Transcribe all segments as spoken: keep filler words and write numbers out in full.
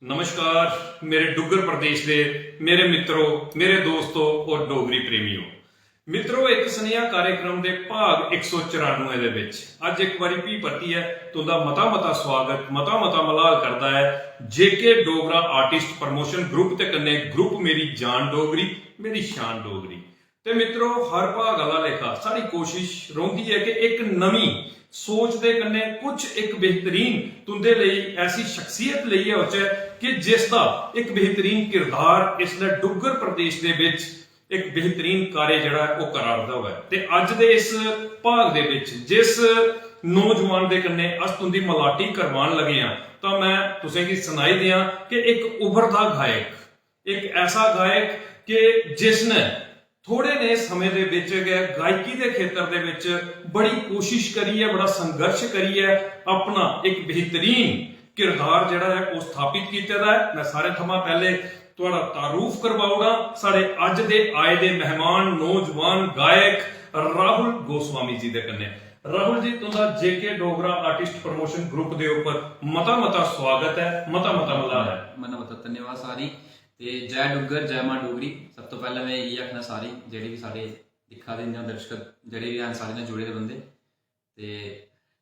नमस्कार मेरे डुग्गर प्रदेश दे मेरे मित्रो, मेरे दोस्तो और डोगरी प्रेमियो। मित्रो, इक सनेहा कार्यक्रम दे भाग इक सौ चरानुए दे विच अज्ज इक बारी फ्ही परतियै तुंदा मता मता स्वागत, मता मता मलाल करदा ऐ जेके डोगरा आर्टिस्ट प्रमोशन ग्रुप ते कन्नै ग्रुप मेरी जान डोगरी, मेरी शान डोगरी। ते मित्रो, हर भाग आह्ला लेखा साढ़ी कोशिश रौंह्दी ऐ कि इक नमीं सोच दे कन्नै कुछ इक बेहतरीन तुंदे लेई ऐसी शख्सियत लेइयै औचै कि जिसदा इक बेहतरीन किरदार इसलै डुग्गर प्रदेश दे बिच इक बेहतरीन कार्य जेह्ड़ा ऐ ओह् करा 'रदा होऐ। ते अज्ज दे इस भाग दे बिच जिस नौजवान दे कन्नै अस तुंदी मलाटी करवान लगे आं, तां मैं तुसेंगी सनाई देआं कि इक उभरदा गायक, इक ऐसा गायक कि जिसने थोड़े नेह् समें दे बिच गै गायकी दे खेतर दे बिच बड़ी कोशिश करियै, बड़ा संघर्ष करियै अपना इक बेहतरीन किरदार जेह्ड़ा ऐ ओह् स्थापित कीते दा ऐ। मैं सारें थमां पैह्ले थुआढ़ा तारुफ करवा ओड़ां साढ़े अज्ज दे आए दे मेहमान नौजवान गायक राहुल गोस्वामी जी दे कन्नै। राहुल जी, तुंदा जेके डोगरा आर्टिस्ट प्रमोशन ग्रुप दे उप्पर मता मता स्वागत ऐ, मता मता मलाल ऐ। मता मता धन्यवाद सारी। ते जय डुग्गर, जय मां डोगरी। सब तो पैह्लें मैं इ'यै आखना सारी जेह्ड़े बी साढ़े दिक्खा दे न जां दर्शक जेह्ड़े बी हैन सारे नै जुड़े दे बंदे। ते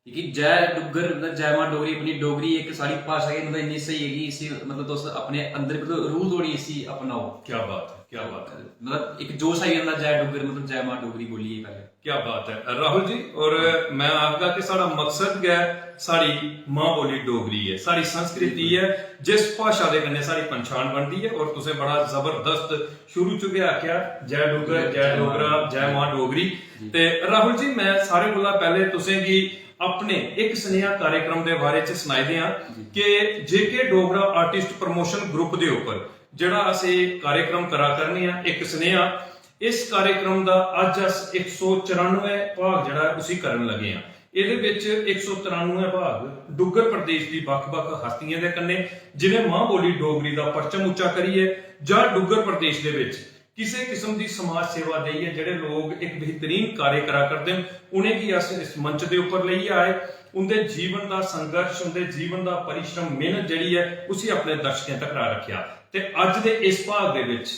क्योंकि जय डुग्गर, मतलब जय मां डोगरी, अपनी डोगरी इक साढ़ी भाशा गै मतलब इन्नी स्हेई ऐ कि इसी मतलब तुस अपने अंदर मतलब रूह धोड़ी इसी अपनाओ। क्या बात है, क्या बात है। मतलब इक जोश आई जंदा जय डुग्गर, मतलब जय मां डोगरी बोलियै पैह्लें। क्या बात है राहुल जी। और मैं आखगा कि साढ़ा मकसद गै साढ़ी मां बोली डोगरी ऐ, साढ़ी संस्कृति ऐ, जिस भाशा दे कन्नै साढ़ी पंछान बनदी ऐ। और तुसें बड़ा जबरदस्त शुरू च गै आखेआ, जय डुग्गर, जय डोगरा, जय मां डोगरी। ते राहुल जी, मैं सारें कोला पैह्ले तुसेंगी अपने इक सनेहा कार्यक्रम दे बारे च सनाई देआं कि जेके डोगरा आर्टिस्ट प्रमोशन ग्रुप दे उप्पर जेह्ड़ा अस एह् कार्यक्रम करा करने आं, इक सनेहा, इस कार्यक्रम दा अज्ज अस इक सौ चरानुए भाग जेह्ड़ा ऐ उसी करन लगे आं। एह्दे बिच इक सौ त्रानुए भाग डुग्गर प्रदेश दी बक्ख-बक्ख हस्तियें दे कन्नै जिनें मां बोली डोगरी दा परचम उच्चा करियै जां डुग्गर प्रदेश दे बिच किसे किस्म दी समाज सेवा देइयै जेह्ड़े लोक इक बेहतरीन कार्य करा करदे न, उ'नेंगी अस इस मंच दे उप्पर लेइयै आए। उं'दे जीवन दा संघर्ष, उं'दे जीवन दा परिश्रम, मेहनत जेह्ड़ी ऐ, उसी अपने दर्शकें तक्कर रक्खेआ। ते अज्ज दे इस भाग दे बिच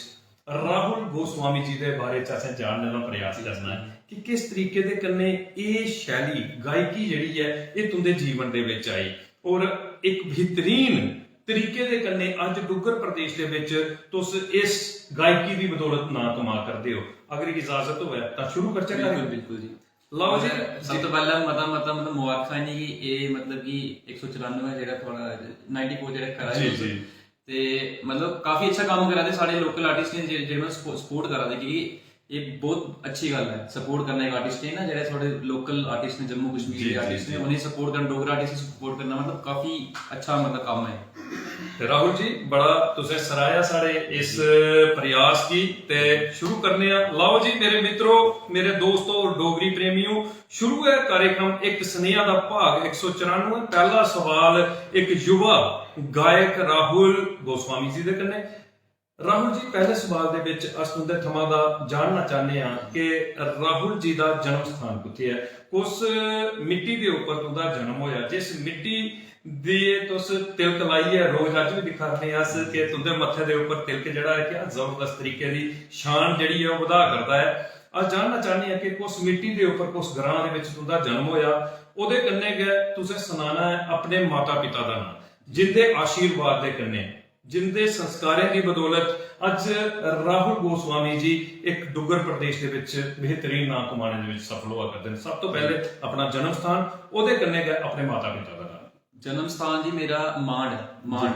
राहुल गोस्वामी जी दे बारे च असें जानने दा प्रयास करना ऐ कि किस तरीके दे कन्नै एह् शैली, गायकी जेह्ड़ी ऐ, एह् तुं'दे जीवन दे बिच आई और इक बेहतरीन तरीके दे कन्नै अज्ज डुग्गर प्रदेश दे बिच तुस इस गायकी दी बदौलत नां कमा करदे ओ। अगर इजाजत होऐ तां शुरू करचै बिल्कुल कार्यक्रम। बिल्कुल जी। लाओ जी। सब तो पैह्लें मता मता मतलब मुबारखां इ'नेंगी, एह् मतलब कि इक सौ चरानुए जेह्ड़ा थुआढ़ा नाइंटी फोर जेह्ड़ा करा दे जी तुस। जी। ते मतलब काफी अच्छा कम्म करा दे साढ़े लोकल आर्टिस्ट ने जे- जेह्ड़े मतलब सपो- सपोर्ट करा दे, क्योंकि एह् बहुत अच्छी गल्ल ऐ सपोर्ट करना इक आर्टिस्ट ने ना, जेह्ड़े साढ़े लोकल आर्टिस्ट ने जम्मू कश्मीर जी, दे जी, आर्टिस्ट ने जी। उ'नेंगी सपोर्ट करना, डोगरा आर्टिस्ट गी सपोर्ट करना, मतलब काफी अच्छा मतलब कम्म ऐ। ते राहुल जी, बड़ा तुसें सराहेआ साढ़े इस प्रयास गी। ते शुरू करने आं। लाओ जी मेरे मित्रो, मेरे दोस्तो और डोगरी प्रेमियो, शुरू ऐ कार्यक्रम इक सनेहा दा भाग इक सौ चरानुए। पैह्ला सवाल इक युवा गायक राहुल गोस्वामी जी दे कन्नै। राहुल जी, पैह्ले सवाल दे बिच अस तुं'दे थमां दा जानना चाह्न्ने आं कि राहुल जी दा जन्म स्थान कुत्थै ऐ, कुस मिट्टी दे उप्पर तुं'दा जन्म होआ, जिस मिट्टी दी तुस तिलक लाइयै रोज अज्ज बी दिक्खा करने अस कि तुं'दे मत्थे दे उप्पर तिलक जेह्ड़ा ऐ, क्या जबरदस्त तरीके दी शान जेह्ड़ी ऐ ओह् बधा करदा ऐ। अस जानना चाह्न्ने आं कि कुस मिट्टी दे उप्पर कुस ग्रां दे बिच तुं'दा जन्म होआ, ओह्दे कन्नै गै तुसें सनाना ऐ अपने माता पिता दा नांऽ, जिं'दे आशीर्वाद दे कन्नै, जिं'दे संस्कारें दी बदौलत अज्ज राहुल गोस्वामी जी इक डुग्गर प्रदेश दे बिच बेहतरीन नांऽ कमाने दे बिच सफल होआ करदे न। सब तो पैह्ले अपना जन्म स्थान, ओह्दे कन्नै गै अपने माता पिता दा नांऽ। जन्म स्थान जी मेरा मांड ऐ, मांड।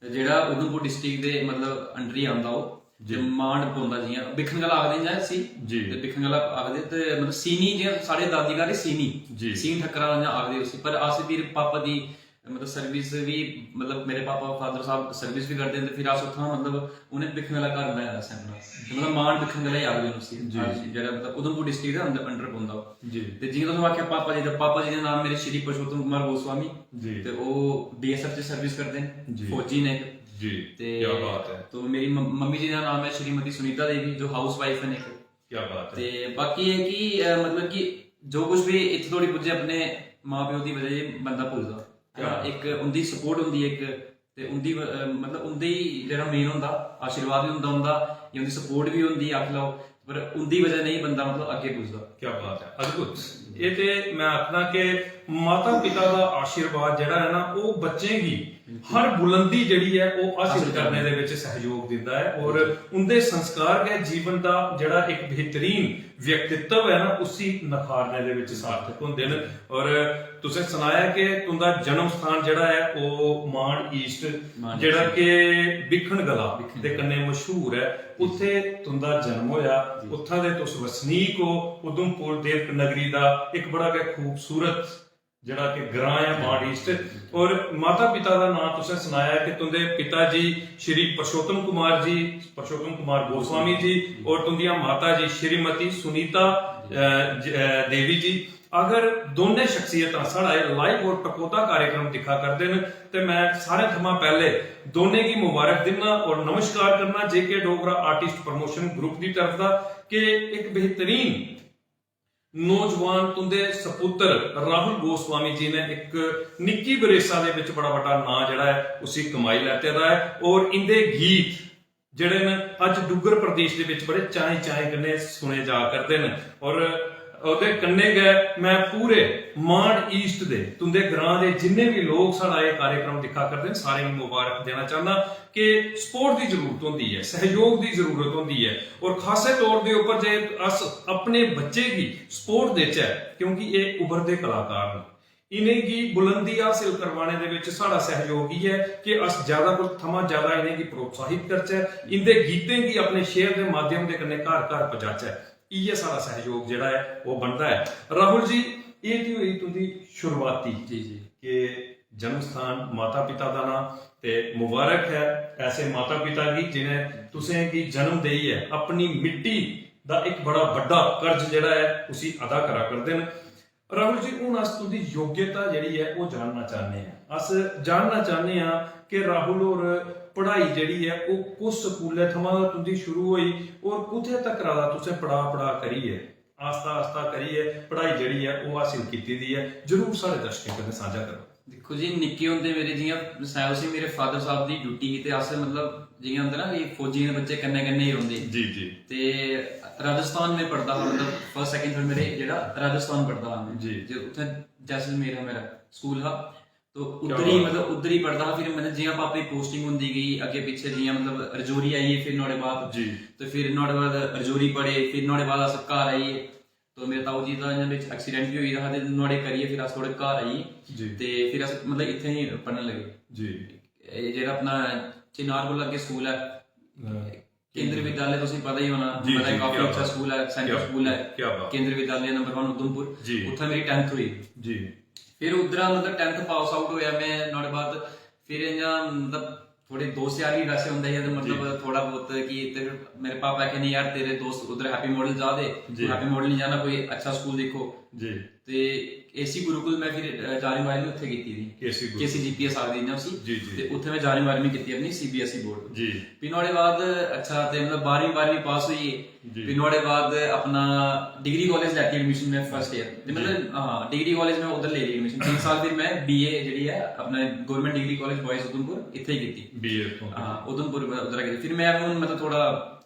ते जेह्ड़ा उधमपुर डिस्ट्रिक्ट दे मतलब अंडर ही आंदा ओह्। जी। ते मांड पौंदा जि'यां बिखन गला आखदे न इसी। जी। ते बिखन गला आखदे ते मतलब सीनी जि'यां साढ़े दादी घर ही सीनी। जी। सीन ठक्करा जि'यां आखदे उसी, पर अस फिर पापा दी मतलब सर्विस भी, मतलब मेरे पापा फादर साहब सर्विस भी करदे न, ते फिर अस उत्थां मतलब उ'नें बिखन गला घर बनाए दा असें अपना। ते मतलब मांड बिखन गला ही आखदे न उसी। जी, जी। जेह्ड़ा मतलब उधमपुर डिस्ट्रिक्ट दे अंदर, अंडर पौंदा ओह्। जी। ते जि'यां तुसें आखेआ पापा जी दा, पापा जी दा नाम मेरे श्री पुरुषोत्तम कुमार गोस्वामी। जी। ते ओह् बीएसएफ च सर्विस करदे न, जी। फौजी ने इक। जी। ते क्या बात है। तो मेरी मम- मम्मी जी दा नाम ऐ श्रीमती सुनीता देवी, जो हाउस वाइफ न इक। क्या बात है। ते बाकी एह् कि अ, मतलब कि जो कुछ बी इत्थै धोड़ी पुज्जे अपने मां प्यो दी बजह कन्नै बंदा पुजदा है ना। क्या? इक उं'दी सपोर्ट होंदी इक, ते उं'दी ब- अ, मतलब उं'दे ही जेह्ड़ा मेन होंदा, आशीर्वाद बी होंदा उं'दा, जां उं'दी सपोर्ट बी होंदी, आखी लैओ, पर उं'दी बजह नेईं बंदा मतलब अग्गें पुजदा। क्या बात है, अद्भुत। ये ते मैं आखना कि माता पिता दा आशीर्वाद जेह्ड़ा है ना, ओह् बच्चें गी हर बुलंदी जेह्ड़ी ऐ, ओह् हासिल हासिल करने करने। दे ਵਿੱਚ ਸਹਿਯੋਗ ਦਿੰਦਾ ਹੈ ਔਰ उं'दे संस्कार गै जीवन दा जेह्ड़ा एक बेहतरीन व्यक्तित्व है ना, उसी नखारने दे ਵਿੱਚ सार्थक ਹੁੰਦੇ ਨੇ। ਔਰ ਤੁਸੀਂ ਸੁਣਾਇਆ ਕਿ तुं'दा जन्म स्थान ਜਿਹੜਾ ਹੈ, ਉਹ मांड ईस्ट, मांड ਜਿਹੜਾ ईस्ट। ਕਿ ਬਿੱਖਣ ਗਲਾ ਬਿੱਖਣ ਦੇ ਗਲਾ। ਕੰਨੇ ਮਸ਼ਹੂਰ ਹੈ, ਉੱਥੇ तुं'दा जन्म ਹੋਇਆ। ਜੀ। ਉੱਥਾਂ ਦੇ ਤੁਸੀਂ ਵਸਨੀਕ ਹੋ। ਉਧਮਪੁਰ ਦੇਵਕ ਨਗਰੀ ਦਾ ਇੱਕ ਬੜਾ ਗै ਖੂਬਸੂਰਤ ਜਿਹੜਾ ਕਿ ਗ੍ਰਾਂ ਹੈ, ਮਾਂਡ ਈਸਟ। ਔਰ ਮਾਤਾ ਪਿਤਾ ਦਾ ਨਾਮ ਤੁਸੀਂ ਸੁਣਾਇਆ ਕਿ तुं'दे पिता जी श्री पुरुषोत्तम कुमार जी, पुरुषोत्तम कुमार गोस्वामी जी, और तुं'दियां माता जी श्रीमती सुनीता अ, ज- अ, देवी जी। अगर ਦੋਨੇ ਸ਼ਖਸੀਅਤਾਂ ਸਾਡਾ ਇਹ ਲਾਈਵ ਔਰ ਟਕੋਦਾ कार्यक्रम ਦਿਖਾ ਕਰਦੇ ਨੇ, ਤੇ ਮੈਂ ਸਾਰਿਆਂ ਥਮਾਂ ਪਹਿਲੇ ਦੋਨੇ ਕੀ ਮੁਬਾਰਕ ਦਿੰਨਾ ਔਰ ਨਮਸਕਾਰ ਕਰਨਾ जेके डोगरा आर्टिस्ट प्रमोशन ग्रुप ਦੀ ਤਰਫ ਦਾ, ਕਿ ਇੱਕ ਬਿਹਤਰੀਨ ਨੌਜਵਾਨ तुं'दे ਸਪੁੱਤਰ ਰਾਹੁਲ ਗੋਸਵਾਮੀ ਜੀ ਨੇ ਇੱਕ ਨਿੱਕੀ ਬਰੇਸਾ ਦੇ ਵਿੱਚ ਬੜਾ ਵੱਡਾ ਨਾਂ ਜਿਹੜਾ ਹੈ, ਉਸੀ ਕਮਾਈ ਲੈਤੇ ਦਾ ਹੈ। ਔਰ ਇਹਦੇ ਗੀਤ ਜਿਹੜੇ ਨੇ, ਅੱਜ ਡੁੱਗਰ ਪ੍ਰਦੇਸ਼ ਦੇ ਵਿੱਚ ਬੜੇ ਚਾਏ ਚਾਏ ਕਨੇ ਸੁਣੇ ਜਾ ਕਰਦੇ ਨੇ। ਔਰ ਉਹਦੇ ਕੰਨੇ ਗਏ, ਮੈਂ ਪੂਰੇ ਮਾਂਡ ਈਸਟ ਦੇ तुं'दे ਗ੍ਰਾਂ ਦੇ ਜਿੰਨੇ ਵੀ ਲੋਕ ਸਾਡਾ ਇਹ कार्यक्रम ਦਿਖਾ ਕਰਦੇ ਨੇ, ਸਾਰਿਆਂ ਨੂੰ ਮੁਬਾਰਕ ਦੇਣਾ ਚਾਹੁੰਦਾ ਕਿ ਸਪੋਰਟ ਦੀ ਜ਼ਰੂਰਤ ਹੁੰਦੀ ਹੈ, ਸਹਿਯੋਗ ਦੀ ਜ਼ਰੂਰਤ ਹੁੰਦੀ ਹੈ। ਔਰ ਖਾਸੇ ਤੌਰ ਦੇ ਉੱਪਰ ਜੇ ਅਸ ਆਪਣੇ ਬੱਚੇ ਦੀ ਸਪੋਰਟ ਦੇਚै, ਕਿਉਂਕਿ ਇਹ ਉਭਰਦੇ ਕਲਾਕਾਰ ਨੇ, इ'नेंगी बुलंदी हासिल करवाने ਦੇ ਵਿੱਚ ਸਾਡਾ ਸਹਿਯੋਗ ਹੀ ਹੈ ਕਿ ਅਸ ਜ਼ਿਆਦਾ ਤੋਂ ਥਮਾਂ ਜ਼ਿਆਦਾ इ'नेंगी प्रोत्साहित करचै, इं'दे गीतें गी अपने शेयर दे माध्यम दे कन्नै घर घर पजाचै। इ'यै साढ़ा सैहयोग जेह्ड़ा ऐ, ओह् बनदा ऐ। राहुल जी, एह् ते होई तुं'दी शुरुआती जी, जी। कि जन्म स्थान, माता पिता दा नां ते मुबारक ऐ ऐसे माता पिता गी जि'नें तुसें गी जन्म देइयै अपनी मिट्टी दा इक बड़ा बड्डा कर्ज जेह्ड़ा ऐ, उसी अदा करा करदे न। राहुल जी, हून अस तुं'दी योग्यता जेह्ड़ी ऐ, ओह् जानना चाह्न्ने आं। अस जानना चाह्न्ने आं कि राहुल होर पढ़ाई जेह्ड़ी ऐ, ओह् कुस स्कूलै थमां तुं'दी शुरू होई और कुत्थै तक्कर दा तुसें पढ़ा पढ़ा करियै, आस्ता आस्ता करियै पढ़ाई जेह्ड़ी ऐ, ओह् हासिल कीती दी ऐ? जरूर साढ़े दर्शकें कन्नै सांझा करो। दिक्खो जी, निक्के होंदे मेरे, जि'यां सनाया तुसें, मेरे फादर साहब दी ड्यूटी ही ते अस, मतलब, जि'यां होंदा ना कि फौजियें दे बच्चे कन्नै कन्नै ही रौंह्दे। जी, जी। ते राजस्थान में पढ़दा हा, मतलब, फर्स्ट, सैकंड, थर्ड मेरे जेह्ड़ा राजस्थान पढ़दा हा में। जी। जे उत्थै जैसलमेर हा मेरा स्कूल हा, तो क्या उद्धर ही, बात। मतलब, उद्धर ही पढ़दा हा। फिर, मतलब, जि'यां पापे दी पोस्टिंग होंदी गेई अग्गें पिच्छें, जि'यां, मतलब, रजौरी आई गे, फिर नुहाड़े बाद जी। ते फिर नुहाड़े बाद रजौरी पढ़े, फिर नुहाड़े बाद अस घर आई गे। तो मेरे ताऊ जी दा इ'यां बिच एक्सीडेंट बी होई गेदा हा ते नुहाड़े करियै फिर अस थोह्ड़े घर आई गे। जी। ते फिर अस, मतलब, इत्थै ही पढ़न लगे। जी। एह् जेह्ड़ा अपना चिनार कोला अग्गें स्कूल ऐ, हां। केंद्र विद्यालय, तुसें पता ही होना, जी, बड़ा जी, काफी क्या अच्छा बात। स्कूल ऐ, सेंट्रल क्या, स्कूल ऐ। क्या बात। केंद्र विद्यालय नंबर वन उधमपुर, जी। उत्थै मेरी टेंथ होई। जी। फिर उद्धरा, मतलब, टेंथ पास आउट होया में, नुहाड़े बाद फिर इ'यां, मतलब, थोह्ड़े दोस्त यार बी वैसे होंदे हे ते, मतलब, जी। थोह्ड़ा बहुत कि ते फिर मेरे पापा आखे, "नहीं यार, तेरे दोस्त उद्धर हैप्पी मॉडल जा दे, जी। तू हैप्पी मॉडल नहीं जाना, कोई अच्छा स्कूल दिक्खो।" जी। ते केसी गुरुकुल में फिर, अ, जारमीं बारमीं उत्थै कीती दी। केसी गुरुकुल। केसी जीपीएस आखदे इ'यां उसी। जी, जी। ते उत्थै में जारमीं बारमीं कीती अपनी सीबीएसई बोर्ड। जी। फ्ही नुहाड़े बाद, अच्छा, ते, मतलब, बारमीं बारमीं पास होई गे। जी। फ्ही नुहाड़े बाद अपना डिग्री कालेज लैती एडमिशन में फर्स्ट ईयर। ते, जी। मतलब, हां, डिग्री कालेज में उद्धर लेई लेई एडमिशन। तीन साल फिर में बीए जेह्ड़ी ऐ अपना government degree college boys Udhampur इत्थै ही कीती। बीए उत्थों हां, कीती। उधमपुर में उद्धर कीती। फिर में हून, मतलब, थोह्ड़ा,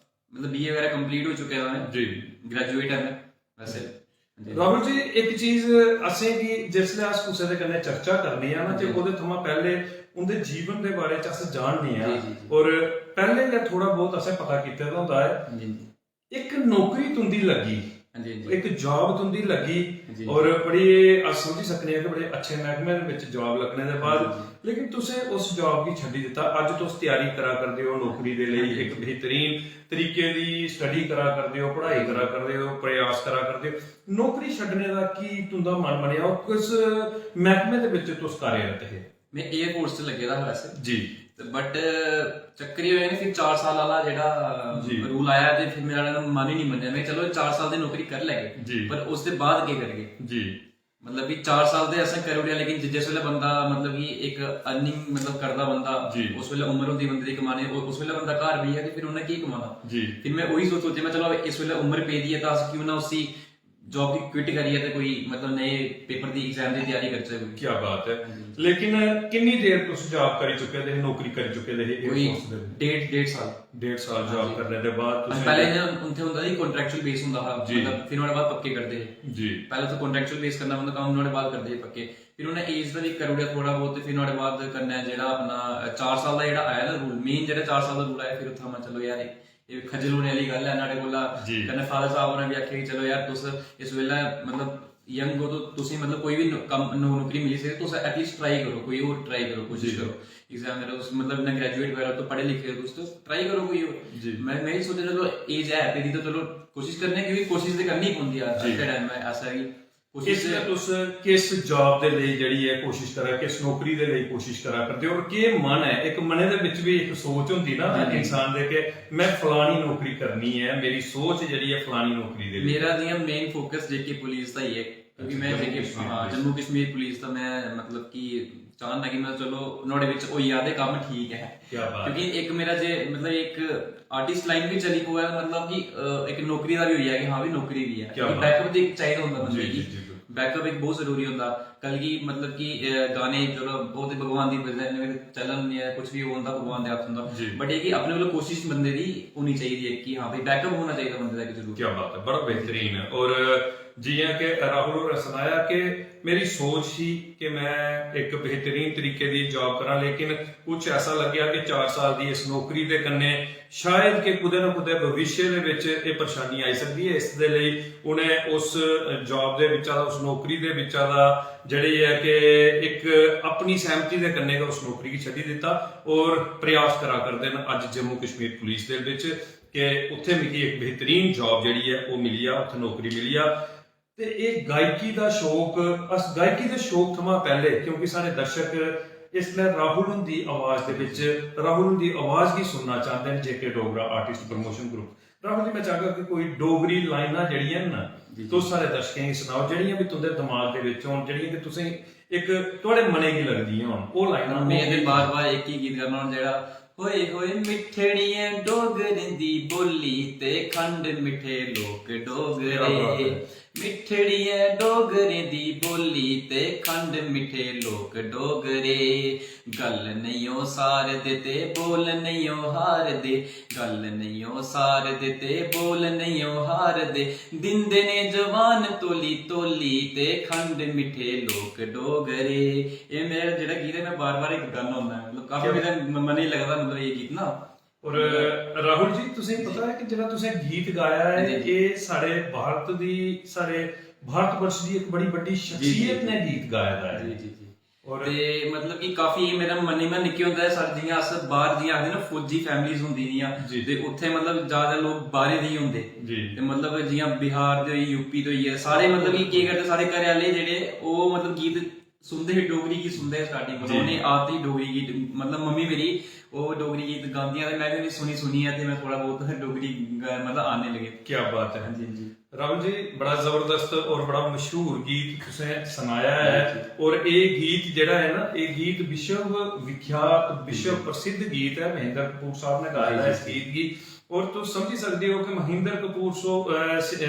मतलब, बीए बगैरा कंप्लीट होई चुके दा ऐ। जी। ग्रेजुएट ऐ में वैसे। जी। राहुल जी, इक चीज असेंगी, जिसलै अस कुसै दे कन्नै चर्चा करने आं ना, ते जी। ओह्दे थमां पैह्ले उं'दे जीवन दे बारे च अस जानने आं। जी, जी, जी। और पैह्ले गै थोह्ड़ा बहुत असें पता कीते दा होंदा ऐ। जी, जी। इक नौकरी तुं'दी लग्गी, हां जी, हां जी। इक जॉब तुं'दी लग्गी, जी। और बड़ी, अस समझी सकने आं कि बड़े अच्छे मैह्कमे दे बिच जॉब लग्गने दे बाद, जी, जी। लेकिन तुसें उस जॉब गी छड्डी दित्ता। अज्ज तुस त्यारी करा करदे ओ नौकरी दे लेई, हां जी, इक हां जी। बेहतरीन तरीके दी स्टडी करा करदे ओ, पढ़ाई करा करदे ओ, प्रयास करा करदे ओ। नौकरी छड्डने दा की तुं'दा मन बनेआ और किस मैह्कमे दे बिच तुस कार्यरत हे? में एयर फोर्स च लग्गे दा हा वैसे। जी। ते but चक्कर एह् होएआ ना, फिर चार साल आह्ला जेह्ड़ा जी। रूल आया ते फिर मेरा मन ही निं मन्नेआ। में, "चलो, चार साल दी नौकरी करी लैगे, जी। पर उसदे बाद केह् करगे?" जी। मतलब कि चार साल ते असें करी ओड़ेआ, लेकिन जि-, जिस बेल्लै बंदा, मतलब कि इक अर्निंग, मतलब, करदा बंदा, जी। उस बेल्लै उम्र होंदी बंदे दी कमाने दी, उ-, उस बेल्लै बंदा घर बेहियै ते फिर उन्नै केह् कमाना? जी। फिर में उही सोच सोचेआ, में, "चलो, इस बेल्लै उम्र पेदी ऐ, तां अस क्यों ना उसी जॉब गी क्विट करियै ते कोई मतलब नए पेपर दी एग्जाम दी त्यारी करचै कोई। क्या बात है। लेकिन किन्नी देर तुस जॉब करी चुके दे हे, नौकरी करी चुके दे हे एयर कोई फोर्स दे? डेढ़ डेढ़ साल। डेढ़ साल जॉब करने दे बाद तुसें पहले इ'यां उत्थै होंदा जी कॉन्ट्रैक्चुअल बेस होंदा हा। जी। मतलब फिर नुहाड़े बाद पक्के करदे हे। जी। पहले तो कॉन्ट्रैक्चुअल बेस करना पौंदा कम्म, नुहाड़े बाद करदे हे पक्के। फिर उ'नें एज दा बी करी ओड़ेआ थोह्ड़ा बहुत, ते फिर नुहाड़े बाद कन्नै जेह्ड़ा अपना चार साल दा जेह्ड़ा आया ना रूल, मेन जेह्ड़ा चार साल दा रूल आया, फिर उत्थै में चलो यार एह् खज्जल होने आह्ली गल्ल ऐ नुहाड़े कोला। जी। कन्नै फादर साहब होरें बी आखेआ कि चलो यार तुस इस बेल्लै मतलब यंग हो तो तुसें मतलब कोई बी नौ- कम्म नौ- नौकरी मिली सकदी, तुस एटलीस्ट ट्राई करो, कोई होर ट्राई करो, कोशिश जी। करो। एग्जाम देओ, तुस मतलब इन्ना ग्रेजुएट बगैरा तो पढ़े लिखे हो तुस, तो ट्राई करो कोई होर। जी। मैं मैं एह् सोचेआ चलो एज है तेरी तो चलो कोशिश करने आं, क्योंकि कोशिश ते करनी पौंदी यार। जी। अज्ज दे टाइम में ऐसा है कि कोशिश इसलै तुस किस जॉब दे लेई जेह्ड़ी ऐ कोशिश करा, किस नौकरी दे लेई कोशिश करा करदे हो, और केह् मन ऐ? इक मनै दे बिच बी इक सोच होंदी ना जी, जी। इंसान दे कि मैं फलानी नौकरी करनी ऐ, मेरी सोच जेह्ड़ी ऐ फलानी नौकरी दे लेई। मेरा जि'यां मेन फोकस जेके पुलिस दा ही है, क्योंकि अच्छा, मैं जम्मू जेके कश्मीर हाँ पुलिस। जम्मू कश्मीर पुलिस दा मैं मतलब कि चाहना कि मैं चलो नुहाड़े बिच होई जा ते कम्म ठीक ऐ। क्या बात है। क्योंकि एक मेरा जे मतलब एक आर्टिस्ट लाइन भी चली पवै, मतलब कि अ, एक नौकरी दा भी होई जा कि हाँ भी नौकरी भी है, क्या कि बात। बैकअप ते चाहिदा होंदा बंदे जी, गी। जी, जी, बिल्कुल। बैकअप एक बहुत जरूरी होंदा। कल गी मतलब कि अ, गाने चलो ओह् ते भगवान दी बजह कन्नै चलन जां कुछ भी होंदा, भगवान दे हत्थ होंदा। जी। बट एह् कि अपने कोला कोशिश बंदे दी होनी चाहिदी है कि हाँ भाई बैकअप होना चाहिदा बंदे दा इक जरूर। क्या बात है, बड़ा बेहतरीन है। और जियां कि राहुल होरें सनाया कि मेरी सोच ही कि मैं इक बेहतरीन तरीके दी जॉब करां, लेकिन कुछ ऐसा लग्गेआ कि चार साल दी इस नौकरी दे कन्नै शायद कि कुतै ना कुतै भविष्य दे बिच एह् परेशानी आई सकदी ऐ। इस दे लेई उ'नें उस जॉब दे बिच्चा दा, उस नौकरी दे बिच्चा दा जेह्ड़ी ऐ कि इक अपनी सैह्मती दे कन्नै गै उस नौकरी गी छड्डी दित्ता और प्रयास करा करदे न अज्ज जम्मू कश्मीर पुलिस दे बिच कि उत्थै मिगी इक बेहतरीन जॉब जेह्ड़ी ऐ ओह् मिली जा, उत्थै नौकरी मिली जा। ते एह् गायकी दा शौक, अस गायकी दे शौक थमां पैह्ले, क्योंकि साढ़े दर्शक इसलै राहुल हुंदी आवाज दे बिच, राहुल हुंदी आवाज गी सुनना चांह्दे न JK Dogra artist promotion group. Rahul ji, मैं चाहगा कि कोई डोगरी लाइनां जेह्ड़ियां न ना, जी, जी। तुस साढ़े दर्शकें गी सनाओ, जेह्ड़ियां बी तुं'दे दमाग दे बिच होन, जेह्ड़ियां कि तुसें इक तुआढ़े मनै गी लगदियां होन, ओह् लाइनां मैं ते होन। बार बार इक ही गीत गाना होना जेह्ड़ा, होए होए मिट्ठड़ियें डोगरें दी बोली ते खंड मिट्ठे लोक डोगरे। क्या बात है। मिट्ठड़ियें डोगरें दी बोली ते खंड मिट्ठे लोक डोगरे। गल नेईं ओ सारदे ते बोल नेईं ओ हारदे। गल नेईं ओ सारदे ते बोल नेईं ओ हारदे। दिंदे ने जवान तोली तोली ते खंड मिट्ठे लोक डोगरे। एह् मेरा जेह्ड़ा गीत ऐ, मैं बार बार इक गाना होंदा ऐ, मतलब काफी क्या? मेरे म- मनै गी लगदा, मतलब एह् गीत ना। और राहुल जी, तुसें पता है कि जेह्ड़ा तुसें गीत गाया है, जी, जी। ये साढ़े भारत दी, साढ़े भारत वर्ष दी एक बड़ी बड़ी शख्सियत जी। ने गीत गाया दा है। जी जी जी। और ते मतलब कि काफी एह् मेरा मनै, मैं निक्के होंदा साढ़े जियां अस बाहर जियां आखदे ना फौजी फैमिलीज होंदी जियां, जी। ते उत्थै मतलब ज्यादा लोक बाहरे दे ही होंदे। जी। ते मतलब जियां बिहार दे होई, यूपी दे होई गे, सारे मतलब कि केह् करदे, सारे घरै आह्ले जेह्ड़े ओह् मतलब गीत सुनदे हे, डोगरी गीत सुनदे हे स्टार्टिंग कोला, जी। उ'नें आदत ही डोगरी गीत, मतलब मम्मी मेरी ओह् डोगरी गीत गांदियां ते मैं बी उ'नेंगी सुनी सुनियै ते मैं थोह्ड़ा बहुत डोगरी ग- मतलब आने लगे। क्या बात है। हां जी, हां जी। राहुल जी, बड़ा जबरदस्त और बड़ा मशहूर गीत तुसें सनाया है। जी। और ये गीत जेह्ड़ा है ना, ये गीत विश्व विख्यात, विश्व जी। प्रसिद्ध गीत है। महेंद्र कपूर साहब ने गाया जी, है जी। इस गीत की। और तुम समझी सकते हो कि महेंद्र कपूर सो- अ, स- अ,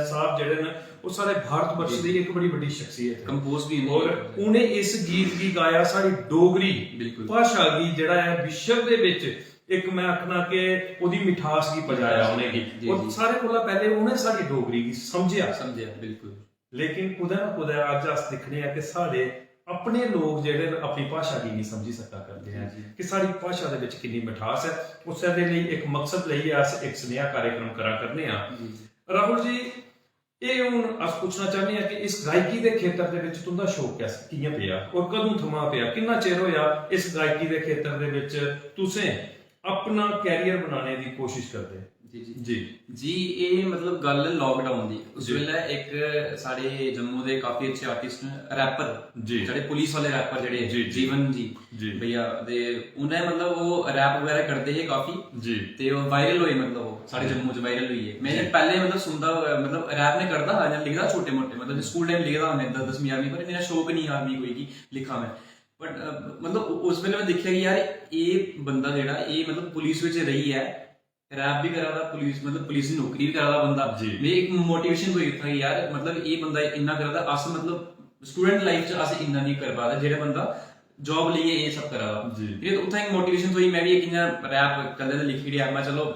साहब जेह्ड़े न, वो सारे भारत वर्ष जी। दी एक बड़ी बड़ी शख्सियत है। कंपोज भी और उन्हें इस गीत की गाया सारी डोगरी बिल्कुल। भाशा की जेह्ड़ा है विश्व दे विच एक मैं आखना कि ओह्दी मिठास की पजाया उ'नेंगी। जी, और जी। सारे कोला पैह्ले उ'नें साढ़ी डोगरी की समझेआ। समझेआ, बिल्कुल। लेकिन कुतै ना कुतै अज्ज अस दिक्खने आं कि साढ़े अपने लोक जेह्ड़े न अपनी भाशा गी नेईं समझी सका करदे हैं जी, जी। कि साढ़ी भाशा दे बिच किन्नी मिठास ऐ। उस्सै दे लेई इक मकसद लेइयै अस इक सनेहा कार्यक्रम करा करने आं। जी, जी। राहुल जी, एह् हून अस पुच्छना चाह्न्ने आं कि इस गायकी दे खेतर दे बिच तुं'दा शौक कैस- कि'यां पेआ और कदूं थमां पेआ, किन्ना चिर होएआ इस गायकी दे खेतर दे बिच तुसें अपना कैरियर बनाने दी कोशिश करदे? जी, जी। जी। जी, एह् मतलब गल्ल लॉकडाउन दी। उस जी। बेल्लै इक साढ़े जम्मू दे काफी अच्छे आर्टिस्ट न, रैपर, जी। जेह्ड़े पुलिस वाले रैपर जेह्ड़े जी, जी। जीवन जी जी। भैया, ते उ'नें मतलब ओह् रैप बगैरा करदे हे काफी। जी। ते ओह् वायरल होए, मतलब ओह् साढ़े जी। जम्मू च वायरल होई गे। मैं जी। पैह्ले मतलब सुनदा, मतलब रैप में करदा हा, इ'यां लिखदा हा छोटे मोटे, मतलब स्कूल टाइम लिखदा हा मैं, दस- दसमीं ग्यारहवीं, पर मेरा शौक नहीं हा मी कोई कि लिखां मैं। बट मतलब उ- उस बेल्लै मैं दिक्खेआ कि यार एह् बंदा जेह्ड़ा एह् मतलब पुलिस बिच रेही ऐ, रैप भी करा दा, पुलिस मतलब पुलिस दी नौकरी भी करा दा बंदा। जी। मिगी इक मोटिवेशन थ्होई उत्थै कि यार मतलब एह् बंदा इन्ना करा दा, अस मतलब स्टूडेंट लाइफ च अस इन्ना नेईं करी पा दा जेह्ड़ा बंदा जॉब लेइयै एह् सब करा दा। जी। फिर उत्थै इक मोटिवेशन थ्होई, में बी इक इ'यां रैप कल्ले दा लिखी ओड़ेआ, में चलो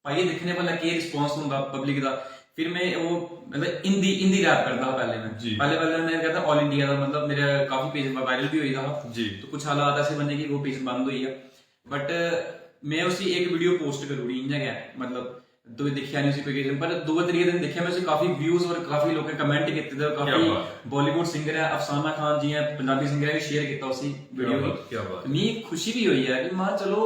पाइयै दिक्खने भला केह् रिस्पांस होंदा पब्लिक दा। फिर में ओह् मतलब हिंदी हिंदी रैप करदा हा पैह्ले में। जी। पैह्ले पैह्ले में करदा ऑल इंडिया दा, मतलब मेरा काफी पेज वायरल भी होई दा हा। जी। तो कुछ हालात ऐसे बने कि वो पेज बंद होई गेआ। बट में उसी इक वीडियो पोस्ट करी ओड़ी इ'यां गै, मतलब दूए दिक्खेआ नहीं उसी पेज, पर दूए त्रिये दिन दिक्खेआ में उसी काफी व्यूज और काफी लोकें कमेंट कीते दे और क्या काफी बात बॉलीवुड सिंगर है अफसाना खान जी हैं, पंजाबी सिंगर है, शेयर कीता उसी क्या वीडियो गी। बात क्या बात ते मिगी खुशी भी होई है कि मां चलो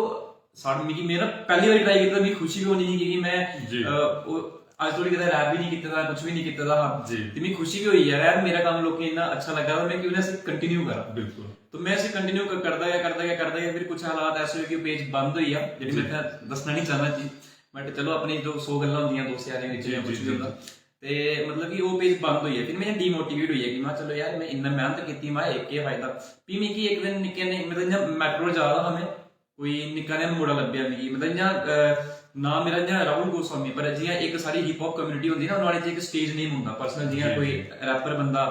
साढ़ मिगी मेरा पैह्ली बारी ट्राई कीता, मिगी खुशी बी होनी ही क्योंकि में जी। अ, ओह् अज्ज धोड़ी कदें रैप भी नहीं कीते दा, कुछ भी नहीं कीते दा हा। जी। ते मिगी खुशी भी होई है यार, मेरा कम्म लोकें इन्ना अच्छा लग्गा दा, में क्यों ना इसी कंटिन्यू करां। बिल्कुल। तो में इसी कंटिन्यू करदा गया करदा गया करदा गया फिर कुछ हालात ऐसे हुए कि पेज बंद होई गेआ, जेह्ड़ी जी। में इत्थै दस्सना नहीं चाहना जी, बट चलो अपनी जो सौ गल्लां होंदियां दोस्त यारें बिच जी, जां जी, कुछ जी, बी होंदा। ते मतलब कि ओह् पेज बंद होई गेआ, फिर में डीमोटिवेट होई गेआ कि में चलो यार में इन्ना मेहनत कीती, में इक केह् फायदा। फ्ही मिगी इक दिन निक्के ने मतलब इ'यां मेट्रो च जा दा हा में, कोई निक्का नेहा मुड़ा लब्भेआ मिगी, मतलब इ'यां अ, नाम मेरा इ'यां राहुल गोस्वामी, पर जि'यां इक साढ़ी हिप हॉप कम्युनिटी होंदी ना, नुहाड़े च इक स्टेज नेम होंदा पर्सनल, जि'यां जी, कोई जी। रैपर बंदा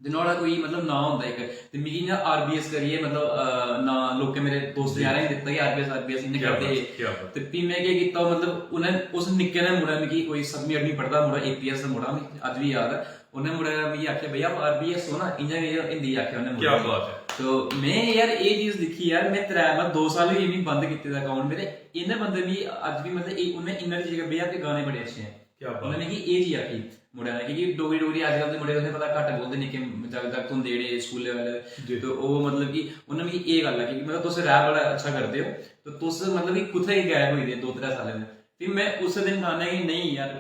ते नुहाड़ा कोई मतलब नांऽ होंदा इक, ते मिगी इ'यां आरबीएस करियै मतलब अ, नांऽ लोकें मेरे दोस्त जी। यारें गी दित्ता कि आरबीएस आरबीएस इ'यां क्या करदे बात हे। क्या बात ते फ्ही में केह् कीता, ओह् मतलब उ'नें उस निक्के ने मुड़ा, मिगी कोई सतमीं अठमीं पढ़दा मुड़ा, एपीएस दा मुड़ा, मिगी अज्ज बी याद ऐ, उ'नें मुड़ा मिगी आखेआ भैया आप आरबीएस हो ना, इ'यां गै हिंदी च आखेआ उ'नें मुड़ा क्या गी। बात है। तो में यार एह् चीज दिक्खी यार, में त्रै मतलब दो साल होई गे मिगी बंद कीते दा अकाउंट मेरे, इ'नें बंदे मिगी अज्ज बी मतलब एह् उ'नें इन्ना चीज भैया आपके गाने बड़े अच्छे हैं, क्या बात उ'नें मिगी एह् चीज आखी मुड़ा ने, क्योंकि डोगरी डोगरी अज्जकल दे मुड़े तुसें पता घट्ट बोलदे, निक्के जागत जागत होंदे जेह्ड़े स्कूलै वाले, जी। ते ओह् मतलब कि उ'नें मिगी एह् गल्ल आखी कि मतलब तुस रैप बड़ा अच्छा करदे ओ, ते तुस मतलब कि कुत्थै गायब होई गेदे दो त्रै सालें दे। फिर में उस दिन ठानेआ कि नेईं यार,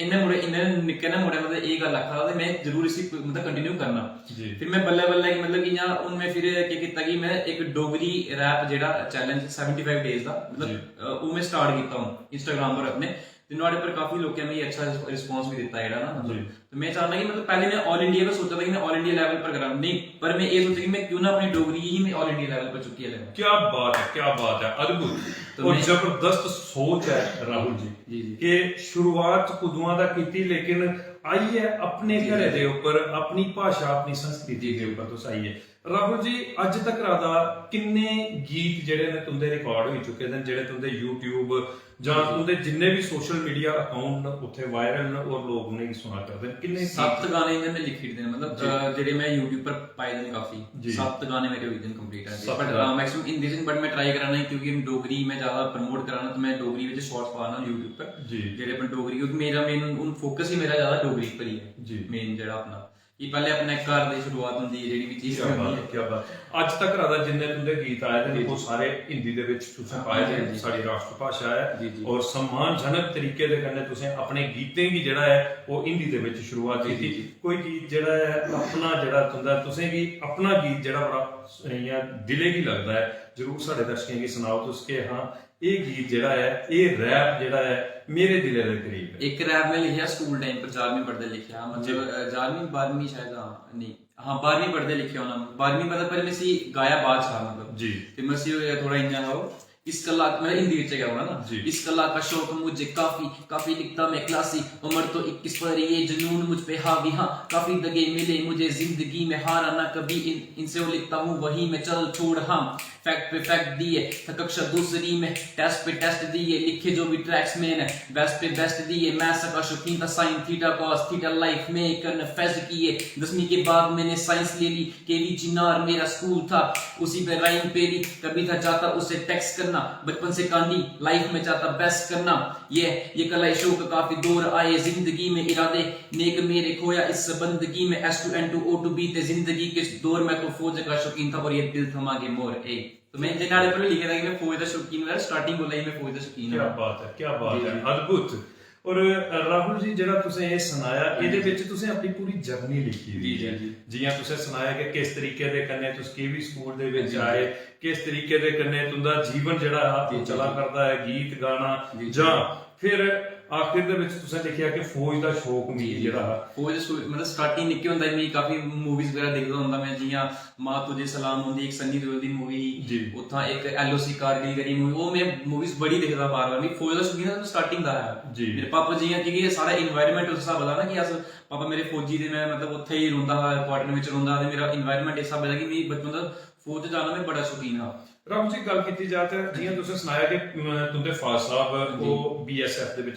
इ'नें मुड़े इ'नें निक्के ने मुड़े मतलब एह् गल्ल आखा दा, ते में जरूर इसी मतलब कंटिन्यू करना। जी। फिर में बल्लें बल्लें कि मतलब कि इ'यां हून में फिर केह् कीता कि में इक डोगरी रैप जेह्ड़ा चैलेंज सैवंटी फाइव डेज दा मतलब जी। अ, ओह् में स्टार्ट कीता हून इंस्टाग्राम पर अपने, ते नुहाड़े पर काफी लोकें मिगी अच्छा रिस्पांस बी दित्ता जेह्ड़ा ना मतलब। जी। ते में चाहना कि मतलब पैह्ले में ऑल इंडिया पर सोचा दा कि में ऑल इंडिया लेवल पर करां, नेईं, पर में एह् सोचेआ कि में क्यों ना अपनी डोगरी गी में ऑल इंडिया लेवल पर चुक्कियै लेवां। क्या बात है क्या बात है अद्भुत तो और में- जबरदस्त सोच है राहुल जी जी जी। कि शुरुआत कुदुआं दा कीती लेकिन आइयै अपने घरै दे उप्पर अपनी भाशा अपनी संस्कृति दे उप्पर तुस आइयै राहुल जी अज्ज तक दा किन्ने गीत जेह्ड़े न तुंदे रिकॉर्ड होई चुके दे न जेह्ड़े तुंदे YouTube जां तुंदे जिन्ने बी सोशल मीडिया अकाउंट न उत्थे वायरल न और लोग उ'नेंगी सुना करदे न किन्ने गीत? सत्त गाने इ'यां में लिखी ओड़े दे न मतलब जी। अ, जेह्ड़े में YouTube पर पाए दे न काफी जी। सत्त गाने मेरे होई दे न कंप्लीट सत्त बट गाने। मैक्सिमम हिंदी च बट में ट्राई करा ना क्योंकि डोगरी में ज्यादा प्रमोट करा ना तो में डोगरी बिच शॉर्ट्स पा ना YouTube पर जी। जेह्ड़े अपने डोगरी क्योंकि मेरा मेन हून फोकस ही मेरा ज्यादा डोगरी पर ही है जी। मेन जेह्ड़ा अपना कि पैह्ले अपने घर दी शुरुआत होंदी है जेह्ड़ी बी चीज क्या होंदी बात है है क्या बात अज्ज तक दा जिन्ने तुंदे गीत आए दे जी, न ओह् जी। सारे हिंदी दे ਵਿੱਚ ਤੁਸੀਂ हाँ, ਪਾਏ जी, ਦੇ जी। ਸਾਡੀ ਰਾਸ਼ਟਰ ਭਾਸ਼ਾ ਹੈ जी, जी। और सम्मानजनक तरीके ਦੇ कन्नै ਤੁਸੀਂ अपने गीतें गी ਜਿਹੜਾ ਹੈ ਉਹ हिंदी ਦੇ ਵਿੱਚ शुरुआत जी, कीती जी, जी। कोई गीत ਜਿਹੜਾ ਹੈ अपना ਜਿਹੜਾ तुंदा तुसें गी अपना गीत ਜਿਹੜਾ बड़ा इ'यां दिले गी लगदा ऐ जरूर साढ़े दर्शकें गी सनाओ तुस कि हाँ ਇਹ ਗੀਤ ਜਿਹੜਾ ਹੈ ਇਹ रैप ਜਿਹੜਾ ਹੈ मेरे दिले ਦੇ करीब है एक रैप में लिखेआ स्कूल टाइम पर जारहवीं पढ़दे लिखेआ मतलब अ, जारहवीं बारहवीं शायद हाँ नहीं हाँ बारहवीं पढ़दे लिखेआ होना बारहवीं पढ़दे पर में इसी गाया बाद च हा मतलब जी ते में इसी थोड़ा इ'यां हा ओह् इस कला मतलब हिंदी बिच गै होना ना जी। इस कला का शौक मुझे काफी काफी लिखता मैं क्लासी उम्र तो इक्कीस पर ये जुनून मुझ पे हावी हाँ काफी दगे मिले मुझे जिंदगी में हारा ना कभी इन इनसे वो लिखता हूँ वही मैं चल छोड़ हाँ फैक्ट पे फैक्ट दिए था कक्षा दूसरी में टेस्ट पे टेस्ट दिए लिखे जो भी ट्रैक्स मैंने बेस्ट पे बेस्ट दिए मैथ्स का शौकीन था sine theta cos theta life में कन्फेस किए दसवीं के बाद मैंने साइंस ले ली केवी चिनार मेरा स्कूल था उसी पे राइम पेली कभी था चाहता उसे टेक्स्ट करना बचपन से कानी लाइफ में चाहता बेस्ट करना ये ये कला शौक काफी दौर आए जिंदगी में इरादे नेक मेरे खोया इस बंदगी में एस टू एन टू ओ टू बी ते जिंदगी के दौर में तो फौज का शौकीन था और ये दिल थमा के मोर ए तो मैं इनके नारे पर भी लिखे था कि मैं फौज का शौकीन था स्टार्टिंग बोला ही मैं फौज का शौकीन क्या हूँ बात है क्या बात जी, है जी। अद्भुत और अ, राहुल जी ਜਿਹੜਾ ਤੁਸੀਂ ਇਹ ਸੁਣਾਇਆ ਇਹਦੇ ਵਿੱਚ ਤੁਸੀਂ ਆਪਣੀ ਪੂਰੀ ਜਰਨੀ ਲਿਖੀ जी ਹੋਈ जी ਹੈ जी ਜਿਵੇਂ ਤੁਸੀਂ ਸੁਣਾਇਆ ਕਿ ਕਿਸ ਤਰੀਕੇ ਦੇ ਕਨੇ ਤੁਸੀਂ ਕੇਵੀ ਸਕੂਲ ਦੇ ਵਿੱਚ ਜੀ। ਆਏ किस तरीके दे कन्नै तुंदा जीवन जेह्ड़ा हा, जी, ओह् जी, चला जी। करदा ऐ, गीत गाना जी, जी। जां फिर आखिर दे विच तुसें लिखेआ कि फौज दा शौक मिगी जी, जी। जेह्ड़ा हा। फौज दा शौक, मतलब, starting निक्के होंदा ही मिगी काफी movies बगैरा दिखदा होंदा में, जियां माँ तुझे सलाम होंदी, इक सन्नी देओल दी movie ही, जी। उत्थां इक L O C कारगिल करी movie, ओह् में movies बड़ी दिखदा बार-बार। मिगी फौज दा शौक ना starting दा हा। जी। मेरे पापा जियां, क्योंकि एह् सारा environment उस स्हाबै दा ना कि अस, पापा मेरे फौजी दे, में, मतलब, उत्थै ही रौंह्दा हा, quarter बिच रौंह्दा हा, ते मेरा environment इस स्हाबै दा कि मिगी बचपन दा फौज च जाना में बड़ा शौकीन हा। राहुल जी, गल्ल कीती जा ते जियां तुसें सनाया कि, अम, तुंदे फादर साहब जी। ओह् B S F दे विच,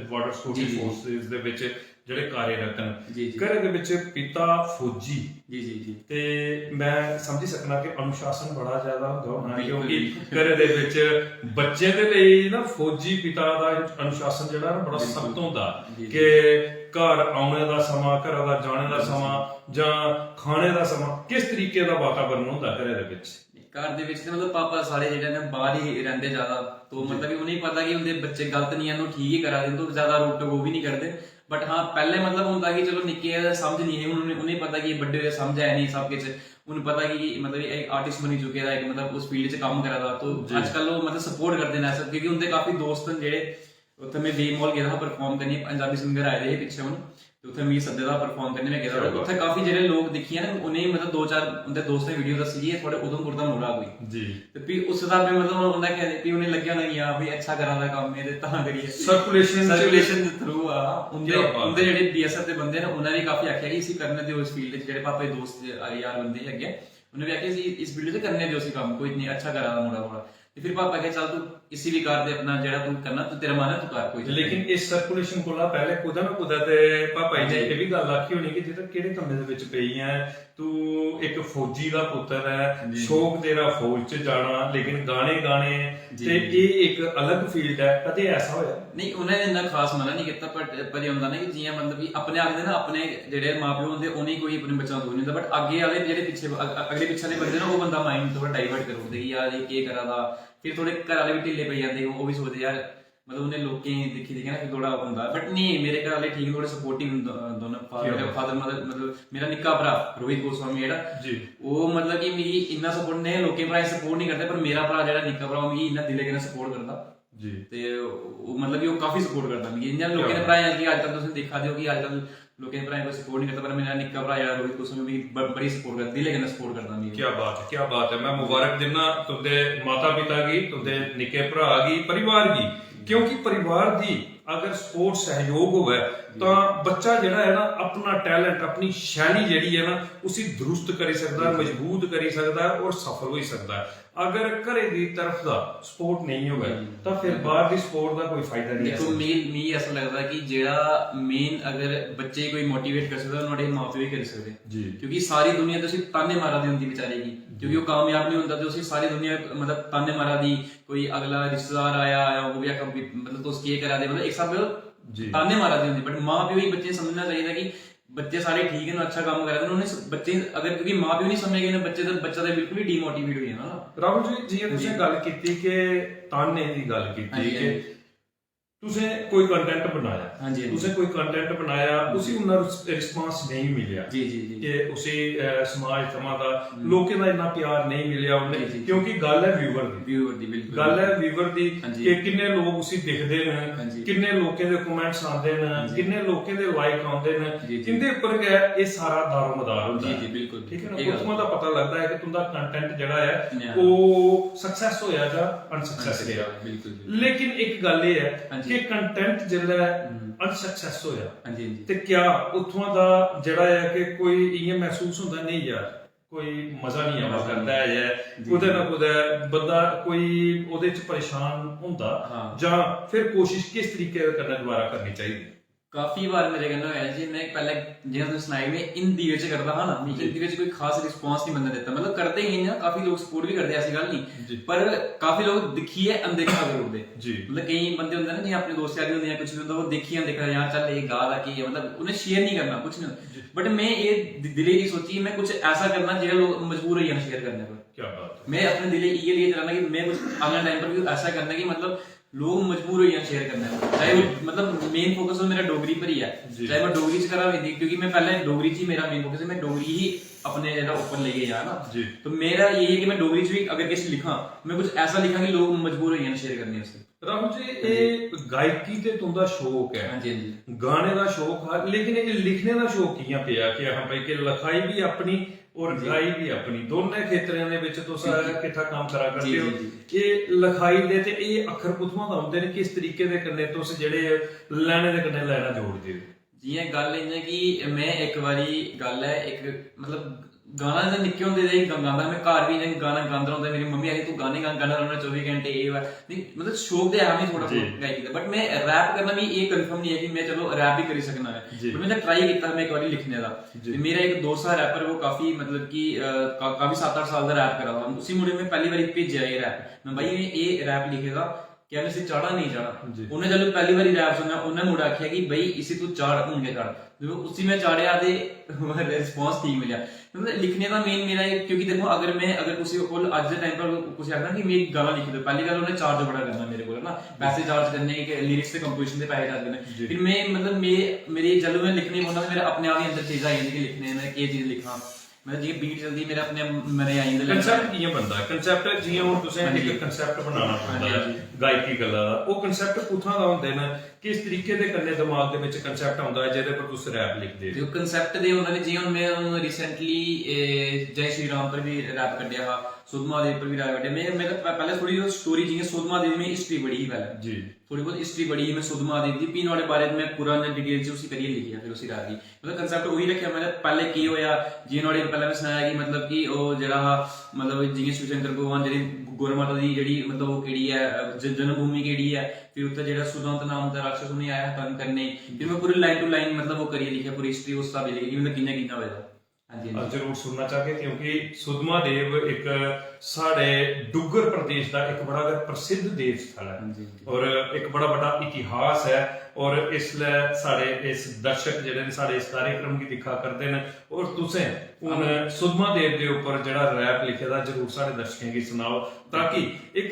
border security जी, जी। Forces दे विच जेह्ड़े कार्यरत न, जी, जी। घरै दे विच पिता फौजी, जी, जी, जी। ते मैं समझी सकना कि अनुशासन बड़ा ज्यादा होंदा होना, बिल्कुल, क्योंकि बिल्कुल। घरै दे विच बच्चें दे लेई ना फौजी पिता दा अनुशासन जेह्ड़ा ना बड़ा बिल्कुल। सख्त होंदा जी, जी। कि घर औने दा समां, घरा दा जाने दा जी, जी। समां जां खाने दा समां, किस तरीके दा वातावरण होंदा घरै दे विच? घर दे विच ते, मतलब, पापा साढ़े जेह्ड़े न बाहर ही रैंह्दे ज्यादा, तो जी। मतलब कि उ'नेंगी पता कि उं'दे बच्चे गलत निं हैन, ओह् ठीक ही करा दे न, तो ज्यादा रोक टोक ओह् बी निं करदे। But हाँ, पैह्लें, मतलब, होंदा कि चलो निक्के ऐ, समझ निं ही, हून उ'नें, उ'नेंगी पता कि बड्डे होए समझ आए निं सब किश, हून पता कि, मतलब, इक artist बनी चुके दा, इक, मतलब, उस field च कम्म करा दा, तो जी। अजकल ओह्, मतलब, support करदे न ऐसा, क्योंकि उं'दे काफी दोस्त न जेह्ड़े उत्थै में वेव मॉल गेदा हा perform करने, पंजाबी singer आए दे हे पिच्छें हून, ते उत्थै मिगी सद्दे दा हा perform करने, में गेदा हा। क्या बात। उत्थै काफी जेह्ड़े लोक दिक्खियै ना, उ'नेंगी, मतलब, दो चार उं'दे दोस्तें video दस्सी कि एह् थुआढ़े उधमपुर दा मुड़ा कोई। जी। ते फ्ही उस स्हाबै, मतलब, उ'नें केह् आखदे, फ्ही उ'नेंगी लग्गेआ होना कि हां, भाई, अच्छा करा दा कम्म एह्, ते तां करियै circulation च circulation दे through आ। उं'दे, क्या बात उं'दे है। जेह्ड़े B S F दे बंदे न, उ'नें बी काफी आखेआ कि इसी करने देओ इस field च, जेह्ड़े पापा दे दोस्त यार बंदे हे अग्गें, उ'नें बी आखेआ, "इसी, इस field च करने देओ इसी कम्म, कोई इन्नी अच्छा करा दा मुड़ा थुआढ़ा।" ते फिर पापा आखेआ, "चल, तू इसी बी कर, ते अपना जेह्ड़ा तू करना, तू, तेरा मन ऐ, तू कर, कोई चक्कर लेकिन नेईं।" इस circulation कोला पैह्ले कुतै ना कुतै ते पापा जी ने जी। एह् बी गल्ल आखी होनी कि जेह्ड़ा केह्ड़े कम्मै दे बिच पेई ऐ, तू इक फौजी दा पुत्तर ऐ, जी। शौक तेरा फौज च जाना, लेकिन गाने गाने जी, ते जी। एह् इक अलग field ऐ। कदें ऐसा होया? नेईं, उ'नें इन्ना खास मना निं कीता, but पर एह् होंदा ना कि जि'यां, मतलब, कि अपने आखदे ना, अपने जेह्ड़े मां प्यो होंदे, उ'नेंगी कोई अपने बच्चें दा दुख निं होंदा, but अग्गें आह्ले जेह्ड़े पिच्छे, अग-, अग-, अगले पिच्छे आह्ले बंदे ना, ओह् बंदा mind थोह्ड़ा divert करी ओड़दे कि यार, एह् केह् करा दा। फिर थोह्ड़े घरै आह्ले बी ढिल्ले पेई जंदे, ओह् बी सोचदे, यार, मतलब, उ'नें लोकें गी दिक्खी दिक्खी ना, फिर थोह्ड़ा होंदा। But नेईं, मेरे घरै आह्ले ठीक न, थोह्ड़े supportive न दो-, दोनों, father, ठीक ऐ। Father, mother, मतलब, मेरा निक्का भ्राऽ रोहित गोस्वामी जेह्ड़ा, जी। ओह्, मतलब, कि मिगी इन्ना support, नेह् लोकें भ्राएं गी support निं करदे, पर मेरा भ्राऽ जेह्ड़ा निक्का भ्राऽ, ओह् मिगी इन्ना दिलै कन्नै support करदा। जी। ते ओह्, मतलब, कि ओह् काफी support करदा मिगी। इ'यां लोकें दे क्या बात। भ्राएं गी अजकल तुसें दिक्खा दे ओ कि अजकल लोकें दे भ्राएं कोई support निं करदा, पर मेरा निक्का भ्राऽ जेह्ड़ा रोहित गोस्वामी, मिगी ब-, बड़ी support करदा, दिलै कन्नै support करदा मिगी। क्या बात है, क्या बात है। मैं मुबारक दिन्ना तुं'दे माता पिता गी, तुं'दे निक्के भ्राऽ गी, परिवार गी, क्योंकि परिवार दी अगर support, सैहयोग होऐ, जी। तां बच्चा जेह्ड़ा ऐ ना, अपना talent, अपनी शैली जेह्ड़ी ऐ ना, उसी दुरुस्त करी सकदा ऐ, जी। मजबूत करी सकदा ऐ और सफल होई सकदा ऐ। अगर घरै दी तरफ दा support नेईं होऐ, हम्म। तां फिर बाह्र दी support दा कोई फायदा नेईं ऐ। देखो, मी, मी ऐसा लगदा कि जेह्ड़ा main अगर बच्चे गी कोई motivate करी सकदा, नुहाड़े मां प्यो ही करी सकदे। जी। क्योंकि सारी दुनिया ते उसी ताने मारा दी होंदी बेचारे गी, क्योंकि जी। ओह् कामयाब निं होंदा ते उसी सारी दुनिया, मतलब, ताने मारा दी, कोई अगला रिश्तेदार आया, आया, ओह् बी आखा, मतलब, तुस केह् करा दे, मतलब, इक स्हाबै जी। ताने मारा दी होंदी। But मां प्यो गी बच्चे गी समझना चाहिदा कि बच्चे सारे ठीक न, अच्छा कम्म करा दे न, उ'नें स-, बच्चे अगर, क्योंकि मां प्यो निं समझगे ना बच्चे, ते बच्चा ते बिल्कुल ही demotivate होई जाना ना। राहुल जी, जि'यां तुसें जी। गल्ल कीती कि ताने दी गल्ल कीती हां जी, कि हां जी। तुसें कोई content बनाया, हां जी, हां जी। तुसें कोई content बनाया, उसी उन्ना रिस-, response नेईं मिलेआ जी, जी, जी। कि उसी, अ, समाज थमां दा हम्म। लोकें दा इन्ना प्यार नेईं मिलेआ उ'नें, जी, जी। क्योंकि गल्ल ऐ viewer दी। Viewer दी, बिल्कुल। गल्ल ऐ viewer दी हां जी। कि किन्ने लोक उसी दिखदे न, हां जी। किन्ने लोकें दे comments आंदे न, हां जी। किन्ने लोकें दे like आंदे न, जी, जी। इं'दे उप्पर गै एह् सारा दारोमदार होंदा जी, ऐ। जी, बिल्कुल। ठीक ऐ ना? एह् गल्ल उत्थुआं दा पता लगदा ऐ कि तुं'दा content जेह्ड़ा ऐ, हां। ओह् success होएआ जां unsuccess unsuccess, रेहा। बिल्कुल, बिल्कुल। लेकिन इक गल्ल एह् ऐ हां जी। कि content जिसलै हम्म। Unsuccess होएआ, हां जी, हां जी। ते क्या उत्थुआं दा जेह्ड़ा ऐ कि कोई इ'यां मसूस होंदा, "नेईं यार, कोई मजा निं आवा मजा करदा निं। ऐ, जी, कुतै जी। ना कुतै बंदा कोई ओह्दे च परेशान होंदा हां। जां फिर कोशिश किस तरीके दे कन्नै दोबारा करनी चाहिदी?" काफी बार मेरे कन्नै होया जी, में पैह्लें जि'यां तुसें सनाया, में हिंदी बिच करदा हा ना, मिगी जी। हिंदी बिच कोई खास response निं बंदा दित्ता, मतलब करदे हे इ'यां, काफी लोक support बी करदे, ऐसी गल्ल निं, जी। पर काफी लोक दिक्खियै अनदेखा करी ओड़दे। जी। मतलब केईं बंदे होंदे ना, जि'यां अपने दोस्त यार होंदे जां कुछ बी होंदा, ओह् दिक्खियै अनदेखा, "यार चल एह् गा दा केह् ऐ?" मतलब उ'नें share निं करना कुछ निं। जी। But में एह् दि-, दिलै दी सोची, में कुछ ऐसा करना जेह्ड़ा लोक मजबूर होई जान share करने पर। क्या बात है। मैं अपने दिले इयै लेइयै चलाना कि मैं कुछ आने टाइम पर भी ऐसा करना कि मतलब लोग मजबूर होई जान शेयर करने पर। चाहे वो मतलब मेन फोकस हो मेरा डोगरी पर ही है, जी। चाहे मैं डोगरी च करां हिंदी, क्योंकि मैं पहले डोगरी च ही मेरा मेन फोकस है, मैं डोगरी ही अपने जेह्ड़ा उप्पर लेइयै जा ना। जी। तो मेरा ये है कि मैं डोगरी च भी अगर किश लिखां, मैं कुछ ऐसा लिखां कि लोग मजबूर होई जान शेयर करने उसी। राहुल जी, ਇਹ ਗਾਇਕੀ ਤੇ तुं'दा शौक है, हाँ जी, हाँ जी। गाने दा शौक हा, लेकिन ਇਹ लिखने दा शौक कि'यां पेआ कि हां भाई कि लिखाई भी अपनी और जी। गाई भी अपनी, दोनों खेतरें ਦੇ ਵਿੱਚ तुस जी, जी। किट्ठा काम करा जी, करदे हो। जी, जी। ਇਹ ਲਿਖਾਈ ਦੇ ਤੇ ਇਹ ਅੱਖਰ ਕੁੱਥੋਂ ਦਾ ਆਉਂਦੇ ਨੇ, ਕਿਸ ਤਰੀਕੇ ਦੇ ਕन्नै तुस ਜਿਹੜੇ लाइनें दे कन्नै लाइनां जोड़दे हो? जि'यां गल्ल इ'यां कि मैं इक बारी गल्ल ऐ, इक मतलब गाना तां निक्के होंदे दे ही गा- गांदा, मैं घर भी इ'यां गाना गांदा रौंह्दा, मेरी मम्मी आखदी तूं गाने गा गाना रौह्ना चौबी घैंटे, एह् वा नहीं, मतलब शौक ते ऐ मिगी थोह्ड़ा जी। बहुत गाई दिंदा, but मैं रैप करना, मिगी एह् कन्फर्म निं ऐ कि मैं चलो रैप बी करी सकना ऐ। जी। But मैं तां ट्राई कीता, मैं इक बारी लिखने दा। जी। ते मेरा इक दोस्त हा रैपर, वो काफी मतलब कि अ, का- काफी सत्त अट्ठ साल दा रैप करा दा हा, उसी मुड़े में पैह्ली बारी भेजेआ एह् रैप, मैं भाई में एह् रैप लिखे दा, क्या मैं इसी चाढ़ां नेईं चाढ़ां? जी। उन्नै जदूं पैह्ली बारी रैप सुनेआ, उन्नै मुड़ा आखेआ कि भाई इसी तूं चाढ़, हून गै चाढ़। जदूं उसी में चाढ़ेआ ते रिस्पांस ठीक मिलेआ। मतलब लिखने दा मेन मेरा एह्, क्योंकि देखो अगर मैं अगर कुसै कोल अज्ज दे टाइम पर कुसै आखना कि मिगी गाना लिखी दो, पैह्ली गल्ल उन्नै चार्ज बड़ा करना मेरे कोल ना, पैसे चार्ज करने, लिरिक्स ते कंपोजिशन दे पैसे चार्ज करने। जी। फिर मैं मतलब मैं मेरी जदूं मैं लिखने पौंदा ते मेरे अपने आप ही अंदर चीजां आई जंदी कि लिखने में केह् चीज लिखां। मतलब जि'यां बीट चलदी मेरे अपने मनै आई जंदे लैने। कनसैप्ट कि'यां बनदा ऐ? कनसैप्ट जि'यां हून तुसें हां जी। इक कनसैप्ट बनाना पौंदा हां जी, ऐ हां जी। गायकी गल्ला दा, ओह् कनसैप्ट कुत्थां दा होंदे न, किस तरीके दे कन्नै दमाग दे ਵਿੱਚ कनसैप्ट आਉਂदा ऐ जेह्दे पर तुस रैप लिखदे ते ओह् कनसैप्ट दे होंदा कि जि'यां हून में हून रिसेंटली जय श्री राम पर बी रैप कड्ढेआ हा, सुद्ध महादेव पर बी रैप कड्ढेआ। में मेरा प- पैह्लें थोह्ड़ी ओह् स्टोरी, जि'यां सुद्ध महादेव में हिस्ट्री पढ़ी ही पैह्लें, जी। थोह्ड़ी बहुत हिस्ट्री पढ़ी ही में सुद्ध महादेव दी, फ्ही नुहाड़े बारे च में पूरा डिटेल च उसी करियै लिखेआ फिर उसी रैप गी। मतलब कनसैप्ट उही रक्खेआ, मतलब पैह्लें केह् होआ, जि'यां नुहाड़े पैह्लें में सनाया कि मतलब कि ओह् जेह्ड़ा हा, मतलब जि'यां शिव शंकर भगवान जेह्ड़ी गौ माता दी जेह्ड़ी मतलब ओह् केह्ड़ी ऐ, ज- जन्मभूमि केह्ड़ी ऐ, फिर उत्थै जेह्ड़ा सुदंत नाम दा राक्षस उ'नेंगी आया हा तंग करने, फिर में पूरी लाइन टू लाइन मतलब ओह् करियै लिखेआ पूरी हिस्ट्री उस स्हाबै लिखी कि मतलब कि'यां कि'यां होए दा। हां जी, हां जी। जरूर सुनना चाहगे क्योंकि सुद्धमहादेव इक साढ़े डुग्गर प्रदेश दा इक बड़ा गै प्रसिद्ध देव स्थल ऐ हां जी, हां जी। और इक बड़ा बड्डा इतिहास ऐ। और इसलै साढ़े इस दर्शक जेह्ड़े न साढ़े इस कार्यक्रम गी दिक्खा करदे न और तुसें हून सुद्धमहादेव दे उप्पर जेह्ड़ा रैप लिखे दा जरूर साढ़े दर्शकें गी सनाओ ताकि इक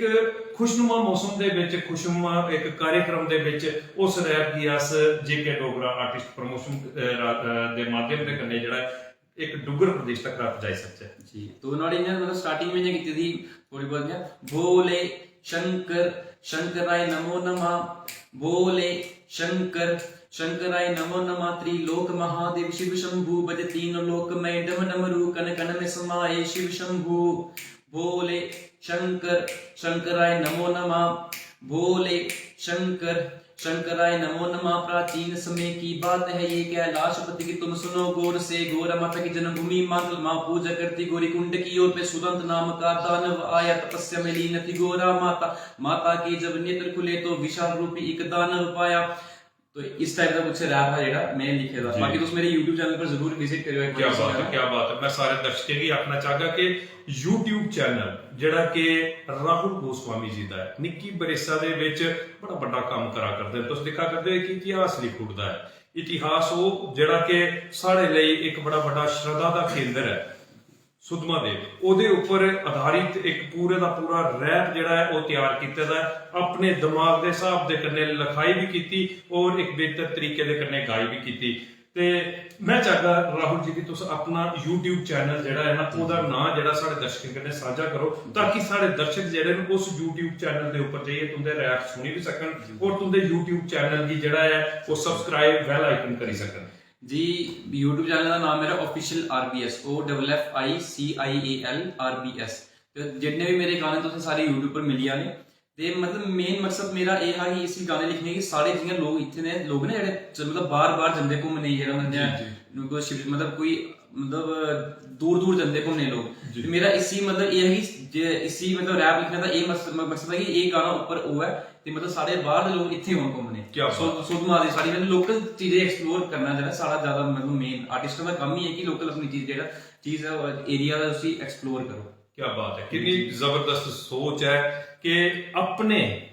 खुशनुमा मौसम दे बिच खुशनुमा इक कार्यक्रम दे बिच उस रैप गी अस जेके डोगरा आर्टिस्ट प्रमोशन दे माध्यम दे कन्नै जेह्ड़ा इक डुग्गर प्रदेश तक रैप जाई सकचै। जी, तो नुहाड़ी इ'यां मतलब स्टार्टिंग में इ'यां कीती दी थोह्ड़ी बहुत इ'यां भोले शंकर शंकराय नमो नमः, भोले शंकर शंकराय नमो नमः, त्रिलोक महादेव शिव शंभु, बज तीन लोक में डम डम रू, कण कण में समाए शिव शंभु। भोले शंकर शंकराय नमो नमः, भोले शंकर शंकराय नमो नमः। प्राचीन समय की बात है ये, कैलाशपति की तुम सुनो गौर से। गौरा माता की जन्मभूमि मांगल माँ पूजा करती गौरी कुंड की ओर पे सुदंत नाम का दानव आया, तपस्या में लीन थी गौरा माता। माता के जब नेत्र खुले तो विशाल रूपी एक दानव पाया। तो इस टाइप दा कुछ रैप हा जेह्ड़ा में लिखे दा। जी। बाकी तुस मेरे YouTube चैनल पर जरूर विजिट करेओ इक क्या बारी बात है, सुनेओ। क्या बात है। मैं सारे दर्शकें गी आखना चाहगा कि YouTube चैनल जेह्ड़ा कि राहुल गोस्वामी जी दा ऐ, निक्की बरेसा दे बिच बड़ा बड्डा कम्म करा करदे न। तुस दिक्खा करदे हो कि इतिहास लिखी ओड़दा ऐ। इतिहास ओह् जेह्ड़ा कि साढ़े लेई इक बड़ा बड्डा श्रद्धा दा केंद्र ऐ। सुद्धमहादेव ओह्दे उप्पर आधारित इक पूरे दा पूरा रैप जेह्ड़ा ऐ ओह् त्यार कीते दा ऐ। अपने दमाग दे स्हाब दे कन्नै लखाई बी कीती और इक बेहतर तरीके दे कन्नै गाई बी कीती। ते मैं चाहगा राहुल जी कि तुस अपना YouTube चैनल जेह्ड़ा ऐ ना ओह्दा नांऽ जेह्ड़ा साढ़े दर्शकें कन्नै सांझा करो ताकि साढ़े दर्शक जेह्ड़े न उस YouTube चैनल दे उप्पर जाइयै तुं'दे रैप सुनी बी सकन और तुं'दे YouTube चैनल गी जेह्ड़ा ऐ ओह् सब्सक्राइब बैल आइकन करी सकन। जी, YouTube चैनल दा नाम मेरा official RBS, O double F I C I A L RBS. ते जिन्ने बी मेरे गाने तुसें सारे YouTube पर मिली जाने। ते मतलब मेन मकसद मेरा एह् हा कि इसी गाने लिखने गी सारे जियां लोक इत्थै दे लोक ना जेह्ड़े च- मतलब बाहर बाहर जंदे घूमने गी, जेह्ड़ा मतलब जी, जियां कोई शिव- मतलब कोई मतलब दूर दूर जंदे घूमने गी लोक। जी। ते मेरा इसी मतलब एह् हा कि जे इसी मतलब रैप लिखने दा एह् मकसद मकसद हा कि एह् गाना उप्पर होऐ ते मतलब सारे बाहर दे लोक इत्थै औन घूमने। क्या बात। सुद्ध सुद्ध महादेव साढ़ी मतलब लोकल चीजें एक्सप्लोर करना जेह्ड़ा साढ़ा ज्यादा मतलब मेन आर्टिस्टें दा कम्म ही है कि लोकल अपनी चीज जेह्ड़ा चीज ऐ एरिया दा उसी एक्सप्लोर करो। क्या बात है, कितनी जबरदस्त सोच है कि अपने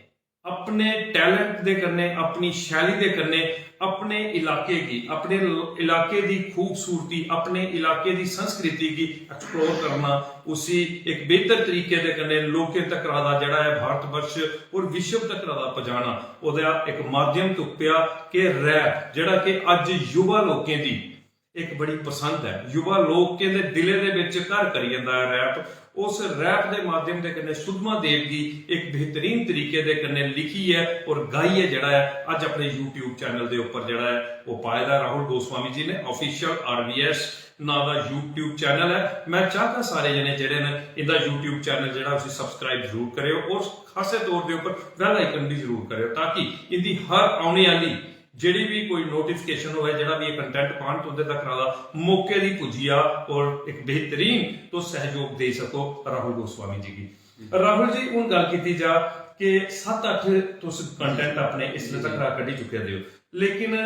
अपने टैलेंट दे कन्नै, अपनी शैली दे कन्नै अपने इलाके गी, अपने ल- इलाके दी खूबसूरती, अपने इलाके दी संस्कृति गी एक्सप्लोर करना, उसी इक बेहतर तरीके दे कन्नै लोकें तक्कर दा जेह्ड़ा ऐ, भारत वर्ष और विश्व तक्कर दा पजाना, ओह्दा इक माध्यम तुप्पेआ कि रैप, जेह्ड़ा कि अज्ज युवा लोकें दी इक बड़ी पसंद ऐ, युवा लोकें दे दिलें दे बिच घर करी जंदा ऐ रैप। उस रैप दे माध्यम दे कन्नै सुद्धमा देव गी इक बेहतरीन तरीके दे कन्नै लिखियै और गाइयै जेह्ड़ा ऐ, अज्ज अपने YouTube चैनल दे उप्पर जेह्ड़ा ऐ, ओह् पाए दा राहुल गोस्वामी जी ने। ऑफिशियल आरवीएस नां दा YouTube चैनल ऐ। मैं चाहगा सारे जने जेह्ड़े न, इंदा YouTube चैनल जेह्ड़ा, उसी सब्सक्राइब जरूर करेओ और खासे तौर दे उप्पर बेल आइकन भी जरूर करेओ, ताकि इंदी हर औने आह्ली जेह्ड़ी भी कोई नोटिफिकेशन होऐ, जेह्ड़ा भी कंटेंट पान तुंदे तक दा मौके दी पुज्जी जा और इक बेहतरीन तुस सहयोग देई सको राहुल गोस्वामी जी गी। राहुल जी, हून गल्ल कीती जा कि सत्त अट्ठ तुस कंटेंट अपने इसले तक कड्ढी चुके दे हो, लेकिन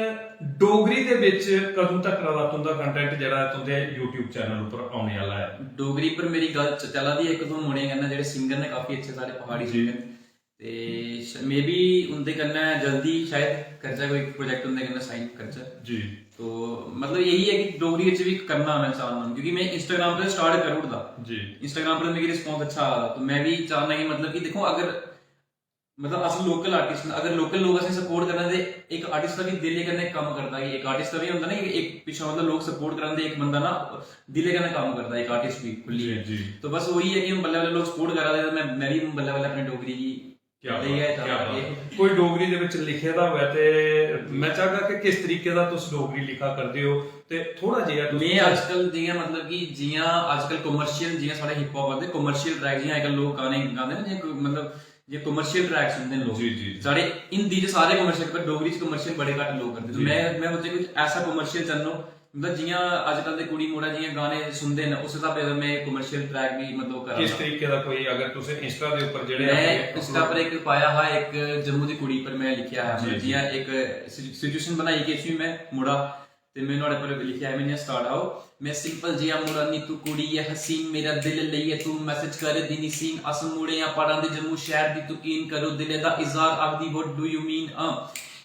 डोगरी दे बिच कदूं तक दा तुंदा कंटेंट जेह्ड़ा ऐ तुंदे YouTube चैनल उप्पर औने आह्ला ऐ? डोगरी पर मेरी गल्ल च-, चला दी ऐ इक दो मुड़े कन्नै, जेह्ड़े सिंगर ने, काफी अच्छे सारे पहाड़ी जी। सिंगर। ते मे बी उं'दे कन्नै जल्दी शायद करचै, कोई प्रोजेक्ट उं'दे कन्नै साइन करचै। जी। तो मतलब यही है कि डोगरी बिच भी करना मैं चाह्न्नां, क्योंकि मैं Instagram पर स्टार्ट करी ओड़दा। जी। Instagram पर मिगी रिस्पांस अच्छा आ दा, तो मैं भी चाह्न्नां कि मतलब कि दिक्खो, अगर मतलब अस लोकल आर्टिस्ट न, अगर लोकल लोक असें सपोर्ट करना ते इक आर्टिस्ट दा बी दिलै कन्नै कम्म करदा, कि इक आर्टिस्ट दा बी होंदा ना कि इक पिच्छों मतलब लोक सपोर्ट करन ते इक बंदा ना दिलै कन्नै कम्म करदा, इक आर्टिस्ट बी खुल्लियै। जी, जी। तो बस वही है कि हून बल्लें बल्लें लोक सपोर्ट करा दे, ते मैं, मैं भी हून बल्लें बल्लें अपनी डोगरी गी क्या लेइयै बात, जा क्या करगे। बात। कोई डोगरी दे बिच लिखे दा होऐ ते मैं चाहगा कि किस तरीके दा तुस डोगरी लिखा करदे हो, ते थोड़ा जेहा तुस मैं अजकल जियां मतलब कि जियां अजकल कमर्शियल, जियां साढ़े हिप हॉप आंदे कमर्शियल ट्रैक, जियां अजकल लोक गाने गांदे ना, जियां कोई मतलब जे कमर्शियल ट्रैक सुनदे न लोक। जी, जी, जी। साढ़े हिंदी च सारे कमर्शियल, पर डोगरी च कमर्शियल बड़े घट्ट लोक करदे। तो जी। मैं, मैं सोचेआ कुछ ऐसा कमर्शियल चैनल हो, मतलब जियां अजकल दे कुड़ी मुड़ा जियां गाने सुनदे न, उस स्हाबै दा मैं कमर्शियल ट्रैक भी मतलब करां। किस तरीके दा कोई, अगर तुसें Insta दे उप्पर जेह्ड़े मैं अपने Insta पर इक पाया हा, इक जम्मू दी कुड़ी पर मैं लिखेआ हा, जी, मतलब जी। जियां इक सि-, सिचुएशन बनाई कि इसी मैं मुड़ा ते मैं नुहाड़े पर लिखेआ हा, मैं इ'यां start आओ, मैं सिंपल जेहा मुड़ा नी तू कुड़ी ऐ हसीन, मेरा दिल लेइयै तू मैसेज कर दी नी सीन, अस मुड़े आं प्हाड़ां दे जम्मू शैह्र दी तू कीन, करो दिलै दा इजहार, आखदी what do you mean, हां,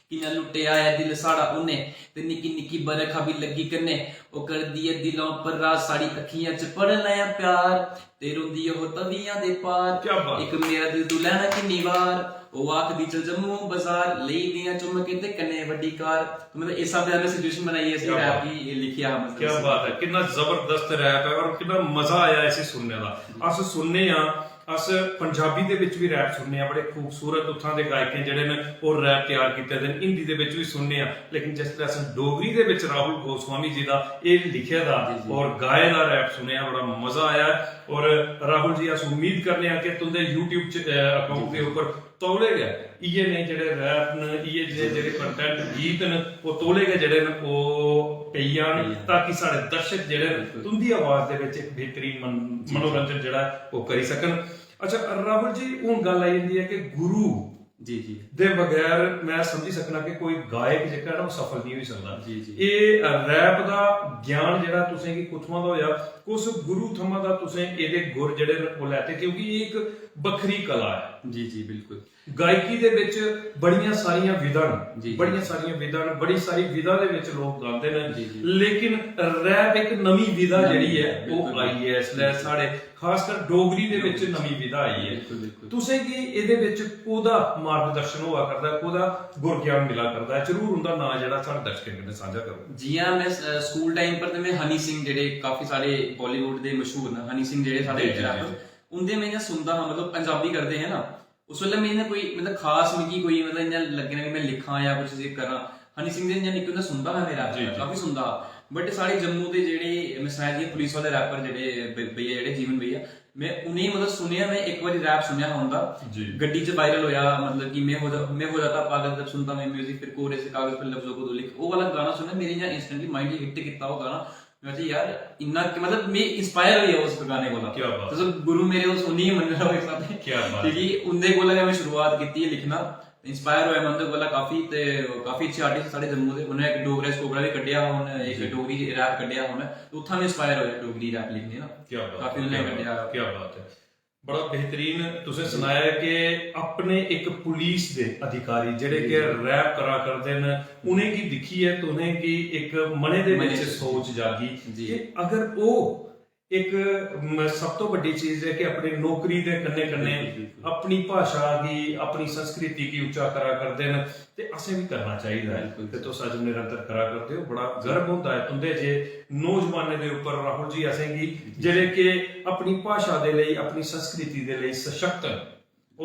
कि'यां लुट्टेआ ऐ दिल साढ़ा उन्नै, ते निक्की निक्की बरखा बी लग्गी कन्नै, ओह् करदी ऐ दिला उप्पर राज, साढ़ी अक्खियां च पढ़ लैं प्यार, ते रोंदी ओह् तवियां दे पार। क्या बात। इक मेरा दिल तू लैना किन्नी बार, ओह् आखदी चल जम्मू बाजार, लेई दियां चुमके ते कन्नै बड्डी कार। तो मतलब इस स्हाबै दा मैं सिचुएशन बनाइयै इसी क्या रैप बात। गी लिखेआ हा, मतलब क्या इसी। बात है, कितना जबरदस्त रैप है और कितना मजा आया इसी सुनने दा। अस सुनने आं, अस पंजाबी दे बिच भी रैप सुनने आं, बड़े खूबसूरत उत्थां दे गायकें जेह्ड़े न, ओह् रैप त्यार कीते दे न, हिंदी दे बिच भी सुनने आं, लेकिन जिसलै अस डोगरी दे बिच राहुल गोस्वामी जी दा एह् लिखे दा जी, जी। और गाए दा रैप सुनेआ, बड़ा मजा आया। और राहुल जी, अस उम्मीद करने आं कि तुंदे YouTube च, अ, अकाउंट जी, दे जी। उप्पर तौले गै इ'यै नेह् जेह्ड़े रैप न, इ'यै जेह् जेह्ड़े कंटेंट गीत न, ओह् तौले गै जेह्ड़े न, ओह् पेई जान, पेई जान। ताकि साढ़े दर्शक जेह्ड़े न, बिल्कुल। तुंदी आवाज दे बिच इक बेहतरीन मन-, जी, जी। मनोरंजन जेह्ड़ा ऐ, ओह् करी सकन। अच्छा, राहुल जी, हून गल्ल आई जंदी ऐ कि गुरु जी, जी। दे बगैर मैं समझी सकना कि कोई गायक जेह्का ना, ओह् सफल नहीं होई सकदा। जी, जी। एह् रैप दा ज्ञान जेह्ड़ा तुसें गी कुत्थुआं दा होएआ, कुस गुरु थमां दा तुसें एह्दे गुर जेह्ड़े न, ओह् लैते? क्योंकि एह् इक बक्खरी कला ऐ। जी, जी, बिल्कुल। गायकी दे बिच बड़ियां सारियां विधां न, जी, जी। बड़ियां सारियां विधां न, बड़ी सारी विधा दे बिच लोक गांदे न, जी, जी। लेकिन रैप इक नमीं विधा नमीं जेह्ड़ी ऐ, बिल्कुल, ओह् आई ऐ इसलै बिल्कुल। साढ़े, खासकर डोगरी दे बिच डोगरी। नमीं विधा आई ऐ। बिल्कुल, बिल्कुल। तुसें गी एह्दे बिच कोह्दा मार्गदर्शन होआ करदा ऐ, कोह्दा गुर ज्ञान मिला करदा ऐ? जरूर उं'दा नांऽ जेह्ड़ा साढ़े दर्शकें कन्नै सांझा करो। जि'यां मैं स-, स्कूल टाइम पर ते मैं हनी सिंह, जेह्ड़े काफी सारे बालीवुड दे मशहूर न, हनी सिंह जेह्ड़े साढ़े जी, जी, जी, रैपर, जी। उं'दे मैं इ'यां सुनदा हा, मतलब पंजाबी करदे हे ना, उस बेल्लै मैं इ'यां कोई, मतलब खास मिगी कोई, मतलब इ'यां लग्गे ना कि मैं लिखां जां कुछ इसी करां। हनी सिंह दे इ'यां निक्के होंदे सुनदा हा मैं रैप, जी, जी। काफी सुनदा हा। But साढ़े जम्मू दे जेह्ड़े, मैं सनाया जि'यां पुलिस वाले रैपर जेह्ड़े भ-, भैया जेह्ड़े जीवन भैया, मैं उ'नेंगी मतलब सुनेआ, मैं इक बारी रैप सुनेआ हा उं'दा। जी। गड्डी च वायरल होआ, मतलब कि मैं हो जा-, मैं हो जाता पागल जब सुनता मैं म्यूजिक, फिर कोरे से कागज पर लफ्जों को तू लिख, ओह् वाला गाना सुनेआ, मेरे इ'यां instantly mind च hit कीता ओह् गाना। मैं आखेआ, "यार, इन्ना कि," मतलब, मैं इंस्पायर होई गेआ उस गाने कोला। क्या बात। तुस गुरु मेरे, उस उन्नी गै मन्नी लैओ इस स्हाबै। क्या बात। क्योंकि उं'दे कोला गै मैं शुरुआत कीती ऐ लिखना, इंस्पायर होया मैं उं'दे कोला काफी, ते काफी अच्छे आर्टिस्ट साढ़े जम्मू दे। उ'नें इक डोगरा इज कोबरा बी कड्ढेआ हा, उ'नें इक जी। डोगरी रैप कड्ढेआ हा उ'नें, ते उत्थां मैं इंस्पायर होया डोगरी रैप लिखने दा। क्या बात। काफी उ'नें क्या बात। कड्ढेआ। क्या बात है। बड़ा बेहतरीन तुसें सनाया कि अपने इक पुलिस दे अधिकारी जेह्ड़े कि रैप करा करदे न, उ'नेंगी दिक्खियै तुसेंगी इक मनै दे बिच सोच जागी कि अगर ओह् इक सब तो बड्डी चीज ऐ कि अपनी नौकरी दे कन्नै कन्नै अपनी भाशा गी, अपनी संस्कृति गी उच्चा करा करदे न, ते असें बी करना चाहिदा ऐ। ते तुस अज्ज निरंतर करा करदे ओ, बड़ा गर्व होंदा ऐ तुं'दे जे नौजवानें दे उप्पर, राहुल जी, असेंगी जेह्ड़े कि अपनी भाशा दे लेई, अपनी संस्कृति दे लेई सशक्त न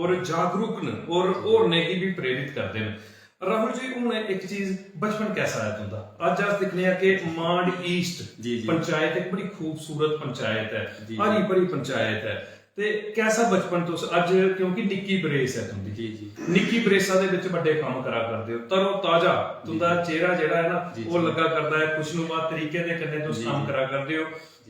और जागरूक न और होरनें गी बी प्रेरित करदे न। राहुल जी, हून इक चीज, बचपन कैसा ऐ तुं'दा? अज्ज अस दिक्खने आं कि मांड ईस्ट पंचायत इक बड़ी खूबसूरत पंचायत ऐ, हरी भरी पंचायत ऐ। ते कैसा बचपन तुस अज्ज, क्योंकि निक्की बरेस ऐ तुं'दी, निक्की बरेसा दे बिच बड्डे कम्म करा करदे ओ, तरो ताजा तुं'दा चेहरा जेह्ड़ा ऐ ना, ओह् लग्गा करदा ऐ, खुशनुमा तरीके दे कन्नै तुस कम्म करा करदे ओ।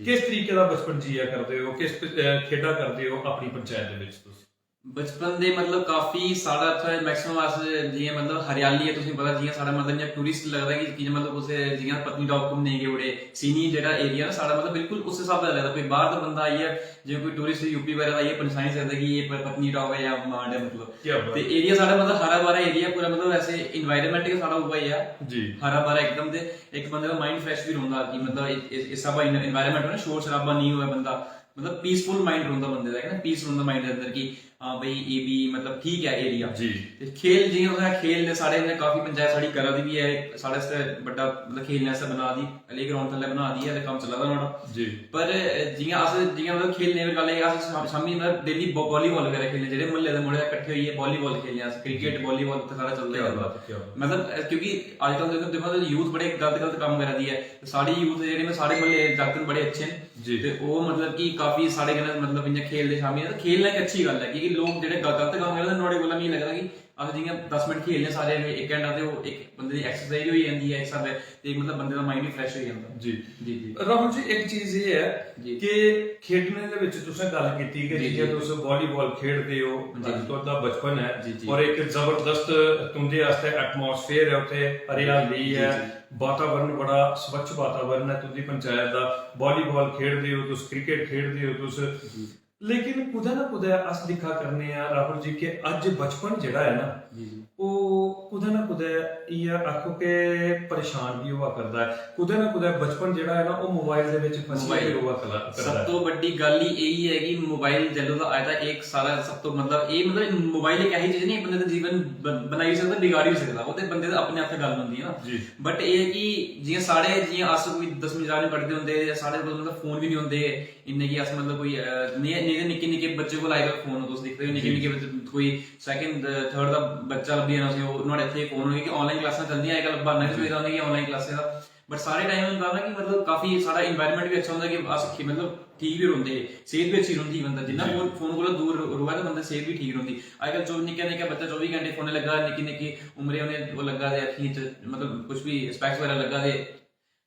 किस तरीके दा बचपन जिया करदे ओ, किस अ, खेढा करदे ओ अपनी पंचायत दे बिच तुस? बचपन दे मतलब काफी साढ़ा इत्थै मैक्सिमम अस जि'यां मतलब हरियाली ऐ, तुसेंगी पता जि'यां साढ़ा मतलब इ'यां टूरिस्ट लगदा कि कि'यां मतलब कुसै जि'यां पत्नीटॉप घूमने गी गे उड़े, सीनी जेह्ड़ा एरिया ना साढ़ा मतलब बिल्कुल उस स्हाबै दा लगदा। कोई बाहर दा बंदा आइयै, जि'यां कोई टूरिस्ट यूपी बगैरा दा आइयै पंछानी सकदा कि एह् प- पत्नीटॉप ऐ जां मांड ऐ मतलब। क्या बात ते एरिया साढ़ा मतलब हरा भरा एरिया पूरा, मतलब ऐसे इन्वायरमेंट गै साढ़ा उ'ऐ ऐ, जी। हरा भरा एकदम। ते इक बंदे दा माइंड फ्रैश बी रौंह्दा कि मतलब इस- इस- इस स्हाबै इन्वायरमेंट होऐ ना, शोर शराबा नेईं होऐ, बंदा मतलब पीसफुल माइंड रौंह्दा बंदे दा, है ना, पीस रौंह्दा माइंड दे अंदर कि हां भाई एह् बी मतलब ठीक ऐ एरिया। जी। ते खेल जि'यां तुसें खेल दे साढ़े इ'यां काफी पंचायत साढ़ी करा दी बी ऐ, साढ़े आस्तै बड्डा मतलब खेलने आस्तै बना दी, प्ले ग्राउंड थल्ले बना दी ऐ ते कम्म चला दा नुहाड़ा। जी। पर जि'यां अस जि'यां मतलब खेलने दी गल्ल ऐ, अस शा- शामीं मतलब डेली वालीबॉल बगैरा खेलने, जेह्ड़े म्हल्ले दे मुड़े किट्ठे होइयै वालीबॉल खेलने अस, क्रिकेट वालीबॉल उत्थै सारा चलदा ही चलदा। मतलब क्योंकि अजकल तुस दिक्खो यूथ बड़े गलत गलत कम्म करा दी ऐ, ते साढ़ी यूथ जेह्ड़े न साढ़े म्हल्ले दे जागत न बड़े अच्छे न। जी। ते ओह् मतलब कि काफी साढ़े कन्नै मतलब इ'यां खेलदे शामीं, ते खेलना इक अच्छी गल्ल ऐ क्योंकि लोक जेह्ड़े ग- गलत कम्म करदे नुहाड़े कोला मिगी लगदा कि अस जि'यां दस मिंट खेलने सारे इक घैंटा, ते ओह् इक बंदे दी एक्सरसाइज होई जंदी ऐ इक स्हाबै, ते मतलब बंदे दा माइंड बी फ्रैश होई जंदा। जी। जी जी। राहुल जी, इक चीज एह् ऐ जी। कि खेढने दे बिच तुसें गल्ल कीती कि जी, जि'यां जी। तुस वालीबॉल खेढदे ओ, जी। अज्ज तुं'दा बचपन ऐ जी, जी। और इक जबरदस्त तुं'दे आस्तै एटमॉस्फेयर ऐ उत्थै, हरियाली जी, ऐ, जी। वातावरण बड़ा स्वच्छ वातावरण ऐ तुं'दी पंचायत दा, वालीबॉल खेढदे ओ तुस, क्रिकेट खेढदे ओ तुस, जी। लेकिन कुतै ना कुतै अस दिक्खा करने आं राहुल जी कि अज्ज बचपन जेह्ड़ा ऐ ना, जी, जी। ओह् कुतै ना कुतै इ'यां आखो कि परेशान बी होआ करदा ऐ, कुतै ना कुतै बचपन जेह्ड़ा ऐ ना ओह् मोबाइल दे बिच फसी मोबाइल। गै र'वा कला- करदा ऐ। सब तो बड्डी गल्ल ही एही ऐ कि मोबाइल जदूं दा आए दा, इक सारा सब तो मतलब एह् मतलब मोबाइल इक ऐसी चीज निं बंदे दा जीवन ब- बनाई बी सकदा, बिगाड़ी बी सकदा, ओह् ते बंदे दा अपने हत्थ गल्ल होंदी है ना। जी। बट एह् ऐ कि जि'यां साढ़े जि'यां अस कोई दसमीं जारमीं पढ़दे होंदे हे, साढ़े कोल मतलब फोन बी निं होंदे हे इन्ने कि अस मतलब कोई अ, नेह् नेह् ते निक्के निक्के बच्चे कोल अजकल फोन तुस दिखदे हो, निक्के जी। निक्के बच्चे कोई सैकंड थर्ड दा बच्चा लब्भी जाना तुसें, ओह् नुहाड़े हत्थै फोन होने, क्योंकि ऑनलाइन क्लासां चलदियां अजकल, ब्हान्ना बी जी। पेदा होंदा कि ऑनलाइन क्लासें दा। बट सारे टाइम होंदा ना कि मतलब काफी साढ़ा इन्वायरमेंट बी अच्छा होंदा कि अस ठी- मतलब ठीक बी रौंह्दे हे, सेह्त बी अच्छी रौंह्दी ही बंदा जिन्ना जी। फोन फोन कोला दूर रौ- र'वै ते बंदा सेह्त बी ठीक रौंह्दी। अजकल चौबी निक्का निक्का बच्चा चौबी घैंटे फोन लग्गा दा, निक्की निक्की उमरे उ'नें ओह् लग्गा दे अक्खियें च मतलब कुछ बी स्पैक्स बगैरा लग्गा दे।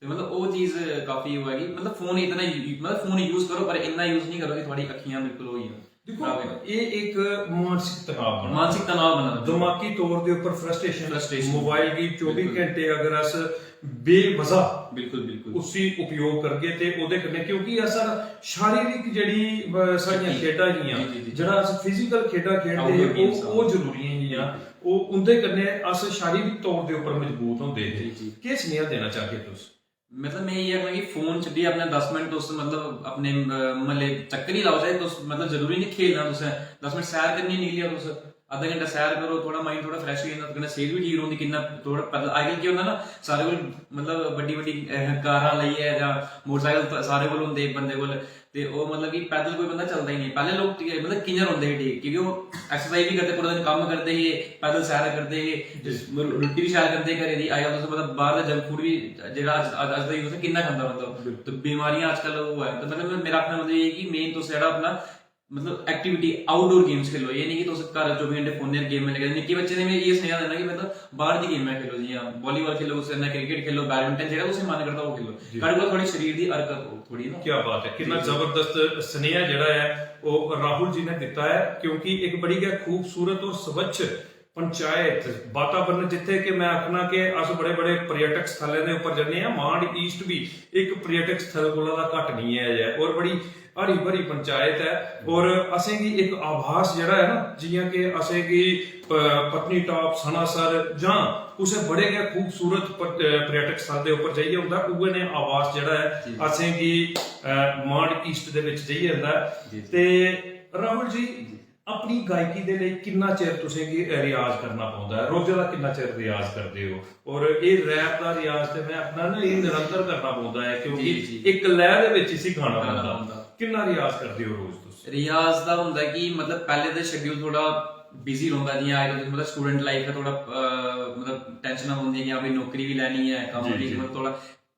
ते मतलब ओह् चीज काफी ओह् ऐ कि मतलब फोन इतना यू- मतलब फोन यूज करो पर इन्ना यूज निं करो कि थुआड़ी अक्खियां बिल्कुल ओह् होई जान। दिक्खो, खराब होई जान। एह् इक मानसिक तनाव बना। मानसिक तनाव बना दा। दमागी तौर दे उप्पर फ्रस्ट्रेशन। फ्रस्ट्रेशन। मोबाइल गी चौबी बिल्कुल। घैंटे अगर अस बेमजा बिल्कुल, बिल्कुल। उसी उपयोग करगे ते ओह्दे कन्नै, क्योंकि अस शारीरिक जेह्ड़ी, अ, साढ़ियां जी। खेढां हियां, जी, जी, जी। जेह्ड़ा अस फिजिकल खेढां खेढदे हे, आउटडोर गेम्स, ओह्, ओह् हां। जरूरी हियां। बिल्कुल। ओह् उं'दे कन्नै अस शारीरिक तौर दे उप्पर मजबूत होंदे हे। जी, जी। केह् सनेहा देना चाह्गे तुस? मतलब में इ'यै आखना कि फोन छड्डियै अपने दस मिंट तुस मतलब अपने, अ, म्हल्ले चक्कर ही लाओ, चाहे तुस मतलब जरूरी निं खेलना तुसें, दस मिंट सैर करनी निकली जाओ तुस, अद्धा घैंटा सैर करो, थोह्ड़ा माइंड थोह्ड़ा फ्रैश होई जंदा, कन्नै सेह्त बी ठीक रौंह्दी। किन्ना थोह्ड़ा पैदल, अजकल केह् होंदा ना, सारे कोल मतलब बड्डी बड्डी, अ, कारां लेइयै जां मोटरसाइकल त- सारे कोल होंदे बंदे कोल, ते ओह् मतलब कि पैदल कोई बंदा चलदा ही निं। पैह्लें लोक कि- मतलब कि'यां रौंह्दे हे ठीक, क्योंकि ओह् एक्सरसाइज बी करदे, पूरा दिन कम्म करदे हे, पैदल सैर करदे हे, जी। रु- रुट्टी बी शैल खंदे हे घरै दी। अजकल तुस मतलब बाह्र दा जंक फूड बी जेह्ड़ा अज्ज अज्ज अज्ज दा यूथ ऐ किन्ना खंदा मतलब, बिल्कुल। ते बमारियां अजकल ओह् ऐ। ते मतलब मेरा आखने दा मतलब एह् ऐ कि मेन तुस जेह्ड़ा अपना मतलब एक्टिविटी आउटडोर गेम्स खेलो, एह् निं कि तुस घर चौबी घैंटे फोनै पर गेम लग्गे दे। निक्के बच्चे दे में इ'यै सनेहा देना कि मतलब बाह्र दी गेमां खेलो, जि'यां वालीबॉल खेलो, कुसै कन्नै क्रिकेट खेलो, बैडमिंटन, जेह्ड़ा तुसें मन करदा ओह् खेलो। जी। घट्ट कोला थुआढ़े शरीर दी हरकत हो थोह्ड़ी ना। क्या बात है, किन्ना जी, जी। जबरदस्त सनेहा जेह्ड़ा ऐ ओह् राहुल जी ने दित्ता ऐ, क्योंकि इक बड़ी गै खूबसूरत और स्वच्छ पंचायत, वातावरण जित्थै कि में आखना कि अस बड़े बड़े पर्यटक स्थलें दे उप्पर जन्ने आं। मांड ईस्ट बी इक पर्यटक स्थल कोला दा घट्ट निं ऐ, ऐ और बड़ी हरी भरी पंचायत ऐ। और असेंगी इक आभास जेह्ड़ा ऐ ना, जि'यां कि असेंगी प- पत्नीटाप, सनासर जां कुसै बड़े गै खूबसूरत प- पर्यटक स्थल दे उप्पर जाइयै होंदा, उ'ऐ नेहा आभास जेह्ड़ा ऐ असेंगी मांड ईस्ट दे बिच जाइयै होंदा ऐ। ते राहुल जी, अपनी गायकी दे लेई किन्ना चिर तुसेंगी रियाज करना पौंदा ऐ? रोजै दा किन्ना चिर रियाज करदे ओ? और एह् रैप दा रियाज ते में आखना ना, एह् निरंतर करना पौंदा ऐ, क्योंकि इक लैऽ दे बिच इसी गाना पौंदा। किन्ना रियाज करदे ओ रोज तुस? रियाज दा होंदा कि मतलब पैह्ले ते शेड्यूल थोह्ड़ा बिजी रौंह्दा, जि'यां अजकल तुस मतलब स्टूडेंट लाइफ ऐ, थोह्ड़ा मतलब टैंशनां पौंदियां कि हां भाई नौकरी बी लैनी ऐ, कम्म बी मतलब थोह्ड़ा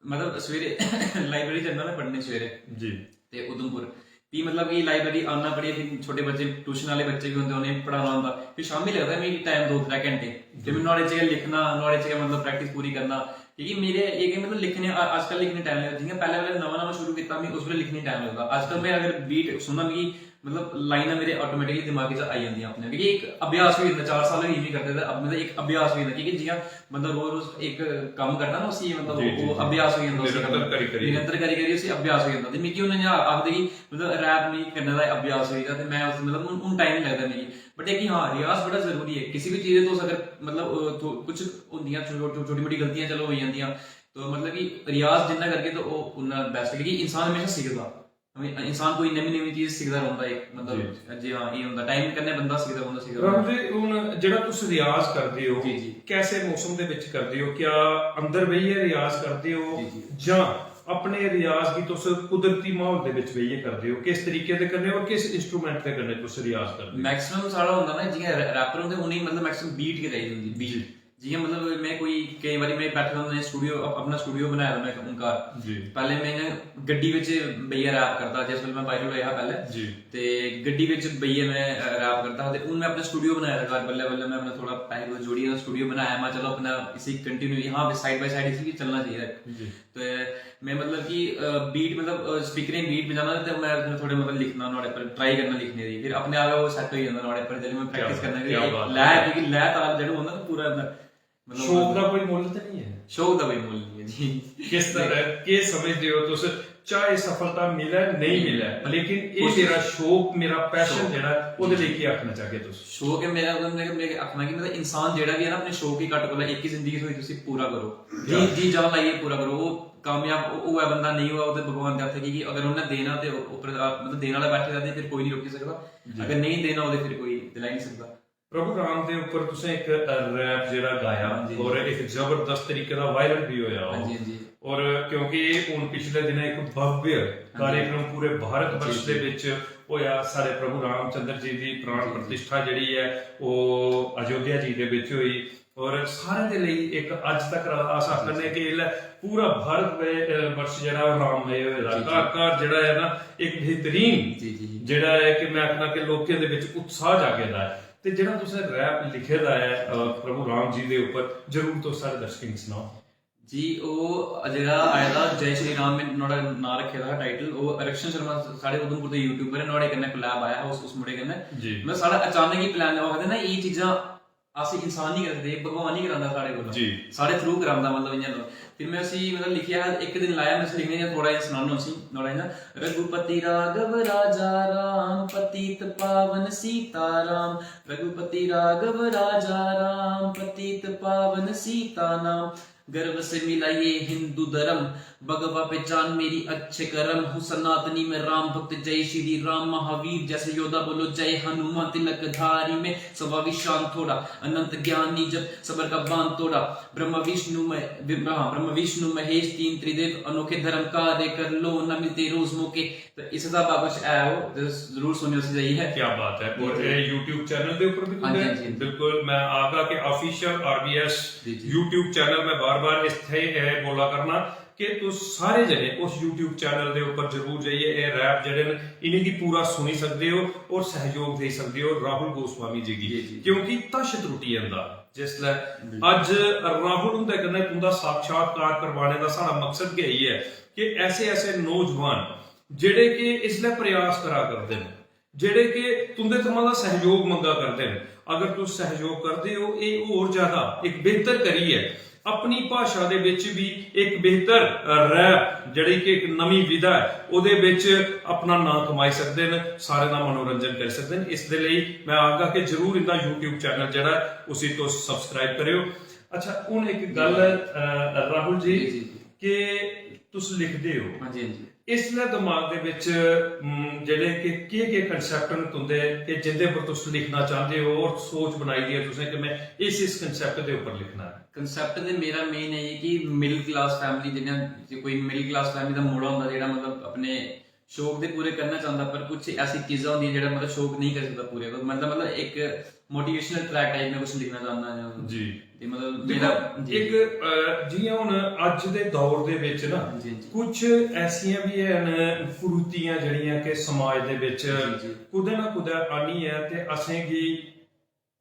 मतलब सवेरे लाइब्रेरी जन्ना में पढ़ने सवेरे जी। ते उधमपुर, फ्ही मतलब कि लाइब्रेरी आना पढ़ियै, फ्ही छोटे बच्चे, ट्यूशन आह्ले बच्चे बी होंदे, उ'नेंगी पढ़ाना होंदा, फ्ही शामीं लगदा मिगी टाइम दो त्रै घैंटे, ते में नुहाड़े च गै लिखना, नुहाड़े च गै मतलब प्रैक्टिस पूरी करना। क्योंकि मेरे एह् कि मतलब लिखने अ- अज्जकल लिखने टाइम लगदा, जि'यां पैह्लें पैह्लें नमां नमां शुरू कीता, मिगी उस बेल्लै लिखने टाइम लगदा। अज्जकल में अगर बीट सुनना, मिगी मतलब लाइनां मेरे ऑटोमेटिकली दिमाग च आई जंदियां अपने, क्योंकि इक अभ्यास होई जंदा, चार साल होई गे मिगी करदे, ते अब मतलब इक अभ्यास होई जंदा, क्योंकि जि'यां बंदा रोज रोज इक कम्म करदा ना, उसी मतलब जी, जी, ओह् जी। अभ्यास होई जंदा उसी निरंतर करी करी। निरंतर करी करी उसी अभ्यास होई जंदा। ते मिगी हून इ'यां आखदे कि मतलब रैप मिगी करने दा अभ्यास होई गेदा, ते में उस मतलब हून हून टाइम निं लगदा मिगी। बट एह् कि हां, रियाज बड़ा जरूरी ऐ। किसी बी चीज तुस अगर मतलब अ, थो- कुछ होंदियां छो- छो- छोटी मोटी गलतियां चलो होई जंदियां, तो मतलब कि रियाज जिन्ना करगे तो ओह् उन्ना बेस्ट, क्योंकि इंसान म्हेशा सिखदा। हमें- इंसान कोई नमीं नमीं चीज सिखदा रौंह्दा, इक मतलब जी। जे हां एह् होंदा, टाइम कन्नै बंदा सिखदा रौंह्दा, सिखदा राहुल रौंह्दा। जी, हून जेह्ड़ा तुस रियाज करदे ओ, जी, जी। कैसे मौसम दे बिच करदे ओ? क्या अंदर बेहियै रियाज करदे ओ जी, जी। जां अपने रियाज गी तुस कुदरती माहौल दे बिच बेहियै करदे ओ? किस तरीके दे कन्नै और किस इंस्ट्रूमेंट दे कन्नै तुस रियाज करदे ओ? मैक्सिमम साढ़ा होंदा ना, जि'यां रैपर होंदे, उ'नेंगी मतलब मैक्सिमम बीट गै चाहिदी होंदी, बीट। जी। जि'यां मतलब में कोई केईं बारी में बैठे दा होंदा स्टूडियो, अप- अपना स्टूडियो बनाए दा में हून घर। जी। पैह्लें में इ'यां गड्डी बिच बेहियै रैप करदा हा, जिस बेल्लै में वायरल होएआ हा पैह्लें। जी। ते गड्डी बिच बेहियै में अ, रैप करदा हा, ते हून में अपना स्टूडियो बनाए दा घर। बल्लें बल्लें में अपना थोह्ड़ा पैसे पूसे जोड़ियै स्टूडियो बनाया, में चलो अपना इसी कंटिन्यू, हां, साइड बाय साइड इसी बी चलना चाहिदा। जी। ते में मतलब कि अ, बीट मतलब स्पीकरें बीट बजाना, ते में थोह्ड़े मतलब लिखना नुहाड़े पर, ट्राई करना लिखने दी, फिर अपने आप गै ओह् सैट्ट होई जंदा नुहाड़े पर, जिसलै में क्या प्रैक्टिस बात, करना, क्या क्योंकि बात लै है। क्योंकि लै ताल जेह्ड़ा होंदा ना पूरा अंदर, मतलब शौक दा कोई मुल्ल ते नहीं है। शौक दा कोई मुल्ल नहीं है जी। किस तरह, केह् समझदे ओ तुस, चाहे सफलता मिलै, नेईं मिलै, लेकिन एह् कोशिश। मेरा शौक, मेरा पैशन शौक। जेह्ड़ा ऐ, ओह्दे जी। लेई केह् आखना चाह्गे तुस? शौक ऐ मेरा, मतलब, मेरा, मेरा आखना कि मतलब इंसान जेह्ड़ा बी ऐ ना, अपने शौक गी घट्ट कोला इक ही जिंदगी थ्होई तुसी, पूरा करो। जी, जी। जी जान लाइयै पूरा करो। ओह् कामयाब हो-, होऐ बंदा, नेईं होऐ, ओह् ते भगवान दे हत्थ ऐ, कि अगर उन्नै देना ते उप्पर, मतलब, देने आह्ला बैठे दा ते फिर कोई निं रोकी सकदा। जी। अगर नेईं देना होऐ ते फिर कोई दिलाई निं सकदा। प्रभु राम दे उप्पर तुसें इक रैप जेह्ड़ा गाया जी। और इक जबरदस्त तरीके दा वायरल बी होया ओह्। हां जी, हां जी। और क्योंकि हून पिछले दिनें इक भव्य हां जी। कार्यक्रम पूरे भारत वर्ष जी, दे जी। बिच होया, साढ़े प्रभु रामचंद्र जी दी प्राण जी, जी। प्रतिष्ठा जेह्ड़ी ऐ, ओह् अयोध्या जी दे बिच होई। और सारें दे लेई इक अज्ज तक अस आखने कि इसलै पूरा भारत वे-, अ, वर्ष जेह्ड़ा ओह् राममय होए दा, जी, जी। घर घर जेह्ड़ा ऐ ना, इक बेहतरीन जी, जी, जी। जेह्ड़ा ऐ कि में आखना कि लोकें दे बिच उत्साह जागे दा ऐ। ते जेह्ड़ा तुसें रैप लिखे दा ऐ, अ, प्रभु राम जी दे उप्पर, जरूर तुस साढ़े दर्शकें गी सनाओ। जी, ओह् जेह्ड़ा आए दा जय श्री राम, में नुहाड़ा नांऽ रक्खे दा हा टाइटल, ओह् रक्षण शर्मा साढ़े उधमपुर दे यूट्यूबर ऐ, नुहाड़े कन्नै कोलैब आया हा उस, उस मुंडे कन्नै। जी। मतलब साढ़ा अचानक ही प्लान, ओह् आखदे ना, एह् चीजां अस इंसान नहीं करदे, भगवान ही करांदा साढ़े कोल। जी। साढ़े थ्रू करांदा, मतलब इ'यां लोक। फिर में उसी मतलब लिखेआ, इक दिन लाया में उसी लिखने दा, थोह्ड़ा जेहा सनाना उसी, नुहाड़ा इ'यां, रघुपति राघव राजा राम, पतित पावन सीता राम, रघुपति राघव राजा राम, पतित पावन सीता नाम, गर्व से मिला ये हिंदू धर्म, भगवा पहचान मेरी अच्छे कर्म, हूँ सनातनी मैं राम भक्त, जय श्री राम महावीर, जैसे योद्धा बोलो जय हनुमान, तिलक धारी मैं सवा विशान थोड़ा, अनंत ज्ञानी जब सबर का बांध तोड़ा, ब्रह्मा विष्णु में, ब्रह्मा, ब्रह्मा विष्णु महेश तीन त्रिदेव, अनोखे धर्म कार्य कर लो, न मिलते रोज मौके। तो इस स्हाबा कुछ है, ओह् जरूर सुनेओ उसी जाइयै। क्या बात है। और जी। ये YouTube चैनल दे उप्पर भी हां जी, तुंदे हां जी। बिल्कुल, मैं आखगा कि ऑफिशियल आरबीएस जी, जी। YouTube चैनल, मैं बार-बार इत्थै एह् बोला करना कि तुस सारे जने उस YouTube चैनल दे उप्पर जरूर जाइयै एह् रैप जेह्ड़े न, इ'नेंगी पूरा सुनी सकदे ओ और सैह्योग देई सकदे ओ राहुल गोस्वामी जी गी, जी, जी। क्योंकि तश त्रुट्टी जंदा जिसलै। बिल्कुल। अज्ज राहुल हुंदे कन्नै तुं'दा साक्षात्कार करवाने दा साढ़ा मकसद गै इ'यै ऐ कि ऐसे-ऐसे नौजवान जेह्ड़े कि इसलै प्रयास करा करदे न, जेह्ड़े कि तुंदे थमां दा सैह्योग मंगा करदे न। अगर तुस सैह्योग करदे ओ, एह् होर ज्यादा इक बेहतर करियै अपनी भाशा दे बिच बी इक बेहतर रैप, जेह्ड़ी कि इक नमीं विधा ऐ, ओह्दे बिच अपना नांऽ कमाई सकदे न, सारें दा मनोरंजन करी सकदे न। इस दे लेई में आखगा कि जरूर इंदा YouTube चैनल जेह्ड़ा ऐ, उसी तुस सब्सक्राइब करेओ। अच्छा, हून इक गल्ल, अ, राहुल जी, जी, जी, जी। कि तुस लिखदे ओ, हाँ जी, हाँ जी। इसलै दमाग दे बिच, हम्म, जेह्ड़े कि केह् केह् कनसैप्ट न तुंदे कि जिंदे पर तुस लिखना चांह्दे ओ और सोच बनाई दी ऐ तुसें कि में इस, इस कनसैप्ट दे उप्पर लिखना ऐ? कनसैप्ट ते मेरा मेन एह् ऐ कि मिडिल क्लास फैमिली, जि'यां जे कोई मिडिल क्लास फैमिली दा मुड़ा होंदा जेह्ड़ा मतलब अपने शौक ते पूरे करना चांह्दा, पर कुछ ऐसी चीजां होंदियां जेह्ड़ा मतलब शौक नेईं करी सकदा पूरे। मतलब, मतलब इक मोटिवेशनल ट्रैक टाइप में कुछ लिखना चांह्दा जां जी। ते मतलब दिक्खो, मेरा, जी। इक, अ, जि'यां हून अज्ज दे दौर दे बिच ना जी, जी। कुछ ऐसियां बी हैन कुरीतियां जेह्ड़ियां कि समाज दे बिच जी, जी। कुतै ना कुतै आनियै ते असेंगी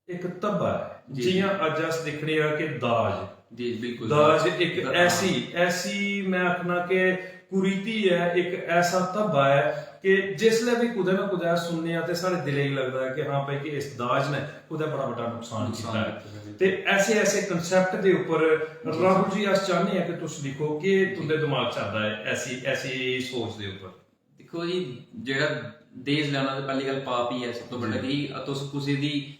इक धब्बा ऐ। जी। जि'यां अज्ज अस दिक्खने आं कि दाज, जी, बिल्कुल। दाज इक दा-, ऐसी, ऐसी, मैं आखना कि कुरीति ऐ, इक ऐसा धब्बा ऐ कि जिसलै बी कुतै ना कुतै अस सुनने आं ते साढ़े दिलै गी लगदा ऐ कि हां भाई, कि इस दाज ने कुतै बड़ा बड्डा नुकसान नुकसान कीता ऐ। कीता ऐ। ते ऐसे, ऐसे कनसैप्ट दे उप्पर जी, जी। राहुल जी, अस चाह्न्ने आं कि तुस लिखो कि जी। तुंदे दमाग च आंदा ऐ ऐसी, ऐसी सोच दे उप्पर। दिक्खो जी, जेह्ड़ा दाज लैना ते पैह्ली गल्ल पाप ही ऐ सब तो बड्डा, जी। कि तुस कुसै दी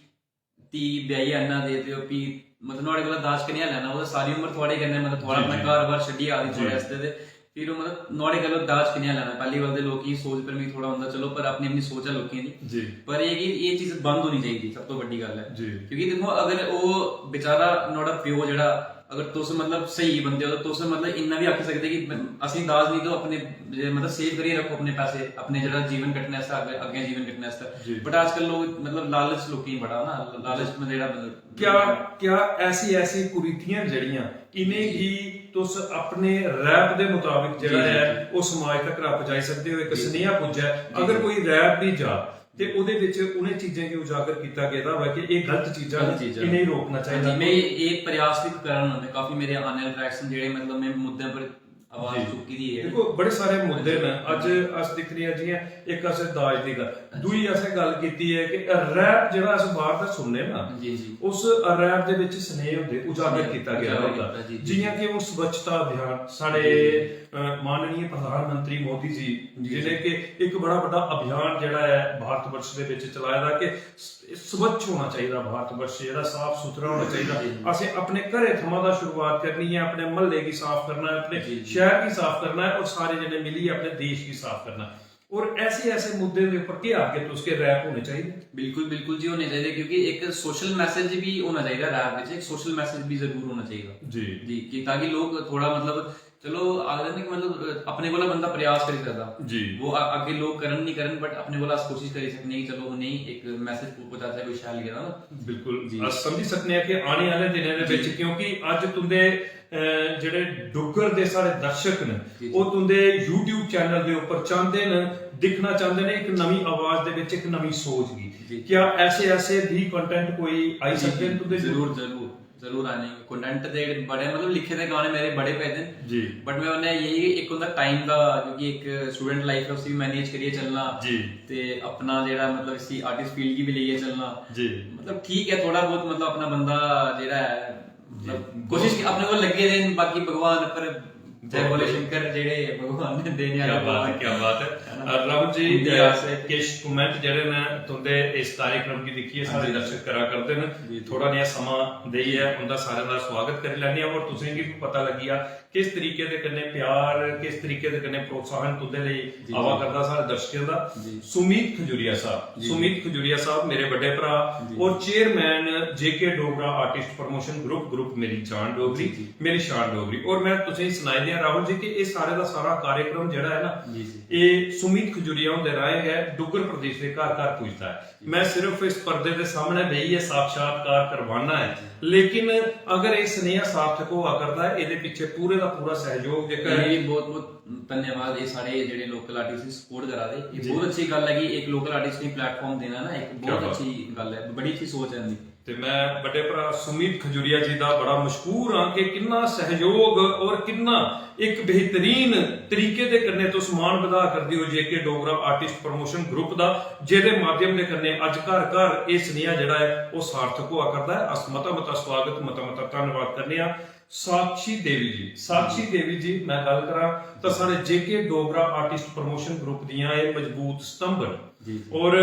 धी ब्याहियै आह्ना दे ते ओह् फ्ही मतलब नुहाड़े कोला दाज कनेहा लैना? ओह् सारी उम्र थुआढ़े कन्नै, मतलब थुआढ़ा जी, अपना जी। घर-बार छड्डियै आ दी जी। थुआढ़े आस्तै, ते फिर ओह् मतलब नुहाड़े कोला दाज कनेहा लैना? पैह्ली गल्ल ते लोकें दी सोच पर मिगी थोह्ड़ा होंदा, चलो, पर अपनी, अपनी सोच ऐ लोकें दी। जी। पर एह् कि एह् चीज बंद होनी चाहिदी, सब तो बड्डी गल्ल ऐ। जी। क्योंकि दिक्खो, अगर ओह् बेचारा, नुहाड़ा प्यो जेह्ड़ा, अगर तुस मतलब स्हेई बंदे ओ, ते तुस मतलब इन्ना बी आखी सकदे कि असेंगी दाज निं देओ, अपने जे मतलब save करियै रक्खो अपने पैसे, अपने जेह्ड़ा जीवन कट्टने आस्तै, अग्गें, अग्गें जीवन कट्टने आस्तै। जी। But आजकल लोक मतलब लालच लोकें गी बड़ा ना, लालच में जेह्ड़ा मतलब क्या, क्या ऐसी, ऐसी कुरीतियां न जेह्ड़ियां इ'नेंगी तुस अपने रैप दे मुताबिक जेह्ड़ा जी, जी, ऐ, जी। ओह् समाज तक पजाई सकदे ओ, इक जी। सनेहा पुज्जै? जी, अगर जी। कोई रैप बी जा ते ओह्दे बिच उ'नें चीजें गी उजागर कीता गेदा होऐ कि एह् गलत चीजां न, गलत चीजां न। इ'नेंगी रोकना चाहिदा। जी, में एह् प्रयास बी करा ना, में काफी मेरे आने आह्ले ट्रैक्स न जेह्ड़े मतलब में मुद्दें पर आवाज जी। चुक्की दी ऐ। दिक्खो, बड़े सारे मुद्दे न। अज्ज अस दिक्खने आं, जि'यां इक अस दाज दी गल्ल, दूई असें गल्ल कीती ऐ कि रैप जेह्ड़ा अस बाह्र दा सुनने ना, जी, जी। उस रैप दे बिच सनेह होंदे, उजागर जी, कीता गेदा उजागर होंदा। कीता, जी, जी। जि'यां कि हून स्वच्छता अभियान, साढ़े, जी। अ, माननीय प्रधानमंत्री मोदी जी, जी, जि'नें जी। कि इक बड़ा बड्डा अभियान जेह्ड़ा ऐ भारत वर्ष दे बिच चलाए दा कि स-, स्वच्छ होना चाहिदा भारत वर्ष, जेह्ड़ा साफ सुथरा होना चाहिदा। जी, जी। असें अपने घरै थमां दा शुरुआत करनी ऐ, अपने म्हल्ले गी साफ करना ऐ, अपने जी, जी। शैह्र गी साफ करना ऐ और सारे जने मिलियै अपने देश गी साफ करना ऐ। और ऐसे, ऐसे मुद्दें दे उप्पर केह् आखगे तुस कि रैप होने चाहिदे? बिल्कुल, बिल्कुल जी, होने चाहिदे, क्योंकि इक सोशल मैसेज बी होना चाहिदा रैप बिच, इक सोशल मैसेज बी जरूर होना चाहिदा। जी। जी, कि ताकि लोक थोह्ड़ा, मतलब, चलो, आखदे न कि, मतलब, अपने कोला बंदा प्रयास करी सकदा। जी। वो अ-, अग्गें लोक करन निं करन, but अपने कोला अस कोशिश करी सकने कि चलो, उ'नेंगी इक मैसेज पु-, पहुंचाचै कोई शैल गेदा ना। बिल्कुल। जी। अस समझी सकने आं कि आने आह्ले दिनें दे जी। बिच, क्योंकि अज्ज तुंदे, अ, जेह्ड़े डुग्गर दे साढ़े दर्शक न, जी, जी। ओह् तुंदे YouTube चैनल दे उप्पर चांह्दे न, दिक्खना चांह्दे न, इक नमीं आवाज दे बिच इक नमीं सोच गी। जी। क्या ऐसे, ऐसे भी कंटेंट कोई आई जी, सकदे न जी। तुंदे? जरूर, जरूर। जरूर आने। कंटेंट ते बड़े, मतलब, लिखे दे गाने मेरे बड़े पेदे न। जी। But में उन्हें यही इक होंदा टाइम दा, क्योंकि इक स्टूडेंट लाइफ है, उसी भी मैनेज करियै चलना। जी। ते अपना जेह्ड़ा, मतलब, इसी आर्टिस्ट फील्ड गी बी लेइयै चलना। जी। मतलब, ठीक ऐ, थोह्ड़ा बहुत, मतलब, अपना बंदा जेह्ड़ा ऐ, मतलब, जी। कोशिश अपने कोल लग्गे दे न, बाकी भगवान उप्पर जय भोले शंकर, जेह्ड़े भगवान ने देने क्या आह्ले बात है, भगवान। क्या बात है। है ना? अ, राहुल जी, उंदी अ, आस है। किश कमेंट जेह्ड़े न तुंदे इस कार्यक्रम गी दिक्खियै हाँ साढ़े जी। दर्शक करा करदे न। जी, जी। थोह्ड़ा नेहा समां देइयै उंदा सारें दा स्वागत करी लैन्ने आं और तुसें गी बी पता लग्गी जा किस तरीके दे कन्नै प्यार, किस तरीके दे कन्नै प्रोत्साहन तुंदे लेई जी, आवा जी। करदा साढ़े दर्शकें दा। जी। सुमीत खजूरिया साहब, जी, जी। सुमीत खजूरिया साहब मेरे बड्डे भ्रा जी। और chairman J K Dogra artist promotion group, group मेरी जान डोगरी, जी, जी। मेरी शान डोगरी। और मैं तुसें गी सनाई देआं राहुल जी कि एह् सारे दा सारा कार्यक्रम जेह्ड़ा ऐ ना, जी, जी। एह् सुमित खजूरिया हुंदे राहें गै डुग्गर प्रदेश दे घर घर पुजदा ऐ। जी। मैं सिर्फ इस पर्दे दे सामनै बेहियै साक्षात्कार करवाना ऐ, जी। लेकिन अगर एह् सनेहा सार्थक होआ करदा ऐ, एह्दे पिच्छे पूरे दा पूरा सैहयोग जेह्का ऐ, नेईं, बहुत बहुत धन्यवाद। एह् साढ़े जेह्ड़े लोकल आर्टिस्ट गी सपोर्ट करा दे, एह् जी। बहुत अच्छी गल्ल ऐ कि इक लोकल आर्टिस्ट गी प्लेटफार्म देना ना, इक क्या बहुत बात। अच्छी गल्ल ऐ, बड़ी अच्छी सोच ऐ इंदी। ते मैं बड्डे भ्रा सुमित खजूरिया जी दा बड़ा मशहूर हां कि किन्ना सहयोग और किन्ना इक बेहतरीन तरीके दे कन्नै तुस मान बधा करदे हो जेके डोगरा आर्टिस्ट प्रमोशन ग्रुप दा, जेदे माध्यम दे कन्नै अज्ज घर घर एह् सनेहा जेह्ड़ा ऐ ओह् सार्थक होआ करदा ऐ। अस मता मता स्वागत, मता मता धन्नवाद करने आं साक्षी देवी जी। साक्षी देवी जी, मैं गल्ल करां तां साढ़े जेके डोगरा आर्टिस्ट प्रमोशन ग्रुप दियां एह् मजबूत स्तंभ न। और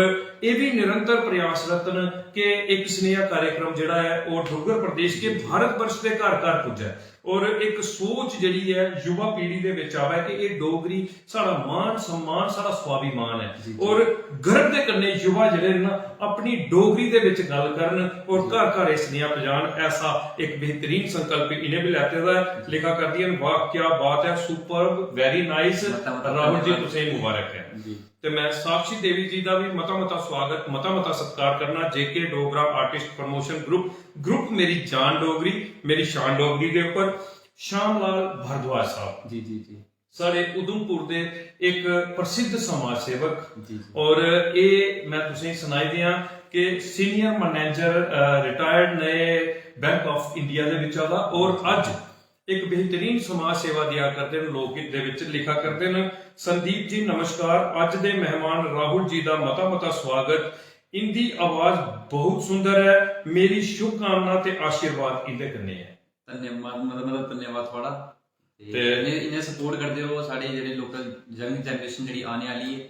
एह् बी निरंतर प्रयासरत न कि इक सनेहा कार्यक्रम जेह्ड़ा ऐ ओह् डुग्गर प्रदेश के भारत वर्ष दे घर घर पुज्जै और इक सोच जेह्ड़ी ऐ युवा पीढ़ी दे बिच आवै कि एह् डोगरी साढ़ा मान सम्मान, साढ़ा स्वाभिमान ऐ। और गर्व दे कन्नै युवा जेह्ड़े न अपनी डोगरी दे बिच गल्ल करन और घर घर एह् सनेहा पजान, ऐसा इक बेहतरीन संकल्प इ'नें बी लैते दा ऐ। लिखा करदियां न, "वाह, क्या बात है, superb, very nice।" Rahul ji, तुसेंगी मुबारक ऐ। ते मैं साक्षी देवी जी दा बी मता मता स्वागत, मता मता सत्कार करना JK Dogra artist promotion group, group मेरी जान डोगरी, मेरी शान डोगरी दे उप्पर श्याम लाल भारद्वाज साहब, जी जी जी, साढ़े उधमपुर दे इक प्रसिद्ध समाज सेवक। जी जी। और एह् मैं तुसेंगी सनाई देआं कि सीनियर मैनेजर रिटायर्ड ने बैंक ऑफ इंडिया दे बिच्चा दा, और अज्ज इक बेहतरीन समाज सेवा दिया करदे न, लोकहित दे विच लिखा करदे न। संदीप जी नमस्कार, अज्ज दे मेहमान राहुल जी दा मता मता स्वागत। इंदी आवाज बहुत सुंदर ऐ, मेरी शुभकामना ते आशीर्वाद इंदे कन्नै ऐ। धन्यवाद, मतलब, मतलब धन्यवाद थुआढ़ा। ते ते इन्ने, इन्ने सपोर्ट करदे ओ साढ़े जेह्ड़े लोकल यंग जनरेशन जेह्ड़ी आने आह्ली ऐ।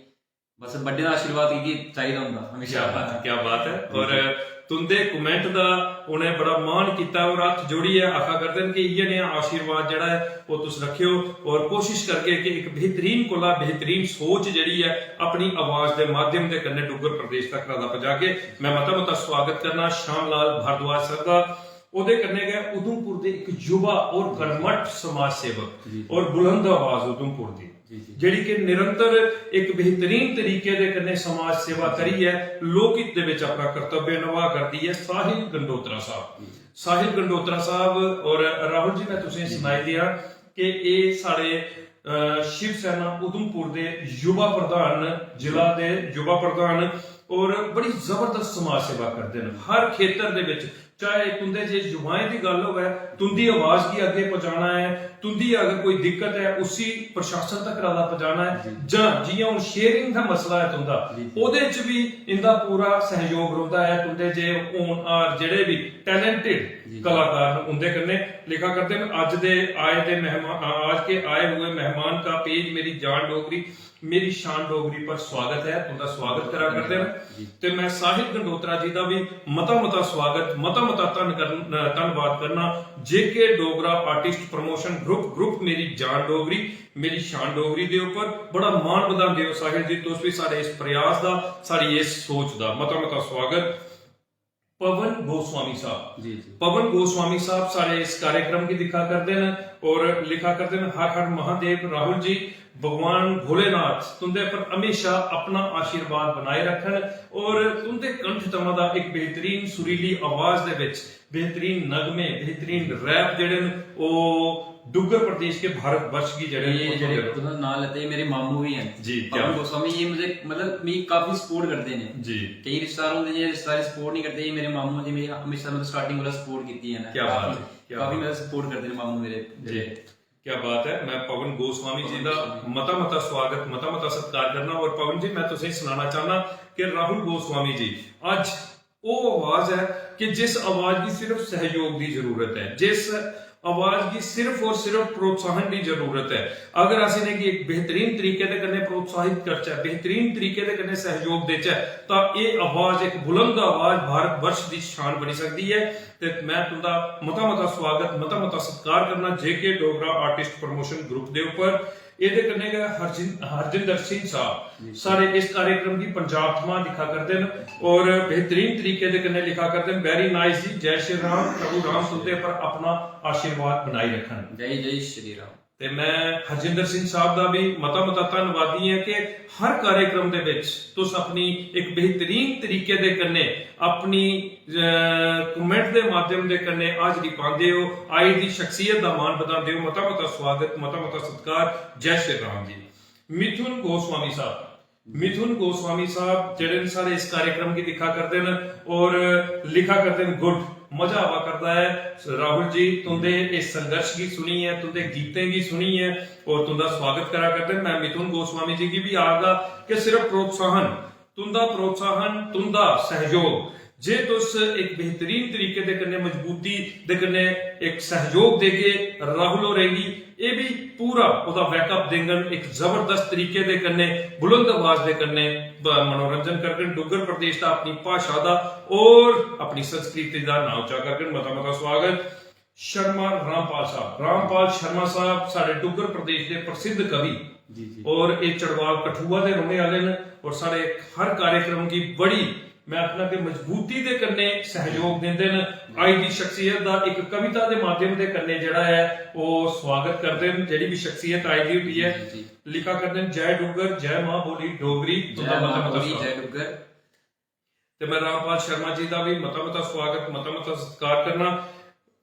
बस बड्डे दा आशीर्वाद की चाहिदा होंदा हमेशा। क्या बात है, क्या बात है। और तुंदे कमेंट दा उ'नें बड़ा मान कीता और हत्थ जोड़ियै आखा करदे न कि इ'यै नेहा आशीर्वाद जेह्ड़ा ऐ ओह् तुस रखेओ और कोशिश करगे कि इक बेहतरीन कोला बेहतरीन सोच जेह्ड़ी ऐ अपनी आवाज दे माध्यम दे कन्नै डुग्गर प्रदेश तक दा पजागे। मैं मता मता स्वागत करना श्याम लाल भारद्वाज सर दा। ओह्दे कन्नै गै उधमपुर दे इक युवा और कर्मठ समाज सेवक जी, जी। और बुलंद आवाज उधमपुर दी, जी, जी। जेह्ड़ी कि निरंतर इक बेहतरीन तरीके दे कन्नै समाज सेवा करियै लोकहित दे विच अपना कर्तव्य नभा करदी ऐ, साहिल गंडोत्रा साहब। जी। साहिल गंडोत्रा साहब और राहुल जी, मैं तुसेंगी जी, जी। सनाई देआं कि एह् साढ़े, अ, शिवसेना उधमपुर दे युवा प्रधान न, जिला दे युवा प्रधान न और बड़ी जबरदस्त समाज सेवा करदे न। हर खेतर दे विच, चाहे तुंदे जे युवाएं दी गल्ल होवै, तुंदी आवाज गी अग्गें पहुंचाना ऐ, तुंदी अगर कोई दिक्कत ऐ, उसी प्रशासन तक दा पहुंचाना ऐ, जी। जां जि'यां हुन शेयरिंग दा मसला ऐ तुंदा, जी, जी। ओह्दे च बी इंदा पूरा सहयोग रौंह्दा ऐ। तुंदे जे होनहार जेह्ड़े बी टैलेंटेड जी। कलाकार न, उंदे कन्नै लिखा करदे न। अज्ज दे आए दे मेहमान, आज के आए हुए मेहमान का पेज मेरी जान डोगरी, मेरी शान डोगरी पर स्वागत ऐ, तुंदा स्वागत करा करदे न। जी। ते मैं साहिल गंडोत्रा जी दा बी मता मता स्वागत, मता मता धन कर-, धन्नवाद करना JK Dogra artist promotion group, group मेरी जान डोगरी, मेरी शान डोगरी दे उप्पर बड़ा मान बधांदे ओ साहिल जी। तुस बी साढ़े इस प्रयास दा, साढ़ी इस सोच दा मता मता स्वागत। पवन गोस्वामी साहब। जी, जी। पवन गोस्वामी साहब साढ़े इस कार्यक्रम गी दिक्खा करदे न और लिखा करदे न, "हर हर महादेव राहुल जी, भगवान भोलेनाथ तुंदे पर हमेशा अपना आशीर्वाद बनाए रखन और तुंदे कंठ थमां दा इक बेहतरीन सुरीली आवाज दे विच बेहतरीन नगमे, बेहतरीन रैप जेह्ड़े न, ओह् डुग्गर प्रदेश के भारत वर्ष गी जेह्ड़े न, एह् ओह् जेह्ड़े थ्होंदे न।" तुसें नांऽ लैते, एह् मेरे मामू बी हैन। जी, क्या पवन गोस्वामी, एह् मुझे, मतलब, मिगी काफी सपोर्ट करदे न। जी। केईं रिश्तेदार होंदे जे रिश्तेदार सपोर्ट नहीं करदे, एह् मेरे मामू जी, मेरी हमेशा, मतलब, स्टार्टिंग कोला सपोर्ट कीती है ना। क्या काफी, बात है, क्या काफी बात। मेरा सपोर्ट करदे न मामू मेरे। जी। क्या बात है। मैं पवन गोस्वामी जी पवन दा गोस्वामी। मता मता स्वागत, मता मता सत्कार करना। और पवन जी, मैं तुसें सनाना चाहना कि राहुल गोस्वामी जी अज्ज ओह् आवाज ऐ कि जिस आवाज गी सिर्फ सहयोग दी जरूरत ऐ, जिस आवाज गी सिर्फ और सिर्फ प्रोत्साहन दी जरूरत ऐ। अगर अस इ'नेंगी इक बेहतरीन तरीके दे कन्नै प्रोत्साहित करचै, बेहतरीन तरीके दे कन्नै सहयोग देचै, तां एह् आवाज, इक बुलंद आवाज भारत वर्ष दी शान बनी सकदी ऐ। ते मैं तुंदा मता मता स्वागत, मता मता सत्कार करना JK Dogra artist promotion group दे उप्पर। एह्दे कन्नै गै हरजिन-, हरजिंदर सिंह साहब जी। साढ़े इस कार्यक्रम गी पंजाब थमां दिक्खा करदे न और बेहतरीन तरीके दे कन्नै लिखा करदे न, "Very nice जी, जय श्री राम, प्रभु राम तुंदे पर अपना आशीर्वाद बनाई रखन।" जय जय श्री राम। ते मैं हरजिंदर सिंह साहब दा भी मता मता धन्नवादी आं कि हर कार्यक्रम दे विच तुस अपनी इक बेहतरीन तरीके दे कन्नै अपनी, अ, कमेंट दे माध्यम दे कन्नै हाजरी पांदे ओ, आई दी शख्सियत दा मान बधांदे ओ। मता मता स्वागत, मता मता सत्कार। जय श्री राम जी। मिथुन गोस्वामी साहब, मिथुन गोस्वामी साहब जेह्ड़े न साढ़े इस कार्यक्रम गी दिक्खा करदे न और लिखा करदे न, गुड, मजा आवा करदा ऐ। राहुल जी, तुंदे इस संघर्ष गी सुनियै, तुंदे गीतें गी सुनियै और तुंदा स्वागत करा करदे न। मैं मिथुन गोस्वामी जी गी भी आखदा कि सिर्फ प्रोत्साहन, तुंदा प्रोत्साहन, तुंदा सहयोग, जे तुस इक बेहतरीन तरीके दे कन्नै, मजबूती दे कन्नै इक सहयोग देगे राहुल होरें गी, एह् भी पूरा ओह्दा बैकअप देंगन इक जबरदस्त तरीके दे कन्नै, बुलंद आवाज दे कन्नै ब-, मनोरंजन करगन, डुग्गर प्रदेश दा, अपनी भाशा दा और अपनी संस्कृति दा नांऽ उच्चा करगन। मता मता स्वागत शर्मा रामपाल साहब। रामपाल शर्मा साहब साढ़े डुग्गर प्रदेश दे प्रसिद्ध कवि जी जी। और एह् चड़वाल कठुआ दे रौह्ने आह्ले न और साढ़े हर कार्यक्रम गी बड़ी, मैं आखना कि मजबूती दे कन्नै सहयोग दिंदे न। आई दी शख्सियत दा इक कविता दे माध्यम दे कन्नै जेह्ड़ा ऐ ओह् स्वागत करदे न। जेह्ड़ी भी शख्सियत आई दी होंदी ऐ, जी जी। लिखा करदे न, "जय डुग्गर, जय मां बोली डोगरी।" तुंदा जय मता मां मता बोली, स्वागत। जय डुग्गर। ते मैं रामपाल शर्मा जी दा भी मता मता स्वागत, मता मता सत्कार करना।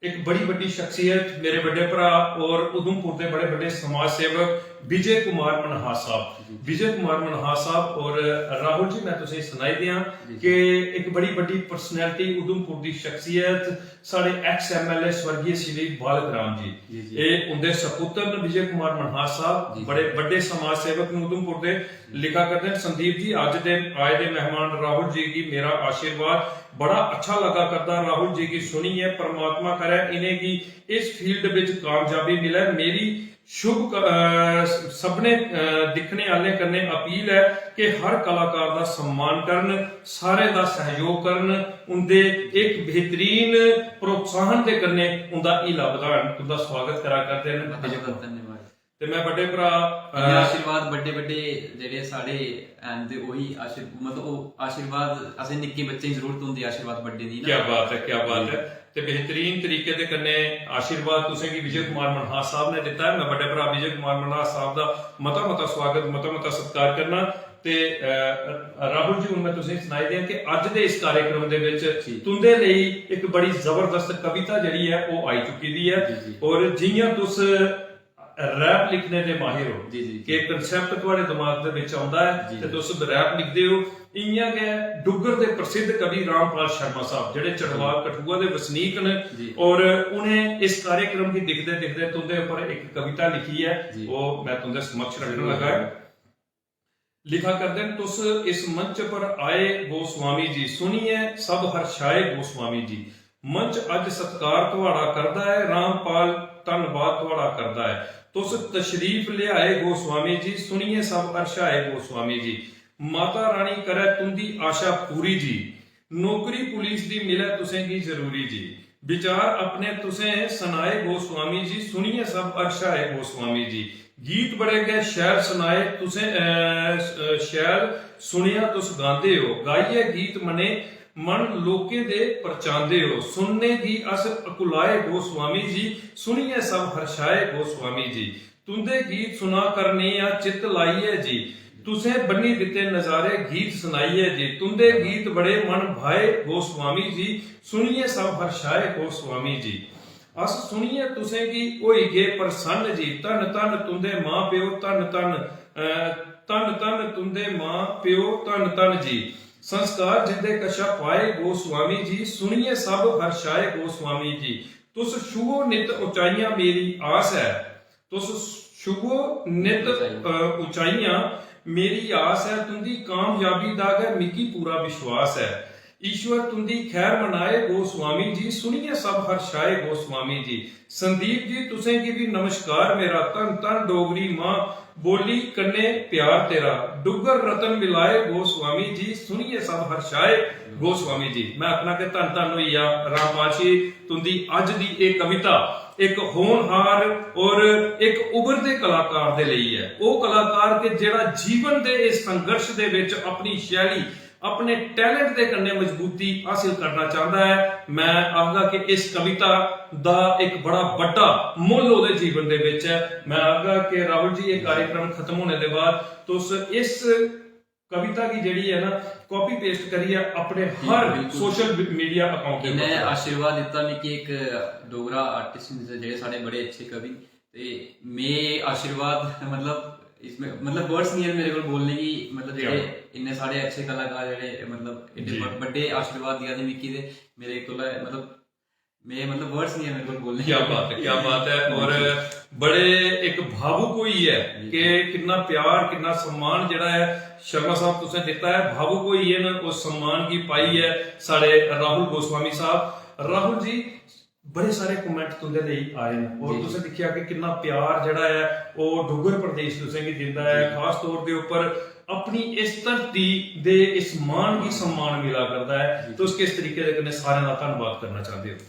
एक बड़ी बड्डी शख्सियत, मेरे बड्डे भरा और उधमपुर दे बड़े बड्डे समाज सेवक विजय कुमार मनहास साहब। जी। विजय कुमार मनहास साहब और राहुल जी, मैं तुसें सनाई दियां जी, जी। कि एक बड़ी बड्डी पर्सनैलिटी, उधमपुर दी शख्सियत, साढ़े एक्स एमएलए स्वर्गीय श्री बालक राम जी, जी, जी। एह् उंदे सपुत्र न विजय कुमार मनहास साहब, जी। बड़े बड्डे समाज सेवक न उधमपुर दे। लिखा करदे न, "संदीप जी, अज्ज दे आए दे मेहमान राहुल जी गी मेरा आशीर्वाद, बड़ा अच्छा लगा करदा राहुल जी गी सुनियै। परमात्मा करै इ'नेंगी इस फील्ड बिच कामयाबी मिलै। मेरी शुभ क-, अ, सभनें, अ, दिक्खने आह्लें कन्नै अपील ऐ कि हर कलाकार दा सम्मान करन, सारें दा सहयोग करन, उंदे इक बेहतरीन प्रोत्साहन दे कन्नै उंदा हीला बधान।" तुंदा स्वागत करा करदे न। मता मता धन्यवाद। ते मैं बड्डे भरा, अ, इ'यां आशीर्वाद बड्डे बड्डे जेह्ड़े साढ़े हैन ते ओही आशीर्-, मतलब ओह् आशीर्वाद असें निक्के बच्चें गी जरूरत होंदी आशीर्वाद बड्डे दी ना। क्या बात है, क्या बात जी। है। ते बेहतरीन तरीके दे कन्नै आशीर्वाद तुसें गी विजय कुमार मनहास साहब ने दित्ता है। मैं बड्डे भरा विजय कुमार मनहास साहब दा मता मता स्वागत, मता मता सत्कार करना। ते, अ, राहुल जी, हुन मैं तुसें गी सनाई देआं कि अज्ज दे इस कार्यक्रम दे बिच जी। तुंदे लेई इक बड़ी जबरदस्त कविता जेह्ड़ी ऐ, ओह् आई चुकी दी ऐ। जी, जी। और जि'यां तुस रैप लिखने दे माहिर हो, जी, जी, जी। कि concept थुआढ़े दिमाग दे बिच औंदा ऐ जी। ते तुस रैप लिखदे हो, इ'यां गै डुग्गर दे प्रसिद्ध कवि रामपाल शर्मा साहब, जेह्ड़े चड़वाल कठुआ दे वसनीक न जी। और उ'नें इस कार्यक्रम गी दिखदे दिखदे तुं'दे उप्पर इक कविता लिखी ऐ, जी। ओह् मैं तुं'दे समक्ष रक्खन जरूर। लगा ऐ। लिखा करदे न, "तुस इस मंच पर आए गोस्वामी जी, सुनियै सब हर्षाए गोस्वामी जी। मंच अज्ज सत्कार थुआढ़ा करदा ऐ, रामपाल धन्नवाद थुआढ़ा करदा ऐ। तुस तशरीफ लेआए गोस्वामी जी, सुनियै सब हर्षाए गोस्वामी जी। माता रानी करै तुं'दी आशा पूरी जी, नौकरी पुलिस दी मिलै तुसें गी जरूरी जी। विचार अपने तुसें सनाए गोस्वामी जी, सुनियै सब हर्षाए गोस्वामी जी। गीत बड़े गै शैल सनाए तुसें, अ, स-, अ, शैल सुनेआ तुस गांदे ओ। गाइयै गीत मने मन लोकें दे परचांदे ओ। सुनने गी अस अकुलाए गोस्वामी जी, सुनियै सब हर्षाए गोस्वामी जी। तुंदे गीत सुना करने आं चित्त लाइयै जी। तुसें बन्नी दित्ते नजारे गीत सनाइयै जी। तुंदे गीत बड़े मन भाए गोस्वामी जी, सुनियै सब हर्षाए गोस्वामी जी। अस सुनियै तुसें गी होई गे प्रसन्न जी। धन धन तुंदे मां प्यो, धन धन, अ, धन धन तुंदे मां प्यो, धन धन जी। संस्कार जिंदे कशा पाए गोस्वामी जी, सुनियै सब हर्षाए गोस्वामी जी। तुस छुओ नित उचाइयां मेरी आस ऐ। तुस छुओ नित, अ, उचाइयां मेरी आस ऐ, तुं'दी कामयाबी दा गै मिगी पूरा विश्वास ऐ। ईश्वर तुं'दी खैर मनाए गोस्वामी जी, सुनियै सब हर्षाए गोस्वामी जी। संदीप जी, तुसें गी बी नमस्कार मेरा। धन धन डोगरी मां बोली कन्नै प्यार तेरा। डुग्गर रतन मिलाए गोस्वामी जी, सुनियै सब हर्षाए गोस्वामी जी। मैं आखना कि धन धन होई गेआ रामपाल जी, तुं'दी अज्ज दी एह् कविता इक होनहार और इक उभरदे कलाकार दे लेई ऐ। ओह् कलाकार कि जेह्ड़ा जीवन दे इस संघर्ष दे बिच अपनी शैली, अपने टैलेंट दे कन्नै मजबूती हासिल करना चांह्दा ऐ। मैं आखगा कि इस कविता दा इक बड़ा बड्डा मुल्ल ओह्दे जीवन दे बिच ऐ। मैं आखगा कि राहुल जी, एह् कार्यक्रम खत्म होने दे बाद तुस इस कविता गी जेह्ड़ी ऐ ना, कापी पेस्ट करियै अपने हर बिल्कुल। सोशल मीडिया अकाउंट दे इ'नें उप्पर आशीर्वाद दित्ता मिगी इक डोगरा आर्टिस्ट न, जेह्ड़े साढ़े बड़े अच्छे कवि न। ते में आशीर्वाद, मतलब, इसमें मतलब वर्ड्स नहीं है मेरे को बोलने की, मतलब जेह्ड़े इन्ने सारे अच्छे कलाकार जेह्ड़े मतलब इन्ने बड्डे आशीर्वाद दिया दे मिकी, ते मेरे कोला मतलब में मतलब वर्ड्स नहीं है मेरे को बोलने। क्या बात है, क्या बात है। और बड़े इक भावुक होई ऐ कि किन्ना प्यार, किन्ना सम्मान जेह्ड़ा ऐ शर्मा साहब तुसें दित्ता ऐ। भावुक होई गे न उस सम्मान गी पाइयै साढ़े राहुल गोस्वामी साहब। राहुल जी, बड़े सारे कमेंट तुंदे लेई आए न और तुसें दिक्खेआ कि किन्ना प्यार जेह्ड़ा ऐ ओह् डुग्गर प्रदेश तुसें गी दिंदा ऐ, खास तौर दे उप्पर अपनी इस धरती दे इस मान गी सम्मान मिला करदा ऐ। तुस किस तरीके दे कन्नै सारें दा धन्नवाद करना चांह्दे ओ?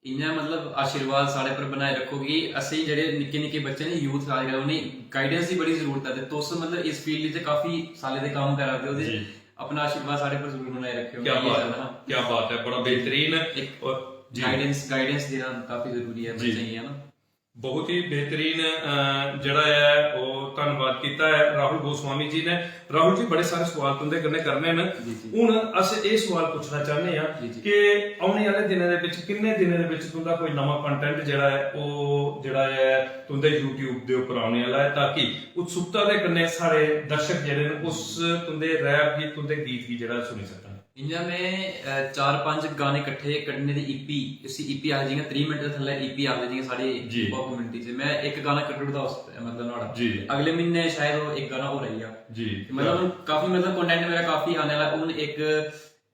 इ'यां मतलब आशीर्वाद साढ़े पर बनाए रक्खो कि असें जेह्ड़े निक्के निक्के बच्चे न, यूथ अजकल, उ'नेंगी गाइडेंस दी बड़ी जरूरत ऐ। ते तुस मतलब इस फील्ड च काफी सालें दे कम्म करा दे ओ ते अपना आशीर्वाद साढ़े पर जरूर बनाए रक्खेओ। क्या बात है, क्या बात है, बड़ा बेहतरीन। और गाइडेंस गाइडेंस देना काफी जरूरी है बच्चें गी, है ना? बहुत ही बेहतरीन जेह्ड़ा ऐ ओह् धन्नवाद कीता ऐ राहुल गोस्वामी जी ने। राहुल जी, बड़े सारे सवाल तुंदे कन्नै करने न। हून अस एह् सवाल पुच्छना चाह्न्ने आं कि औने आह्ले दिनें दे बिच, किन्ने दिनें दे बिच तुंदा कोई नमां कंटेंट जेह्ड़ा ऐ ओह् जेह्ड़ा ऐ तुंदे YouTube दे उप्पर औने आह्ला ऐ, ताकि उत्सुकता दे कन्नै साढ़े दर्शक जेह्ड़े न उस तुंदे रैप गी, तुंदे गीत गी जेह्ड़ा सुनी सकन। इ'यां में चार पंज गाने कट्ठे कड्ढने दी ईपी, इसी ईपी आखदे, जि'यां त्रीह् मिनट दे थल्लै ईपी आखदे जि'यां साढ़ी हिप हॉप कम्युनिटी च। में इक गाना कड्ढी ओड़दा उस, मतलब नुहाड़ा अगले म्हीने शायद ओह् इक गाना होर आई जा। जी। मतलब काफी, मतलब कंटेंट मेरा काफी आने आह्ला। हून इक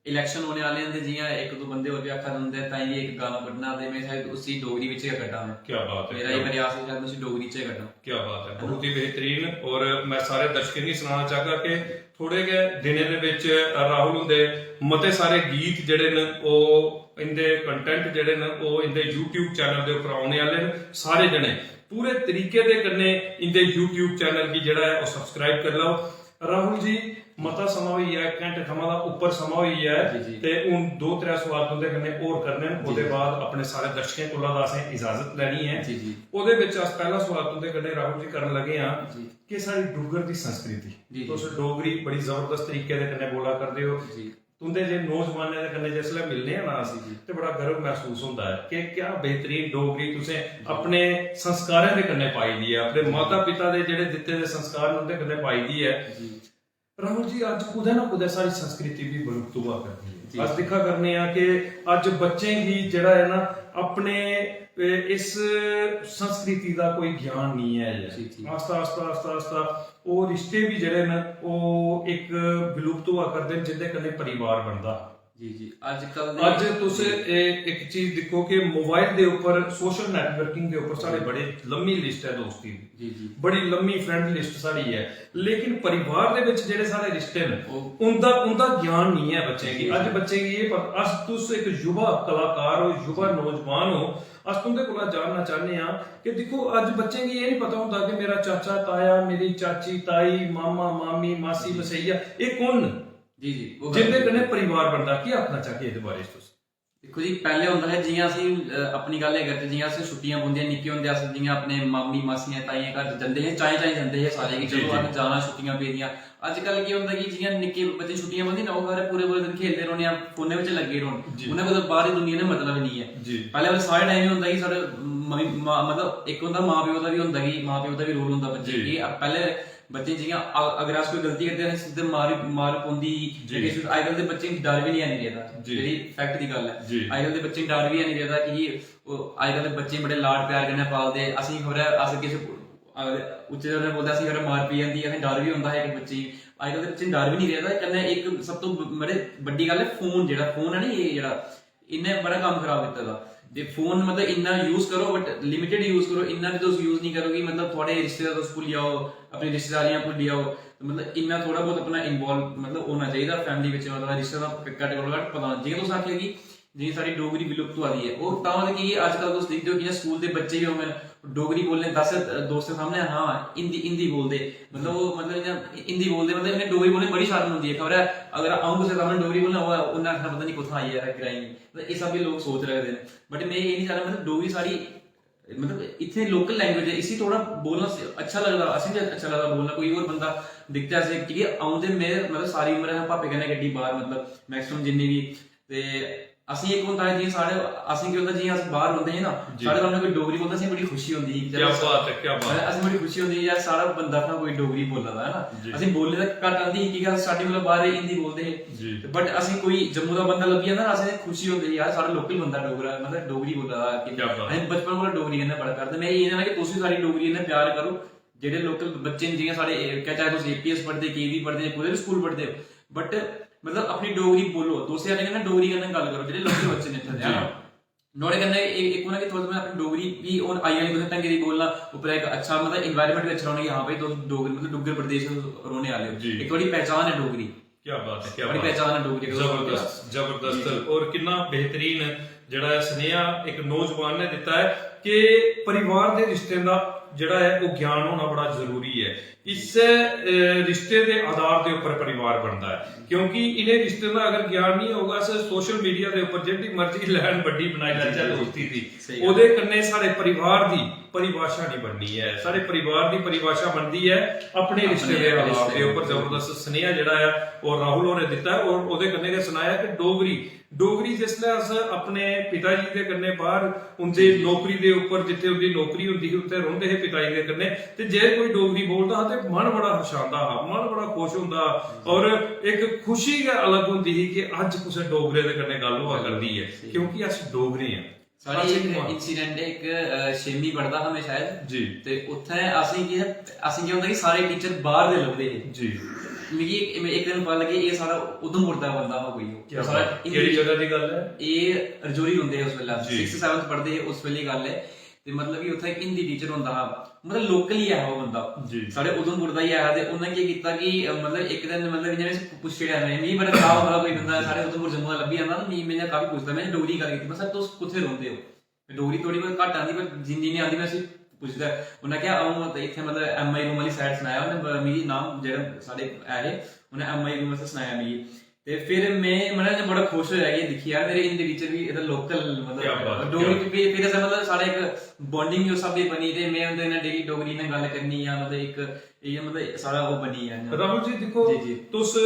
इलेक्शन होने आह्ले न ते जि'यां इक दो बंदे होर बी आखा दे होंदे तां बी इक गाना कड्ढना, ते में शायद उसी डोगरी बिच गै कड्ढां। में, क्या बात है, मेरा एह् प्रयास ऐ शायद में उसी डोगरी च गै कड्ढां। क्या बात है, बहुत ही बेहतरीन। और में सारे दर्शकें गी सनाना चाहगा कि थोड़े गै दिनें दे बिच राहुल हुंदे मते सारे गीत जेह्ड़े न ओह् इंदे कंटेंट जेह्ड़े न ओह् इंदे YouTube चैनल दे उप्पर औने आह्ले न। सारे जने पूरे तरीके दे कन्नै इंदे YouTube चैनल गी जेह्ड़ा ऐ ओह् सब्सक्राइब करी लैओ। राहुल जी, मता समां होई गेआ, इक घैंटे थमां दा उप्पर समां होई गेआ ऐ ते हून दो त्रै सवाल तुंदे कन्नै होर करने न, ओह्दे बाद अपने सारे दर्शकें कोला दा असें इजाजत लैनी ऐ। ओह्दे बिच अस पैह्ला सवाल तुंदे कन्नै राहुल जी करन लगे आं कि साढ़ी डुग्गर दी संस्कृति, तुस डोगरी बड़ी जबरदस्त तरीके दे कन्नै बोला करदे ओ। तुंदे जे नौजवानें दे कन्नै जिसलै मिलने आं ना अस, ते बड़ा गर्व मसूस होंदा ऐ कि क्या बेहतरीन डोगरी तुसें अपने संस्कारें दे कन्नै पाई दी ऐ, अपने माता पिता दे जेह्ड़े दित्ते दे संस्कार न उंदे कन्नै पाई दी ऐ। राहुल जी, अज्ज कुतै ना कुतै साढ़ी संस्कृति बी विलुप्त होआ करदी ऐ। अस दिक्खा करने आं कि अज्ज बच्चें गी जेह्ड़ा ऐ ना अपने, ए, इस संस्कृति दा कोई ज्ञान निं ऐ। आस्ता आस्ता आस्ता आस्ता ओह् रिश्ते बी जेह्ड़े न ओह् इक विलुप्त होआ करदे न जिंदे कन्नै परिवार बनदा। जी जी। अज्जकल अज्ज तुस इक चीज दिक्खो कि मोबाइल दे उप्पर, सोशल नेटवर्किंग दे उप्पर साढ़े बड़े लम्मी लिस्ट ऐ दोस्ती दी। जी जी। बड़ी लम्मी फ्रेंड लिस्ट साढ़ी ऐ, लेकिन परिवार दे बिच जेह्ड़े साढ़े रिश्ते न उंदा उंदा ज्ञान निं ऐ बच्चें गी। अज्ज बच्चें गी एह् पता, अस, तुस इक युवा कलाकार ओ, युवा नौजवान ओ, अस तुंदे कोला जानना चाह्न्ने आं कि दिक्खो, अज्ज बच्चें गी एह् निं पता होंदा कि मेरा चाचा, ताया, मेरी चाची, ताई, मामा, मामी, मासी, मसैया, एह् कु'न न? जी जी। जिंदे कन्नै परिवार बनदा। केह् आखना चाह्गे एह्दे बारे च तुस? दिक्खो जी, पैह्लें होंदा हा, जि'यां असें, अ, अपनी गल्ल गै करचै, जि'यां असें छुट्टियां पौंदियां निक्के होंदे, अस जि'यां अपने मामी मासियें ताइयें घर जंदे हे, चाएं चाएं जंदे हे सारे कि चलो असें जाना, छुट्टियां पेदियां। अज्जकल केह् होंदा कि जि'यां निक्के बच्चे छुट्टियां पौंदियां ना, ओह् सारे पूरे पूरे दिन खेलदे रौह्ने, फोनै बिच लग्गे रौह्न। उ'नें कुतै बाह्र दी दुनिया ने मतलब निं ऐ। पैह्लें, पैह्लें साढ़े टाइम एह् होंदा कि साढ़े मम्मी, मां, मतलब इक होंदा मां प्यो दा बी होंदा कि मां प्यो दा बी रोल होंदा बच्चे गी। पैह्लें बच्चे जि'यां अ-, अगर अस कोई गलती करदे, असें सिद्धे मार, मार पौंदी ही। अज्जकल दे बच्चें गी डर बी निं ऐ, निं रेह्दा। जेह्ड़ी फैक्ट दी गल्ल ऐ। अज्जकल दे बच्चें गी डर बी ऐ निं रेह्दा कि ओह्, अज्जकल दे बच्चे बड़े लाड प्यार कन्नै पालदे। असेंगी खबरै अस किश, अ, उच्चे दे बोलदे, असेंगी खबरै मार पेई जंदी, असें डर बी होंदा हा इक बच्चे गी। अज्जकल दे बच्चें गी डर बी निं रेह्दा। कन्नै इक सब तो ब-, बड़े बड्डी गल्ल ऐ फोन, जेह्ड़ा फोन ऐ ना, एह् जेह्ड़ा इन्ने बड़ा कम्म खराब कीते दा। ते फोन मतलब इन्ना यूज करो, बट लिमिटेड यूज करो। इन्ना बी तुस यूज निं करो कि मतलब थुआढ़े रिश्तेदार तुस भुल्ली जाओ, अपनी रिश्तेदारियां भुल्ली जाओ। ते मतलब इन्ना थोह्ड़ा बहुत अपना इन्वाल्व मतलब होना चाहिदा फैमिली बिच, मतलब रिश्तेदार घट्ट कोला घट्ट पता होना। जि'यां तुस आखेआ कि जि'यां साढ़ी डोगरी विलुप्त होआ दी ऐ, ओह् तां होआ दी कि अज्जकल तुस दिखदे ओ, जि'यां स्कूल दे बच्चे बी होङन, डोगरी बोलने दस दोस्तें सामनै, हां, हिंदी, हिंदी बोलदे, मतलब ओह्, मतलब इ'यां हिंदी बोलदे, मतलब इ'नें डोगरी बोलने च बड़ी शर्म औंदी ऐ। खबरै अगर अ'ऊं कुसै सामनै डोगरी बोलना होऐ, उ'न्नै आखना, "पता निं कुत्थां आई ऐ, एह् ग्राईं।" मतलब इस स्हाबै लोक सोच रखदे न। बट में एह् निं चाह्न्ना, मतलब डोगरी साढ़ी, मतलब इत्थै लोकल लैंग्वेज ऐ, इसी थोह्ड़ा बोलना स-, अच्छा लगदा, असें बी अच्छा लगदा बोलना। कोई होर बंदा दिखचै असें, की के अ'ऊं ते में, मतलब सारी उम्र असें भापे कन्नै कड्ढी बाह्र, मतलब मैक्सिमम जिन्नी बी, ते असें इक होंदा हा, जि'यां साढ़े, असें केह् होंदा, जि'यां अस बाहर रौंह्दे हे ना, जी। साढ़े सामने कोई डोगरी बोलदा, असें बड़ी खुशी होंदी ही। क्या बात है, क्या बात है। असें बड़ी खुशी होंदी ही, यार, साढ़ा बंदा अपना कोई डोगरी बोला दा है ना। जी। असें बोलने दा घट्ट आंदी ही, क्योंकि अस स्टार्टिंग कोला बाहर हिंदी बोलदे हे। जी। But असें कोई जम्मू दा बंदा लब्भी जंदा ना, असें खुशी होंदी, यार, साढ़ा लोकल बंदा डोगरा, मतलब, डोगरी बोला दा। क्या बात। असें बचपन कोला डोगरी कन्नै बड़ा प्यार। ते में एह् ना कि तुस बी साढ़ी डोगरी कन्नै प्यार करो। जेह्ड़े लोकल बच्चे न, जि'यां साढ़े, एह्, क्या चाहे तुस एपीएस पढ़दे, केवी पढ़दे, कुतै बी स्कूल पढ़दे हो, but, मतलब, अपनी डोगरी बोलो, दोस्तें यारें कन्नै डोगरी कन्नै गल्ल करो, जेह्ड़े लोकल बच्चे न इत्थै दे, जी। है ना? नुहाड़े कन्नै इक, इक होना कि थोह्ड़ा, मतलब, अपनी डोगरी बी हून आई जानी तुसें ढंगै दी बोलना, उप्परा इक अच्छा, मतलब, environment बी अच्छा रौह्ना कि हां भाई, तुस डोगरी, मतलब, डुग्गर प्रदेश रौह्ने आह्ले हो। जी। इक थुआढ़ी पहचान ऐ डोगरी। क्या बात है, क्या बड़ी बात है। पहचान है डोगरी दी। जबरदस्त, जबरदस्त। जी, जी। और कितना बेहतरीन जेह्ड़ा ऐ सनेहा इक नौजवान ने दित्ता ऐ कि परिवार दे रिश्तें दा जेह्ड़ा ऐ ओह् ज्ञान होना बड़ा जरूरी ऐ। इस्सै, अ, रिश्ते दे आधार दे उप्पर परिवार बनदा ऐ, क्योंकि इ'नें रिश्तें दा अगर ज्ञान निं होगा, अस सोशल मीडिया दे उप्पर जेह्ड़ी मर्जी लाइन बड्डी बनाई जी, लैचै जी, जी। दोस्ती दी, सही गल्ल। ओह्दे कन्नै साढ़े परिवार दी परिभाशा निं बननी ऐ। साढ़े परिवार दी परिभाशा बनदी ऐ अपने अपने रिश्ते दे आधार रिश्ते दे उप्पर। जबरदस्त सनेहा जेह्ड़ा ऐ ओह् राहुल होरें दित्ता ऐ, और ओह्दे कन्नै गै सनाया कि डोगरी, डोगरी जिसलै अस अपने पिता जी दे कन्नै बाहर उं'दे नौकरी दे उप्पर, जित्थै उं'दी नौकरी होंदी ही, उत्थै रौंह्दे हे पिता जी दे कन्नै, ते जे कोई डोगरी बोलदा हा ते मन बड़ा हर्षांदा हा, मन बड़ा खुश होंदा हा, और इक खुशी गै अलग होंदी ही कि अज्ज कुसै डोगरे दे कन्नै गल्ल होआ करदी ऐ, क्योंकि अस डोगरे आं। साढ़ी असें इक कि'यां? Incident ऐ, इक, अ, छेमीं पढ़दा हा में शायद। जी। ते उत्थै असें केह्, असें केह् होंदा कि सारे टीचर बाहर दे लभदे हे। जी। मिगी इक, इक दिन पता लग्गेआ, एह् सारा उधमपुर दा बंदा हा कोई। ओह् क्या सारा बात? हिंदी केह्ड़ी जगह दी गल्ल ऐ? एह् रजौरी होंदे हे उस बेल्लै, जी। Sixth seventh पढ़दे हे उस बेल्लै दी गल्ल ऐ। ते मतलब कि उत्थै इक हिंदी टीचर होंदा हा, मतलब, लोकल ही ऐ हा ओह् बंदा। जी। साढ़े उधमपुर दा ही ऐ हा, ते उन्नै केह् कीता कि, अ, मतलब, इक दिन, मतलब, इ'यां में पुच्छी ओड़ेआ, में, मिगी बड़ा चाऽ होंदा हा, कोई बंदा साढ़े उधमपुर जम्मू दा लब्भी जंदा, ते मिगी, में इ'यां काफी पुछदा, में डोगरी गल्ल कीती, में, "सर, तुस कुत्थै रौंह्दे ओ?" डोगरी थोह्ड़ी बहुत घट्ट आंदी, पर जिन्नी निं आंदी, में उसी पुछदा। उन्नै आखेआ, "अ'ऊं ते इत्थै, मतलब, एमआई रूम आह्ली side सनाया उन्नै, ब-, मिगी नाम जेह्ड़ा साढ़े ऐ हे, उन्नै एमआई रूम आस्तै सनाया मिगी।" ते फिर में, मतलब, इ'यां बड़ा खुश होआ कि दिक्खी, यार, मेरे हिंदी टीचर बी इधर लोकल, मतलब, क्या बात है, डोगरी क्या बात। फिर, फिर असें, मतलब, साढ़े इक बांडिंग बी उस स्हाबै बनी, ते में उं'दे कन्नै डेली डोगरी नै गल्ल करनी आं, मतलब, इक इ'यां, मतलब, साढ़ा ओह् बनी गेआ इ'यां। राहुल जी, दिक्खो, जी, जी। तुस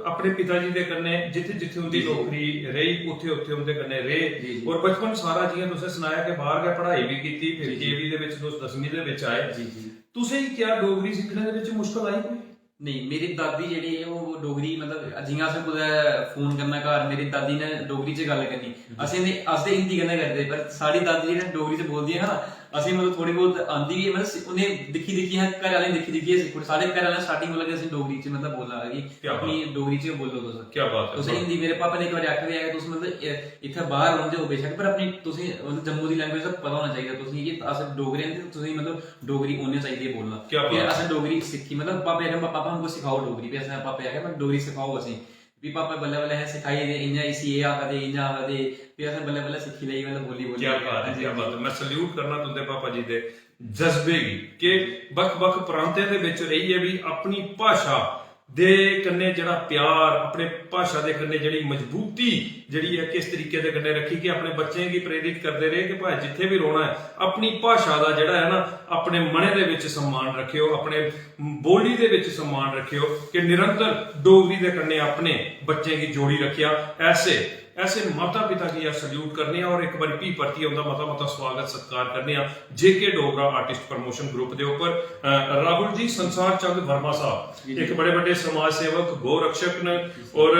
अपने पिता जी दे कन्नै जित्थै जित्थै उं'दी जी, जी। नौकरी रेही, उत्थै उत्थै उं'दे कन्नै रेह्, जी, जी। और बचपन सारा, जि'यां तुसें सनाया कि बाहर गै पढ़ाई बी कीती, फिर जी, जी। केवी दे बिच तुस दसमीं दे बिच आए। जी, जी। तुसें गी क्या डोगरी सिक्खने दे बिच मुश्कल आई कोई? नेईं, मेरी दादी जेह्ड़ी ऐ, ओह् डोगरी, मतलब, जि'यां असें कुतै फोन करना घर, मेरी दादी ने डोगरी च गल्ल करनी। जी। असें ते, अस ते हिंदी कन्नै करदे, पर साढ़ी दादी जेह्ड़ी डोगरी च बोलदी ऐ ना, असें, मतलब, थोह्ड़ी बहुत आंदी बी ऐ, मतलब, सि-, उ'नें दिक्खी दिक्खी, असें घरै आह्लें दिक्खी दिक्खियै सिक्खी ओड़ी। साढ़े घरै आह्लें स्टार्टिंग कोला गै असें डोगरी च, मतलब, बोला दा कि क्या अपनी बात। डोगरी च गै बोलो तुस। क्या बात है। तुस हिंदी, मेरे पापा ने इक बारी आखेआ बी ऐ कि तुस, मतलब, ए, इत्थै बाहर रौंह्दे ओ बेशक, पर अपनी, तुसें, मतलब, जम्मू दी लैंग्वेज दा पता होना चाहिदा तुसें कि अस डोगरे आं ते तुसें, मतलब, डोगरी औनी चाहिदी ऐ बोलना। क्या फिर बात। असें डोगरी सिक्खी, मतलब, पापा ने आखेआ, "पापा, हमको सिखाओ डोगरी।" फिर असें पापा गी आखेआ, "मतलब, डोगरी सखाओ असें।" फ्ही पापा बल्लें बल्लें असें सखाई ते इ'यां इसी एह् आखदे, इ'यां आखदे, फ्ही असें बल्लें बल्लें सिक्खी लेई, मतलब, बोली बोली। क्या बात है, हां जी, क्या हां जी। बात है। मैं सैल्यूट करना तुं'दे पापा जी दे जज्बे गी, कि बक्ख-बक्ख प्रांतें दे बिच रेहियै बी अपनी भाशा दे कन्नै जेह्ड़ा प्यार, अपने भाशा दे कन्नै जेह्ड़ी मजबूती जेह्ड़ी ऐ, किस तरीके दे कन्नै रक्खी, कि अपने बच्चें गी प्रेरित करदे रेह् कि भाई, जित्थै बी रौह्ना ऐ, अपनी भाशा दा जेह्ड़ा ऐ ना, अपने मनै दे बिच सम्मान रक्खेओ, अपने बोली दे बिच सम्मान रक्खेओ, कि निरंतर डोगरी दे कन्नै अपने बच्चें गी जोड़ी रक्खेआ। ऐसे, ऐसे माता पिता गी अस सैल्यूट करने आं और इक बारी फ्ही परतियै उं'दा मता मता स्वागत सत्कार करने आं जेके डोगरा आर्टिस्ट प्रमोशन ग्रुप दे उप्पर। अ, राहुल जी, संसार चंद वर्मा साहब जी, जी। इक बड़े बड्डे समाज सेवक, गौ रक्षक न और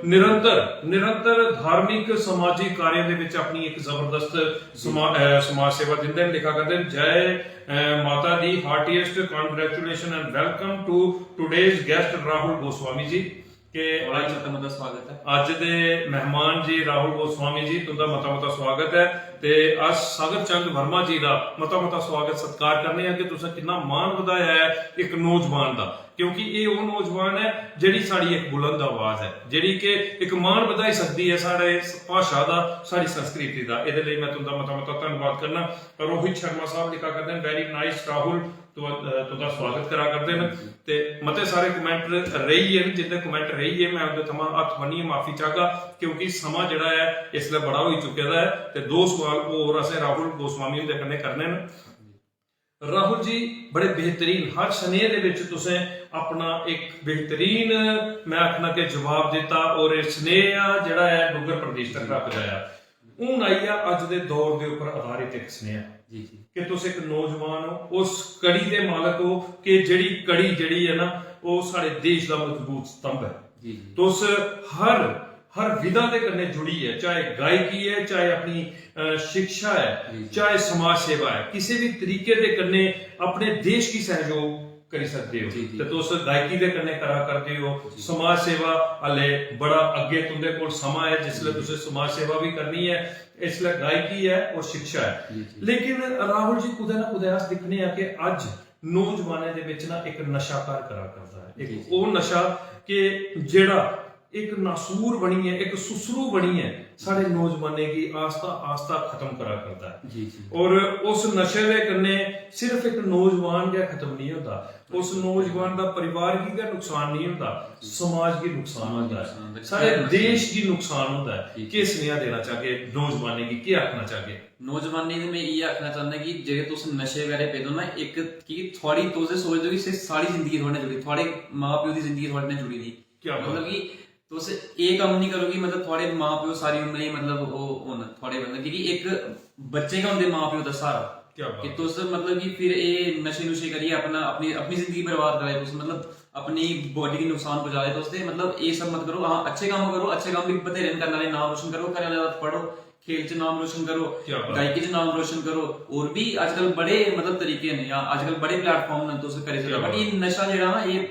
निरंतर, निरंतर धार्मिक सामाजिक कार्य दे विच अपनी इक जबरदस्त समा-, अ, समाज सेवा दिंदे न, लिखा करदे न, "जय, अ, माता दी, heartiest congratulation and welcome to today's guest Rahul Goswami ji." के थुआढ़ा अज्ज, मता मता स्वागत ऐ। अज्ज दे मेहमान जी राहुल गोस्वामी जी, तुं'दा मता मता स्वागत ऐ। ते अस सागर चंद वर्मा जी दा मता मता स्वागत सत्कार करने आं कि तुसें किन्ना मान बधाया ऐ इक नौजवान दा, क्योंकि एह् ओह् नौजवान ऐ जेह्ड़ी साढ़ी इक बुलंद आवाज ऐ, जेह्ड़ी कि इक मान बधाई सकदी ऐ साढ़े इस भाशा दा, साढ़ी संस्कृति दा। एह्दे लेई में तुं'दा मता मता धन्नवाद करना। रोहित शर्मा साहब लिखा करदे न, "Very nice राहुल।" तुआ-, अ, तुं'दा स्वागत करा करदे न। ते मते सारे comment रेही गे न, जिं'दे comment रेही गे, में उं'दे थमां हत्थ बन्नियै माफी चाहगा, क्योंकि समां जेह्ड़ा ऐ, इसलै बड़ा होई चुके दा ऐ। ते दो सवाल होर असें राहुल गोस्वामी हुंदे कन्नै करने न। राहुल जी, बड़े बेहतरीन, हर स्नेह दे विच तुसें अपना एक बेहतरीन, मैं आखना कि जवाब दिता, और एह स्नेह जेहड़ा ऐ डुग्गर प्रदेश तक पजाया। हून आई गेआ अज्ज दे दौर दे उप्पर आधारित एक स्नेह जी जी कि तुस एक नौजवान हो, उस कड़ी दे मालक हो कि जेहड़ी कड़ी जेहड़ी है ना, ओह साढ़े देश दा मजबूत स्तंभ है। जी जी तुस हर हर विधा दे कन्नै जुड़ियै, चाहे गायकी है, चाहे अपनी अ, शिक्षा है, जी जी चाहे समाज सेवा है, किसी भी तरीके दे कन्नै अपने देश की सहयोग करी सकदे हो। जी जी ते तुस गायकी दे कन्नै करा करदे हो जी समाज सेवा। हले बड़ा अग्गे तुंदे कोल समां है जिसलै जी तुसें समाज सेवा भी करनी है, इसलै गायकी है और शिक्षा है। जी जी लेकिन राहुल जी, कुतै ना कुतै अस दिक्खने आं कि अज्ज नौजवानें दे बिच ना एक नशा घर करा करदा है, जी एक जी ओह नशा कि जेहड़ा एक नासूर बनियै, एक सुसरू बनियै साढ़े नौजवानें गी आस्ता आस्ता खत्म करा करदा है। जी जी और उस नशे दे कन्नै सिर्फ एक नौजवान गै खत्म नहीं होंदा, उस नौजवान दा परिवार गी गै नुकसान नहीं होंदा, समाज गी नुकसान होंदा है, सारे देश गी नुकसान होंदा है। जी। केह् सनेहा देना चाहगे नौजवानें गी, केह् आखना चाहगे? नौजवानें गी में इयै आखना चाहना कि जेह्ड़े तुस नशे बगैरा पेदे हो ना, इक कि थुआढ़ी, तुस एह् सोचदे हो कि सिर्फ साढ़ी जिंदगी थुआढ़े ने जुड़ी, थुआढ़े मां प्यो दी जिंदगी थुआढ़े ने जुड़ी दी। क्या बात मतलब है। कि तुस एह् कम्म नहीं करो कि मतलब थुआढ़े मां प्यो सारी उम्र ही मतलब ओह् होन थुआढ़े, मतलब क्योंकि इक बच्चे गै होंदे मां प्यो दा स्हारा। क्या बात कि है। तुस मतलब कि फिर एह् नशे नुशे करियै अपना, अपनी, अपनी जिंदगी बर्बाद करा दे तुस, मतलब अपनी बॉडी गी नुकसान पहुंचा दे तुस। ते मतलब एह् सब मत करो। हाँ, अच्छे कम्म करो, अच्छे कम्म भी बथेरे न करने आह्ले, नाम रोशन करो, घरै आह्लें दा पढ़ो, खेल च नाम रोशन करो, क्या बात। गायकी च नाम रोशन करो। और भी अजकल बड़े मतलब तरीके न, जां अजकल बड़े प्लेटफॉर्म न, तुस करी सकदे। क्या बट बात। एह् नशा जेह्ड़ा ना, एह्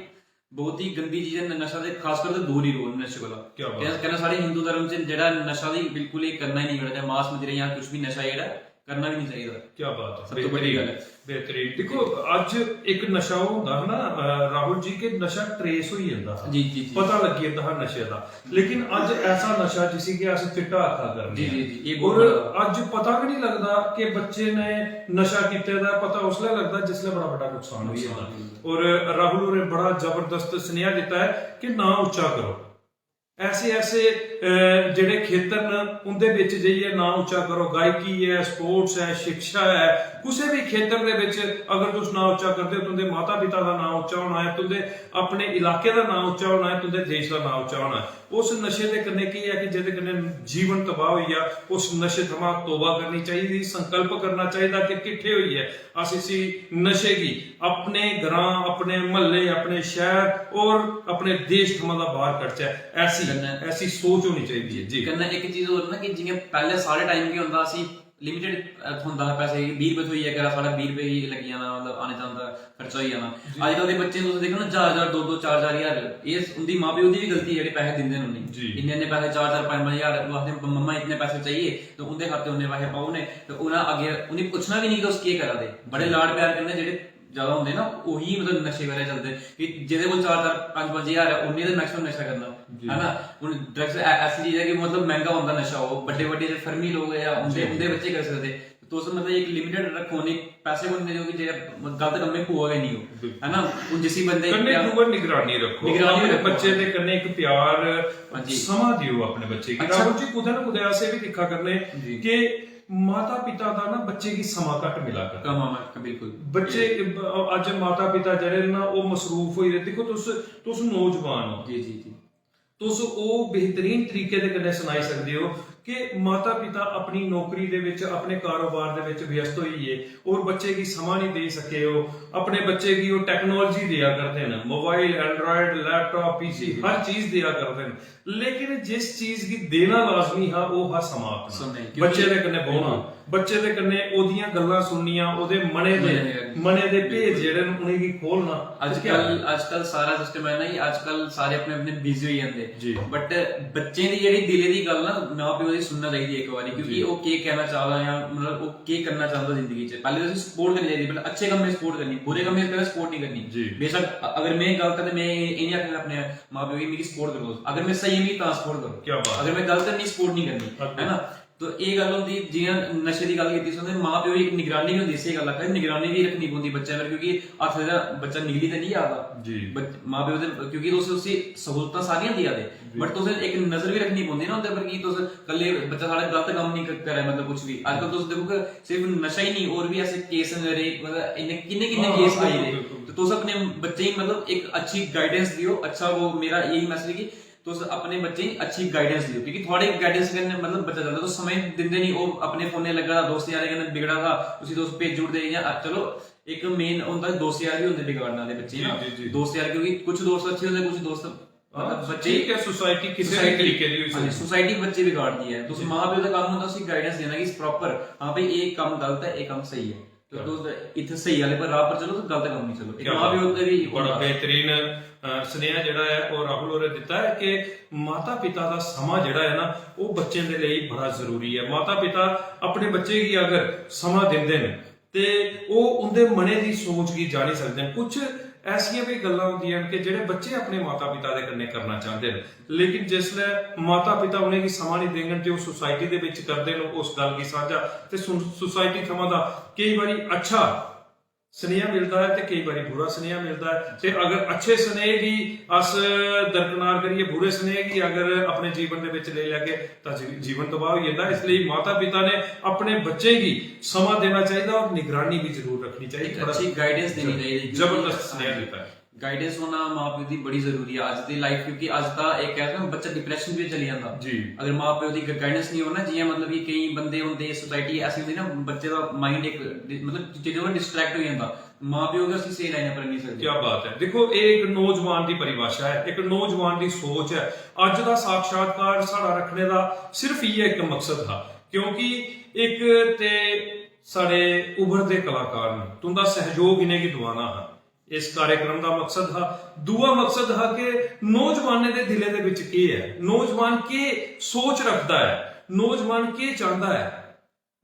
बहुत ही गंदी चीज है। न-, नशा ते खासकर ते दूर ही रहो नशे कोला। क्या बात। ते कन्नै साढ़े हिंदू धर्म च जेह्ड़ा नशा दी बिल्कुल एह् करना ही नहीं होना चाहिदा, मांस मदिरा जां कुछ भी नशा जेह्ड़ा करना भी नहीं चाहिदा। क्या बात है, सब तो बड़ी बेहतरीन, गल्ल है। बेहतरीन। देखो, अज्ज एक नशा होंदा हा ना, अ, राहुल जी, के नशा ट्रेस होई जंदा हा, जी, जी, जी। पता लग्गी जंदा हा नशे दा। लेकिन अज्ज ऐसा नशा जिसी कि अस चिट्टा आखा करने जी, आं। जी, जी, ये बहुत और बड़ा अज्ज पता गै नहीं लगदा कि बच्चे ने नशा कीते दा, पता उसलै लगदा जिसलै बड़ा बड्डा नुकसान होई जंदा। नुकसान होई जंदा। और राहुल होरें बड़ा जबरदस्त सनेहा दित्ता है कि नां उच्चा करो। ऐसे ऐसे, अ, जेह्ड़े खेतर न, उं'दे बिच जाइयै नां उच्चा करो। गायकी है, स्पोर्ट्स है, शिक्षा है, कुसै बी खेतर दे बिच अगर तुस नां उच्चा करदे ओ, तुं'दे माता पिता दा नां उच्चा होना ऐ, तुं'दे अपने इलाके दा नां उच्चा होना ऐ, तुं'दे देश दा नां उच्चा होना ऐ। उस नशे दे कन्नै केह् ऐ कि जेह्दे कन्नै जीवन तबाह होई गेआ, उस नशे थमां तौबा करनी चाहिदी, संकल्प करना चाहिदा कि किट्ठे होइयै अस इसी नशे गी अपने ग्रां, अपने म्हल्ले, अपने शैह्र और अपने देश थमां दा बाह्र कड्ढचै। ऐसी, कन्नै ऐसी सोच होनी चाहिदी है। जी। कन्नै इक चीज होर ना कि जि'यां पैह्ले साढ़े टाइम केह् होंदा, असी लिमिटेड, अ, थ्होंदा हा पैसे, बीह् रपेऽ थ्होई गेआ, घरा साढ़ा बीह् रपेऽ गी लग्गी जाना, मतलब आने जाने दा खर्चा होई जाना। जी। अजकल दे बच्चे तुस दिक्खो ना, ज्हार ज्हार, दो दो, चार चार ज्हार, एह् उं'दी मां प्यो दी बी गलती ऐ जेह्ड़े पैसे दिंदे न उ'नेंगी। जी। इन्ने इन्ने पैसे, चार चार, पंज पंज ज्हार, ओह् आखदे, "मम्मा इतने पैसे चाहिए", ते उं'दे खाते उन्ने पैसे पाई ओड़ने, ते उ'नें अग्गें उ'नेंगी पुच्छना बी निं कि उस केह् करा दे। बड़े लाड प्यार कन्नै जेह्ड़े ज्यादा होंदे ना, ओही मतलब नशे बगैरा चलदे। कि जेह्दे कोल चार चार, पंज पंज ज्हार ऐ, उन्ने ते मैक्सिमम नशा करना, जी। है ना? हून ड्रग्स ऐ-, ऐसी चीज ऐ कि मतलब मैंह्गा होंदा नशा, ओह् बड्डे बड्डे जे फर्मी लोक ऐ, उं'दे, जी। उं'दे बच्चे करी सकदे। तुस मतलब इक लिमिटेड रक्खो, उ'नें पैसे कोई देओ कि जेह्ड़ा गलत कम्मै च पवै गै निं ओह्, बिल्कुल। है ना? हून जिसी बंदे कन्नै प्यार, दूआ निगरानी रक्खो, निगरानी अपने रक्खो। बच्चे दे कन्नै इक प्यार, हां जी। समां देओ अपने बच्चे गी। अच्छा। राहुल जी, कुतै ना कुतै असें बी दिक्खा करने जी। कि माता पिता दा ना बच्चे गी समां घट्ट मिला करदा। कम्म आ, बिल्कुल। बच्चे, अज्ज माता पिता जेह्ड़े न ना, ओह् मसरूफ होई दे। दिक्खो तुस, तुस नौजवान हो, जी, जी, जी। तुस ओह् बेहतरीन तरीके दे कन्नै सनाई सकदे ओ कि माता पिता अपनी नौकरी दे विच, अपने कारोबार दे विच व्यस्त होई गे और बच्चे गी समां नहीं दे सके ओ। अपने बच्चे गी ओह् टेक्नोलॉजी देआ करदे न, मोबाइल, एंड्रॉयड, लैपटॉप, पीसी, जी। हर चीज देआ करदे न, लेकिन जिस चीज गी देना लाजमी हा, ओह् हा समां अपना। समय, क्योंकि बच्चे दे कन्नै बौह्ना, बच्चे दे कन्नै ओह्दियां गल्लां सुननियां, ओह्दे मनै दे, मनै दे, मनै दे भेद जेह्ड़े न, उ'नेंगी खोलना। अजकल, अजकल सारा सिस्टम है ना कि अजकल सारे अपने अपने बिजी होई जंदे। जी। बट बच्चें दी जेह्ड़ी दिलै दी गल्ल ना, मां प्यो दी सुनना चाहिदी इक बारी, क्योंकि जी। ओह् केह् कहना चाह दा जां मतलब ओह् केह् करना चांह्दा जिंदगी च। पैह्लें ते उसी सपोर्ट करनी चाहिदी, पैह्लें अच्छे कम्में च सपोर्ट करनी, बुरे कम्में च कदें सपोर्ट नहीं करनी। जी। बेशक अ-, अगर में गलत आं ते में एह् नहीं आखना अपने मां प्यो गी मिगी सपोर्ट करो, अगर में स्हेई आं मिगी तां सपोर्ट करो। क्या बात अगर है। में गलत आं, मिगी सपोर्ट नहीं करनी, अगली। है ना? तो एह् गल्ल होंदी, जि'यां नशे दी गल्ल कीती तुसें, मां प्यो दी इक निगरानी बी होंदी। इस्सै गल्ल आखा दे, निगरानी बी रक्खनी पौंदी बच्चें पर, क्योंकि हत्थ दा बच्चा निकली ते निं जा दा। जी। बच- मां प्यो दे, क्योंकि तुस उसी स्हूलतां सारियां देआ दे, बट तुस इक नजर बी रक्खनी पौंदी ना उं'दे पर, कि तुस कल्ले बच्चा साढ़ा गलत कम्म निं क- करै, मतलब कुछ बी। अजकल तुस दिक्खो कि सिर्फ नशा ही निं, होर बी ऐसे केस न, रेप, मतलब इन्ने किन्ने किन्ने हाँ, केस हाँ, आई बिल्कुल, दे। बिल्कुल। ते तुस अपने बच्चें गी मतलब इक अच्छी गाइडेंस देओ, अच्छा वो मेरा यही मैसेज कि तुस अपने बच्चें गी अच्छी गाइडेंस देओ, क्योंकि थुआढ़े गाइडेंस कन्नै मतलब बच्चा चलदा। तुस समें दिंदे नहीं, ओह् अपने फोनै लग्गा दा, दोस्त यारें कन्नै बिगड़ा दा, उसी तुस भेजी ओड़दे। इ'यां चलो, इक मेन होंदा दोस्त यार बी होंदे बिगाड़ने आह्ले बच्चे ना। जी, जी, जी। दोस्त यार, क्योंकि कुछ दोस्त अच्छे होंदे, कुछ दोस्त मतलब हाँ, बच्चे ठीक है, सोसाइटी किसी भी तरीके दी होई सकदी। सोसाइटी बच्चे बिगाड़दी है। तुस मां प्यो दा कम्म होंदा उसी गाइडेंस देना कि प्रॉपर, हाँ भाई, ये काम गलत है, ये काम सही है। तो तुस इत्थै स्हेई आह्ले पर राह पर चलो, तो गलत कम्म नहीं चलो। इक क्या मां प्यो बात दा भी बड़ा बेहतरीन अ, सुनेहा जेह्ड़ा ऐ, ओह् राहुल होरें दित्ता ऐ कि माता पिता दा समां जेह्ड़ा ऐ ना, ओह् बच्चें दे लेई बड़ा जरूरी ऐ। माता पिता अपने बच्चे गी अगर समां दिंदे न ते ओह् उं'दे मनै दी सोच गी जानी सकदे न। कुछ ऐसियां बी गल्लां होंदियां न कि जेह्ड़े बच्चे अपने माता पिता दे कन्नै करना चांह्दे न, लेकिन जिसलै माता पिता उ'नेंगी समां निं देङन ते ओह् सोसाइटी दे बिच करदे न उस गल्ल गी सांझा, ते सु- सोसाइटी थमां दा केईं बारी अच्छा सनेहा मिलदा ऐ ते केईं बारी बुरा सनेहा मिलदा ऐ। ते अगर अच्छे सनेह गी अस दरकनार करियै बुरे सनेह गी अगर अपने जीवन दे बिच लेई लैगे तां जी- जीवन तबाह होई जंदा। इसलेई माता पिता ने अपने बच्चें गी समां देना चाहिदा और निगरानी भी जरूर रखनी चाहिदी। इक अच्छी गाइडेंस देनी चाहिदी, क्योंकि जबरदस्त सनेहा दित्ता ऐ। गाइडेंस होना मां प्यो दी बड़ी जरूरी ऐ अज्ज दी लाइफ, क्योंकि अज्ज दा इक ऐसा ना बच्चा डिप्रेशन च चली जंदा। जी। अगर मां प्यो दी गाइडेंस नहीं होना, जि'यां मतलब कि केईं बंदे होंदे, सोसाइटी ऐसी होंदी ना, बच्चे दा माइंड इक डि- मतलब चीजें कोला डिस्ट्रैक्ट होई जंदा, मां प्यो गै उसी स्हेई लाइन पर नहीं सकदे। क्या बात है। देखो, ये एक नौजवान दी परिभाषा है, एक नौजवान दी सोच है। अज्ज दा साक्षात्कार साढ़ा रखने दा सिर्फ इ'यै इक मकसद हा, क्योंकि इक ते साढ़े उभरदे कलाकार न, तुं'दा सैहयोग इ'नेंगी दुआना हा। इस कार्यक्रम दा मकसद हा। दूआ मकसद हा कि नौजवानें दे दिलें दे बिच केह् ऐ, नौजवान केह् सोच रखदा ऐ, नौजवान केह् चांह्दा ऐ,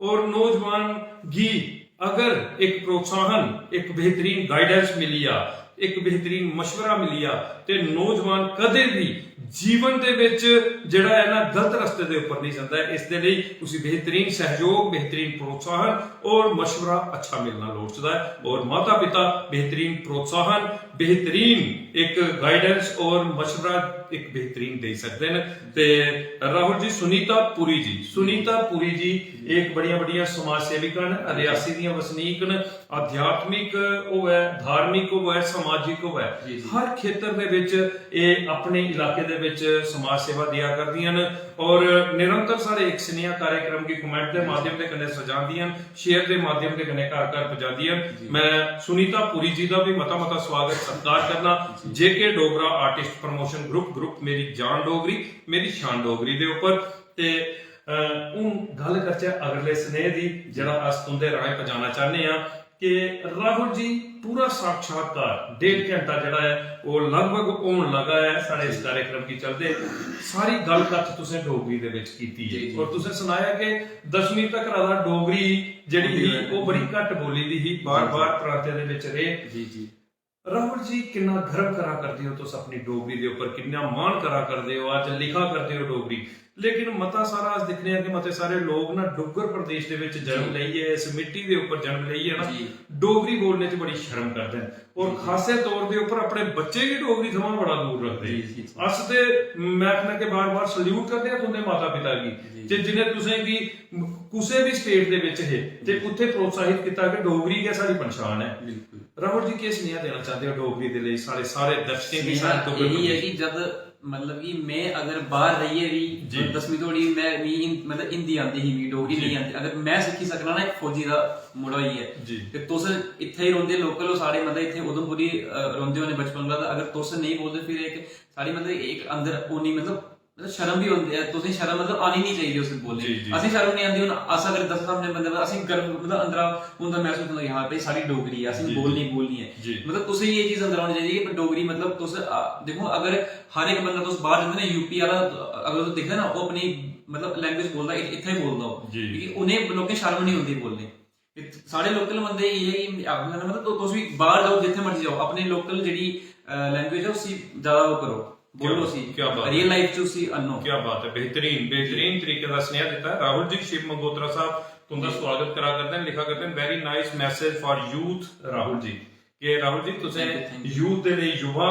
और नौजवान गी अगर इक प्रोत्साहन, इक बेहतरीन गाइडेंस मिली जा, इक बेहतरीन मशवरा मिली जा, ते नौजवान कदें भी जीवन दे बिच जेह्ड़ा ऐ ना, गलत रस्ते दे उप्पर नहीं जंदा ऐ। इस दे लेई उसी बेहतरीन सैहयोग, बेहतरीन प्रोत्साहन और मशवरा अच्छा मिलना लोड़चदा ऐ। और माता पिता बेहतरीन प्रोत्साहन, बेहतरीन इक गाइडेंस और मशवरा इक बेहतरीन देई सकदे न। ते राहुल जी, सुनीता पुरी जी, सुनीता पुरी जी एक बड़ियां बड़ियां समाज सेविका न, रियासी दियां वसनीक न। आध्यात्मिक होऐ, धार्मिक होऐ, समाजिक होऐ, जी, जी। हर खेतर दे विच एह् अपने इलाके दे विच समाज सेवा देआ करदियां न और निरंतर साढ़े इक सनेहा कार्यक्रम गी कमेंट दे माध्यम दे कन्नै सजांदियां न, शेयर दे माध्यम दे कन्नै घर घर पजांदियां न। जी। मैं सुनीता पुरी जी दा भी मता मता स्वागत सत्कार करना। JK Dogra artist promotion group, group मेरी जान डोगरी, मेरी शान डोगरी दे उप्पर। ते अ, हून गल्ल करचै अगले सनेह दी, जेह्ड़ा अस तुं'दे राहें पजाना चाह्न्ने आं कि राहुल जी, पूरा साक्षात्कार डेढ़ घैंटा जेह्ड़ा ऐ, ओह् लगभग होन लगा ऐ साढ़े इस कार्यक्रम गी चलदे। सारी गल्ल कत्थ तुसें डोगरी दे बिच कीती जी, ऐ जी। और तुसें सनाया कि दसमीं तक दा डोगरी जेह्ड़ी ही, ओह् बड़ी घट्ट बोली दी ही, बार-बार प्रांतें दे बिच रेह्। जी, जी। राहुल जी, किन्ना गर्व करा करदे हो तुस अपनी डोगरी दे उप्पर, किन्ना मान करा करदे हो, अज्ज लिखा करदे हो डोगरी। लेकिन मता सारा अस दिक्खने आं कि मते सारे लोक ना डुग्गर प्रदेश दे विच जन्म जी। लेइयै, इस मिट्टी दे उप्पर जन्म लेइयै ना जी। डोगरी बोलने च बड़ी शर्म करदे न और खासे तौर दे उप्पर अपने बच्चे गी डोगरी थमां बड़ा दूर रखदे। जी, जी, जी। अस ते, मैं आखना कि बार-बार सल्यूट करदे आं तुं'दे माता-पिता गी, जी। जे जि'नें तुसें गी कुसै बी स्टेट दे विच हे ते उत्थे प्रोत्साहित कीता कि डोगरी गै साढ़ी पंछान ऐ। बिल्कुल। राहुल जी, केह् सनेहा देना चाहते हो डोगरी दे लेई, साढ़े सारे दर्शकें गी, सनेहा साढ़े डुग्गर यही है प्रदेश? कि जब मतलब कि मैं अगर बाहर रहियै भी जी। दसवीं धोड़ी मैं मी हिं- मतलब हिंदी आंदी ही, मी डोगरी जी। नहीं आंदी। अगर मैं सिक्खी सकना ना एक फौजी दा मुड़ा होइयै, जी। ते तुस इत्थै ही रौंह्दे, लोकल हो साढ़े, मतलब इत्थै उधमपुरी अ, रौंह्दे होने बचपन कोला, ते अगर तुस नेईं बोलदे फिर इक साढ़ी मतलब इक अंदर होनी मतलब मतलब शर्म भी होंदी ऐ, तुसें शर्म मतलब आनी नहीं चाहिए उस बोलने जी, दी। जी। असें शर्म नहीं आंदी, हून अस अगर दस सामने बंदे मतलब असें गर्व मतलब अंदरा होंदा महसूस होंदा कि हाँ भाई साढ़ी डोगरी है, असें जी, बोलनी जी। बोलनी है। जी। मतलब तुसें ये चीज अंदर होनी चाहिए कि डोगरी मतलब तुस आ, देखो अगर हर एक बंदा तुस बाहर जंदे ना यूपी वाला अगर तुस दिखदे ना वो अपनी मतलब लैंग्वेज बोलदा इत- इत्थै ही बोलदा हो जी। क्योंकि उन्हें लोकें शर्म नहीं होंदी बोलने। ते साढ़े लोकल बंदे ये ही आखदे न मतलब तो तुस भी बाहर जाओ जित्थै मर्जी जाओ अपने लोकल जेह्ड़ी लैंग्वेज है उसी ज्यादा वो करो। बोलो सी, रियल लाइफ च उसी अन्नो। क्या बात है, बेहतरीन बेहतरीन तरीके का स्नेहा दिता है राहुल जी। शिव मंगोत्रा साहब तुंदा स्वागत करा करदे न, लिखा करदे न, very nice message for youth Rahul ji. कि राहुल जी तुसें यूथ दे लेई, युवा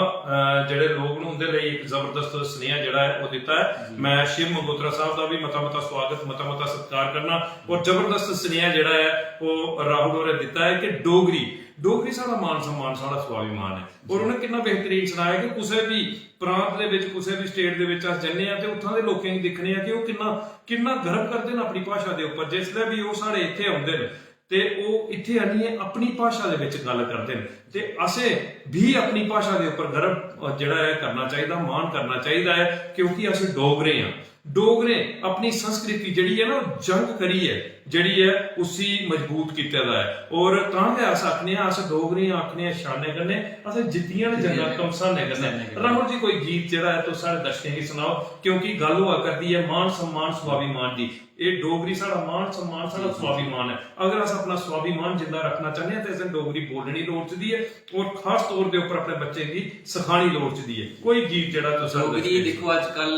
जेह्ड़े लोक न उंदे लेई इक जबरदस्त स्नेहा जेह्ड़ा ऐ ओह् दित्ता ऐ। मैं शिव मंगोत्रा साहब दा बी मता मता स्वागत, मता मता सत्कार करना। और जबरदस्त स्नेहा जेह्ड़ा ऐ ओह् राहुल होरें दित्ता ऐ कि डोगरी डोगरी साढ़ा मान सम्मान, साढ़ा स्वाभिमान ऐ। और उ'नें किन्ना बेहतरीन सनाया कि कुसै बी प्रांत दे बिच, कुसै बी स्टेट दे बिच अस जन्ने आं ते उत्थां दे लोकें गी दिक्खने आं कि ओह् किन्ना किन्ना गर्व करदे न अपनी भाशा दे उप्पर। जिसलै बी ओह् साढ़े इत्थै औंदे न ते ओह् इत्थै आनियै अपनी भाशा दे बिच गल्ल करदे न। ते असें बी अपनी भाशा दे उप्पर गर्व जेह्ड़ा ऐ करना चाहिदा, मान करना चाहिदा ऐ, क्योंकि अस डोगरे आं। डोगरे अपनी संस्कृति जेह्ड़ी ऐ ना, जंग करियै जेह्ड़ी ऐ उसी मजबूत कीते दा ऐ। और तां गै अस आखने आं, अस डोगरे आं, आखने आं शानै कन्नै, असें जित्तियां न जंगां घमसानै कन्नै। राहुल जी, कोई गीत जेह्ड़ा ऐ तुस साढ़े दर्शकें गी सनाओ, क्योंकि गल्ल होआ करदी ऐ मान सम्मान स्वाभिमान दी। एह् डोगरी साढ़ा मान सम्मान, साढ़ा स्वाभिमान ऐ। अगर अस अपना स्वाभिमान जिंदा रक्खना चाह्न्ने आं ते असें डोगरी बोलनी लोड़चदी ऐ। और खास तौर दे उप्पर अपने बच्चें गी सखानी लोड़चदी ऐ। कोई गीत जेह्ड़ा तुस डोगरी दिक्खो, अजकल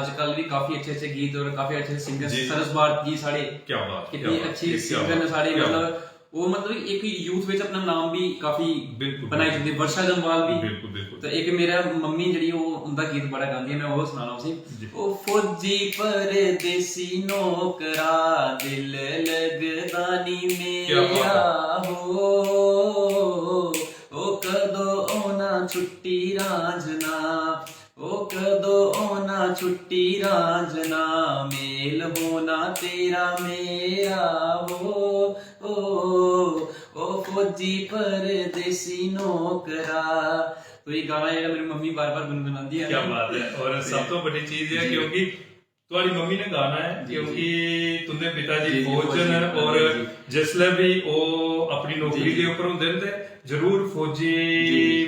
अजकल भी काफी अच्छे अच्छे गीत और काफी अच्छे सिंगर सरस भारती जी साढ़े क्या बात, कितनी अच्छी सिंगर ने साढ़े, मतलब वो मतलब एक यूथ विच अपना नाम भी काफी बनाई चुके। वर्षा जम्वाल भी। बिल्कुल बिल्कुल। तो एक मेरा मम्मी जेह्ड़ी ओह् उंदा गीत बड़ा गांदी है, मैं ओह् सनाना उसी। ओ फौजी परदेसी नौकरा, दिल लगदा नी मेरा हो। ओ कदों औना छुट्टी रांझना, ओ कदों औना छुट्टी रांझना, मेल होना तेरा मेरा हो। ओ, ओ फौजी परदेसी नौकरा। तो ये गाना जेह्ड़ा मेरी मम्मी बार बार गुनगुनांदी है। क्या बात है। और सब तो बड़ी चीज है क्योंकि थुआड़ी मम्मी ने गाना है क्योंकि तुंदे पिता जी फौज च न और जिसलै भी ओह् अपनी नौकरी दे उप्पर होंदे न ते जरूर फौजी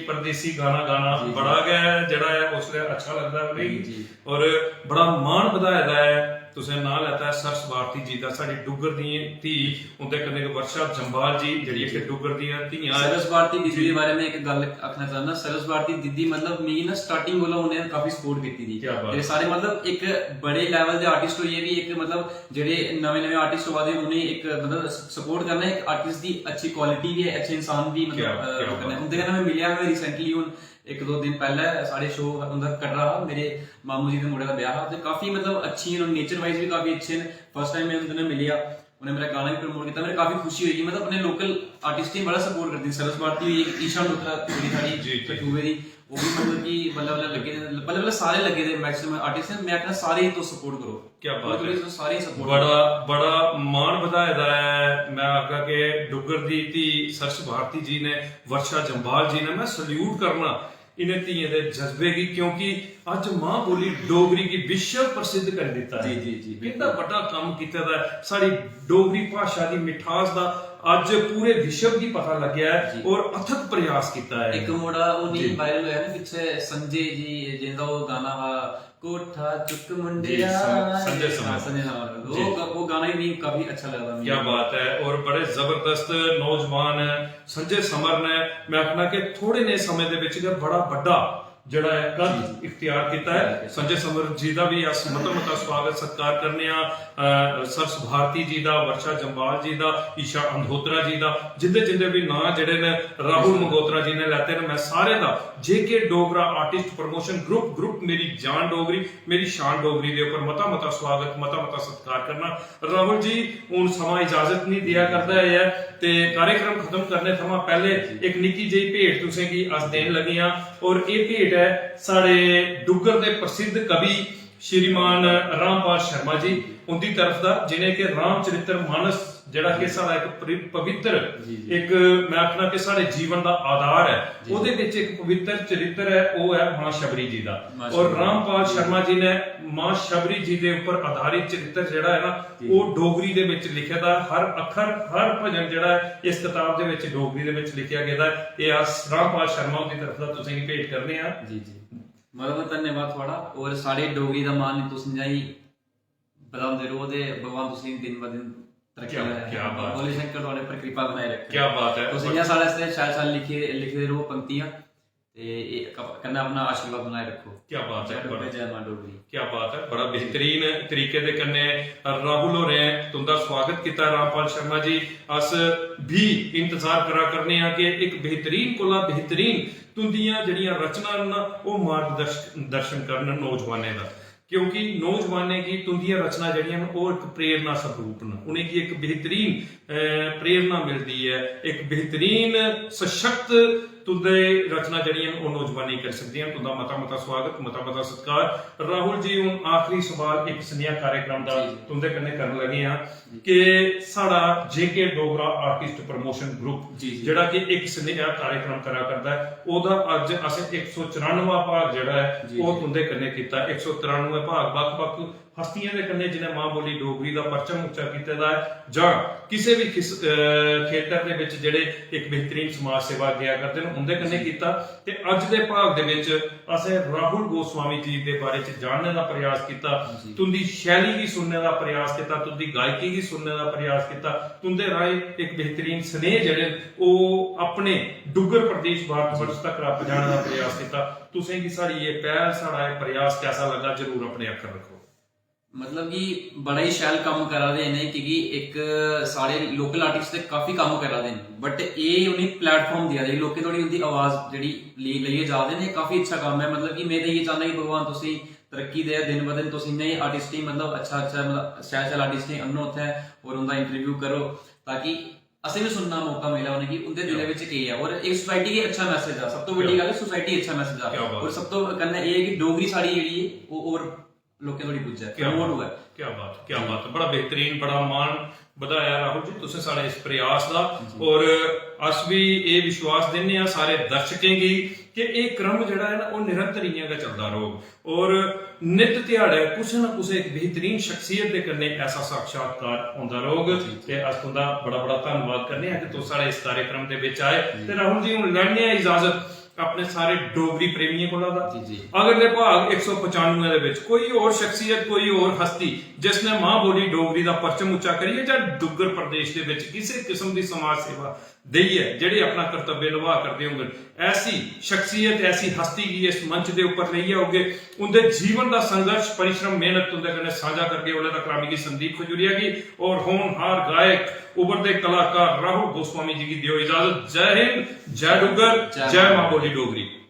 परदेसी गाना गाना बड़ा गै जेह्ड़ा ऐ उसलै अच्छा लगदा ऐ उ'नेंगी। और बड़ा मान बधाए दा ऐ तुसें नांऽ लैता ऐ सरस भारती जी दा, साढ़ी डुग्गर दी धी, उंदे कन्नै गै वर्षा जम्वाल जी जेह्ड़ी इक डुग्गर दियां धियां ऐ। सरस भारती दीदी दे बारे में इक गल्ल आखना चाहना। सरस भारती दीदी मतलब मिगी ना स्टार्टिंग कोला उ'नें काफी सपोर्ट कीती दी। क्या बात। ते सारे मतलब इक बड़े लेवल दे आर्टिस्ट होइयै बी इक मतलब जेह्ड़े नमें नमें आर्टिस्ट होआ दे उ'नेंगी इक मतलब सपोर्ट करना इक आर्टिस्ट दी अच्छी क्वालिटी बी ऐ, अच्छे इंसान बी मतलब करना। उं'दे कन्नै में मिलेआ मैं रिसेंटली हून इक दो दिन पैह्ले साढ़े शो उं'दा कटरा हा, मेरे मामू जी दे मुड़े दा ब्याह हा। ते काफी मतलब अच्छी न, नेचर वाइज बी काफी अच्छे न। फर्स्ट टाइम में उं'दे कन्नै मिलेआ, उ'नें मेरा गाना बी प्रमोट कीता। मेरे काफी खुशी होई कि मतलब अपने लोकल आर्टिस्ट गी बड़ा सपोर्ट करदे। सरस भारती होई, ईशा मल्होत्रा कुड़ी साढ़ी कठुए दी, ओह् बी मतलब कि बल्लें बल्लें लग्गे दे, बल्लें बल्लें सारे लग्गे दे मैक्सिमम आर्टिस्ट। में आखना सारे ही तुस सपोर्ट करो। क्या बात है। सारे सपोर्ट। बड़ा बड़ा मान बधाए दा ऐ। मैं आखगा कि डुग्गर दी धी सरस भारती जी ने, वर्षा जम्वाल जी ने, मैं सल्यूट करना इ'नें धियें दे जज्बे गी, क्योंकि अज्ज मां बोली डोगरी गी विश्व प्रसिद्ध करी दित्ता ऐ। जी जी जी। कितना बड़ा कम्म कीते दा ऐ। साढ़ी डोगरी भाशा दी मिठास दा अज्ज पूरे विश्व गी पता लग्गेआ ऐ और अथक प्रयास कीता ऐ। इक मुड़ा ओह् नहीं वायरल होया ना पिच्छे, संजय जी जिंदा ओह् गाना हा कोठा चुक मुंडिया। संजय समर। संजय समर। वो गाना ही नहीं काफी अच्छा लगदा। क्या बात है। और बड़े जबरदस्त नौजवान संजय समर ने, मैं आखना कि थोड़े ने समय दे विच गै बड़ा बड्डा जेह्ड़ा ऐ कद इख्तियार कीता ऐ। संजय समर जी दा भी अस मता मता स्वागत सत्कार करने आं। सरस भारती जी दा, वर्षा जम्वाल जी दा, ईशा अंधोत्रा जी दा, जिंदे जिंदे भी नांऽ जेह्ड़े न राहुल मंगोत्रा जी ने लैते न, मैं सारे दा JK Dogra artist promotion group, group मेरी जान डोगरी, मेरी शान डोगरी दे उप्पर मता मता स्वागत, मता मता सत्कार करना। राहुल जी, हून समां इजाजत नहीं देआ करदा ऐ ते कार्यक्रम खत्म करने थमां पैह्ले इक निक्की जेही भेंट तुसें गी अस देन लगे आं। और एह् भेंट ऐ साढ़े डुग्गर दे प्रसिद्ध कवि श्रीमान रामपाल शर्मा जी उंदी तरफ दा, जि'नें कि रामचरित्र मानस जेह्ड़ा कि साढ़ा इक परि-, पवित्र, इक, मैं आखना कि साढ़े जीवन दा आधार ऐ, ओह्दे बिच इक पवित्र चरित्र ऐ, ओह् ऐ मां शबरी जी दा। और रामपाल शर्मा जी ने मां शबरी जी दे उप्पर आधारित चरित्र जेह्ड़ा ऐ ना, ओह् डोगरी दे बिच लिखे दा। हर अक्खर, हर भजन जेह्ड़ा ऐ इस कताब दे बिच डोगरी दे बिच लिखेआ गेदा ऐ। एह् अस रामपाल शर्मा हुंदी तरफ दा तुसेंगी भेंट करने आं। जी जी। मता मता धन्यवाद थुआढ़ा। और साढ़े डोगरी दा मान तुस इ'यां ही बधांदे र'वो ते भगवान तुसेंगी दिन ब दिन तरक्की क्या, देऐ। क्या बात। भोले शंकर थुआढ़े पर कृपा बनाए रक्खे। क्या बात ऐ। तुस इ'यां साढ़े आस्तै शैल शैल लिखे, लिखदे र'वो पंक्तियां। ते एह् क- कन्नै अपना आशीर्वाद बनाए रक्खो। क्या बात है, जय बड़ा डोगरी, जय मां डोगरी। क्या बात है, बड़ा बेहतरीन तरीके दे कन्नै राहुल होरें तुंदा स्वागत कीता। रामपाल शर्मा जी, अस भी इंतजार करा करने आं कि इक बेहतरीन कोला बेहतरीन तुंदियां जेह्ड़ियां रचनां न, ओह् मार्गदर्श- दर्शन करन नौजवानें दा, क्योंकि नौजवानें गी तुंदियां रचनां जेह्ड़ियां न, ओह् इक प्रेरणा स्वरूप न। उ'नेंगी इक बेहतरीन अ, प्रेरणा मिलदी ऐ, इक बेहतरीन सशक्त तुंदे रचना जेह्ड़ियां न, ओह् नौजवानें करी सकदियां। तुंदा मता मता स्वागत, मता मता सत्कार। राहुल जी, हून आखिरी सवाल इक सनेहा कार्यक्रम दा जी, जी। तुंदे कन्नै करन लगे आं कि साढ़ा जेके डोगरा आर्टिस्ट प्रमोशन ग्रुप, जी, जी। जेह्ड़ा कि इक सनेहा कार्यक्रम करा करदा ऐ, ओह्दा अज्ज असें इक सौ चरानुआ भाग जेह्ड़ा ऐ, जी, ओह् जी। तुंदे कन्नै कीता। इक सौ चरानुआ भाग बक्ख-बक्ख हस्तियें दे कन्नै जिनें मां बोली डोगरी दा परचम उच्चा कीते दा ऐ, जां किसे बी खिस- अ, खेतर दे बिच जेह्ड़े इक बेहतरीन समाज सेवा देआ करदे न, उंदे कन्नै कीता। ते अज्ज दे भाग दे बिच असें राहुल गोस्वामी जी दे बारे च जानने दा प्रयास कीता, जी। तुंदी शैली गी सुनने दा प्रयास कीता, तुंदी गायकी गी सुनने दा प्रयास कीता, तुंदे राहें इक बेहतरीन स्नेह जेह्ड़े न, ओह् अपने डुग्गर प्रदेश भारत वर्ष तक पजाने दा प्रयास कीता। तुसें गी साढ़ी एह् पैह्ल, साढ़ा एह् प्रयास कैसा लग्गा, जरूर अपने अक्खर रक्खो। मतलब कि बड़ा ही शैल कम्म करा दे न, क्योंकि इक साढ़े लोकल आर्टिस्ट ते काफी कम्म करा दे न, बट एह् उ'नेंगी प्लेटफार्म देआ दे, लोकें धोड़ी उं'दी आवाज जेह्ड़ी ले- लेइयै जा दे न। एह् काफी अच्छा कम्म ऐ। मतलब कि में ते इ'यै चाह्न्नां कि भगवान तुसेंगी तरक्की देऐ, दिन ब दिन तुस इ'यां गै आर्टिस्टें गी, मतलब, अच्छा अच्छा, मतलब, शैल शैल आर्टिस्टें गी आह्नो उत्थै और उं'दा इंटरव्यू करो, ताकि असें बी सुनना मौका मिलै उ'नेंगी, उं'दे दिलै बिच केह् ऐ। और इक सोसाइटी गी अच्छा मैसेज आ, सब तो बड्डी गल्ल ऐ सोसाइटी गी अच्छा मैसेज आ। क्या बात। और सब तो कन्नै एह् ऐ कि डोगरी साढ़ी जेह्ड़ी ऐ, ओह् और लोकें धोड़ी पुज्जै, क्या प्रमोट बात। होऐ। क्या बात, क्या बात, बड़ा बेहतरीन, बड़ा मान बधाया राहुल जी तुसें साढ़े इस प्रयास दा। और अस भी एह् विश्वास दिन्ने आं सारे दर्शकें गी कि एह् क्रम जेह्ड़ा ऐ ना, ओह् निरंतर इ'यां गै चलदा रौह्ग और नित ध्याड़ै कुसै ना कुसै इक बेहतरीन शख्सियत दे कन्नै ऐसा साक्षात्कार होंदा रौह्ग। ते अस तुंदा बड़ा बड़ा धन्नवाद करने आं कि तुस साढ़े इस कार्यक्रम दे बिच आए। ते राहुल जी, हून लैने आं इजाजत अपने सारे डोगरी प्रेमियें कोला दा। जी, जी। अगले भाग इक सौ पचानुए दे बिच कोई होर शख्सियत, कोई होर हस्ती जिसने मां बोली डोगरी दा परचम उच्चा करियै जां डुग्गर प्रदेश दे बिच किसे किस्म दी समाज सेवा देइयै जेह्ड़े अपना कर्तव्य निभा करदे होंगन, ऐसी शख्सियत, ऐसी हस्ती गी इस मंच दे उप्पर लेइयै औगे, उंदे जीवन दा संघर्ष, परिश्रम, मेहनत तुंदे कन्नै सांझा करगे। ओल्लै तक मिगी संदीप खजूरिया गी और होनहार गायक, उभरदे कलाकार राहुल गोस्वामी जी गी देओ इजाजत। जय हिंद, जय डुग्गर, जय जय मां बोली डोगरी।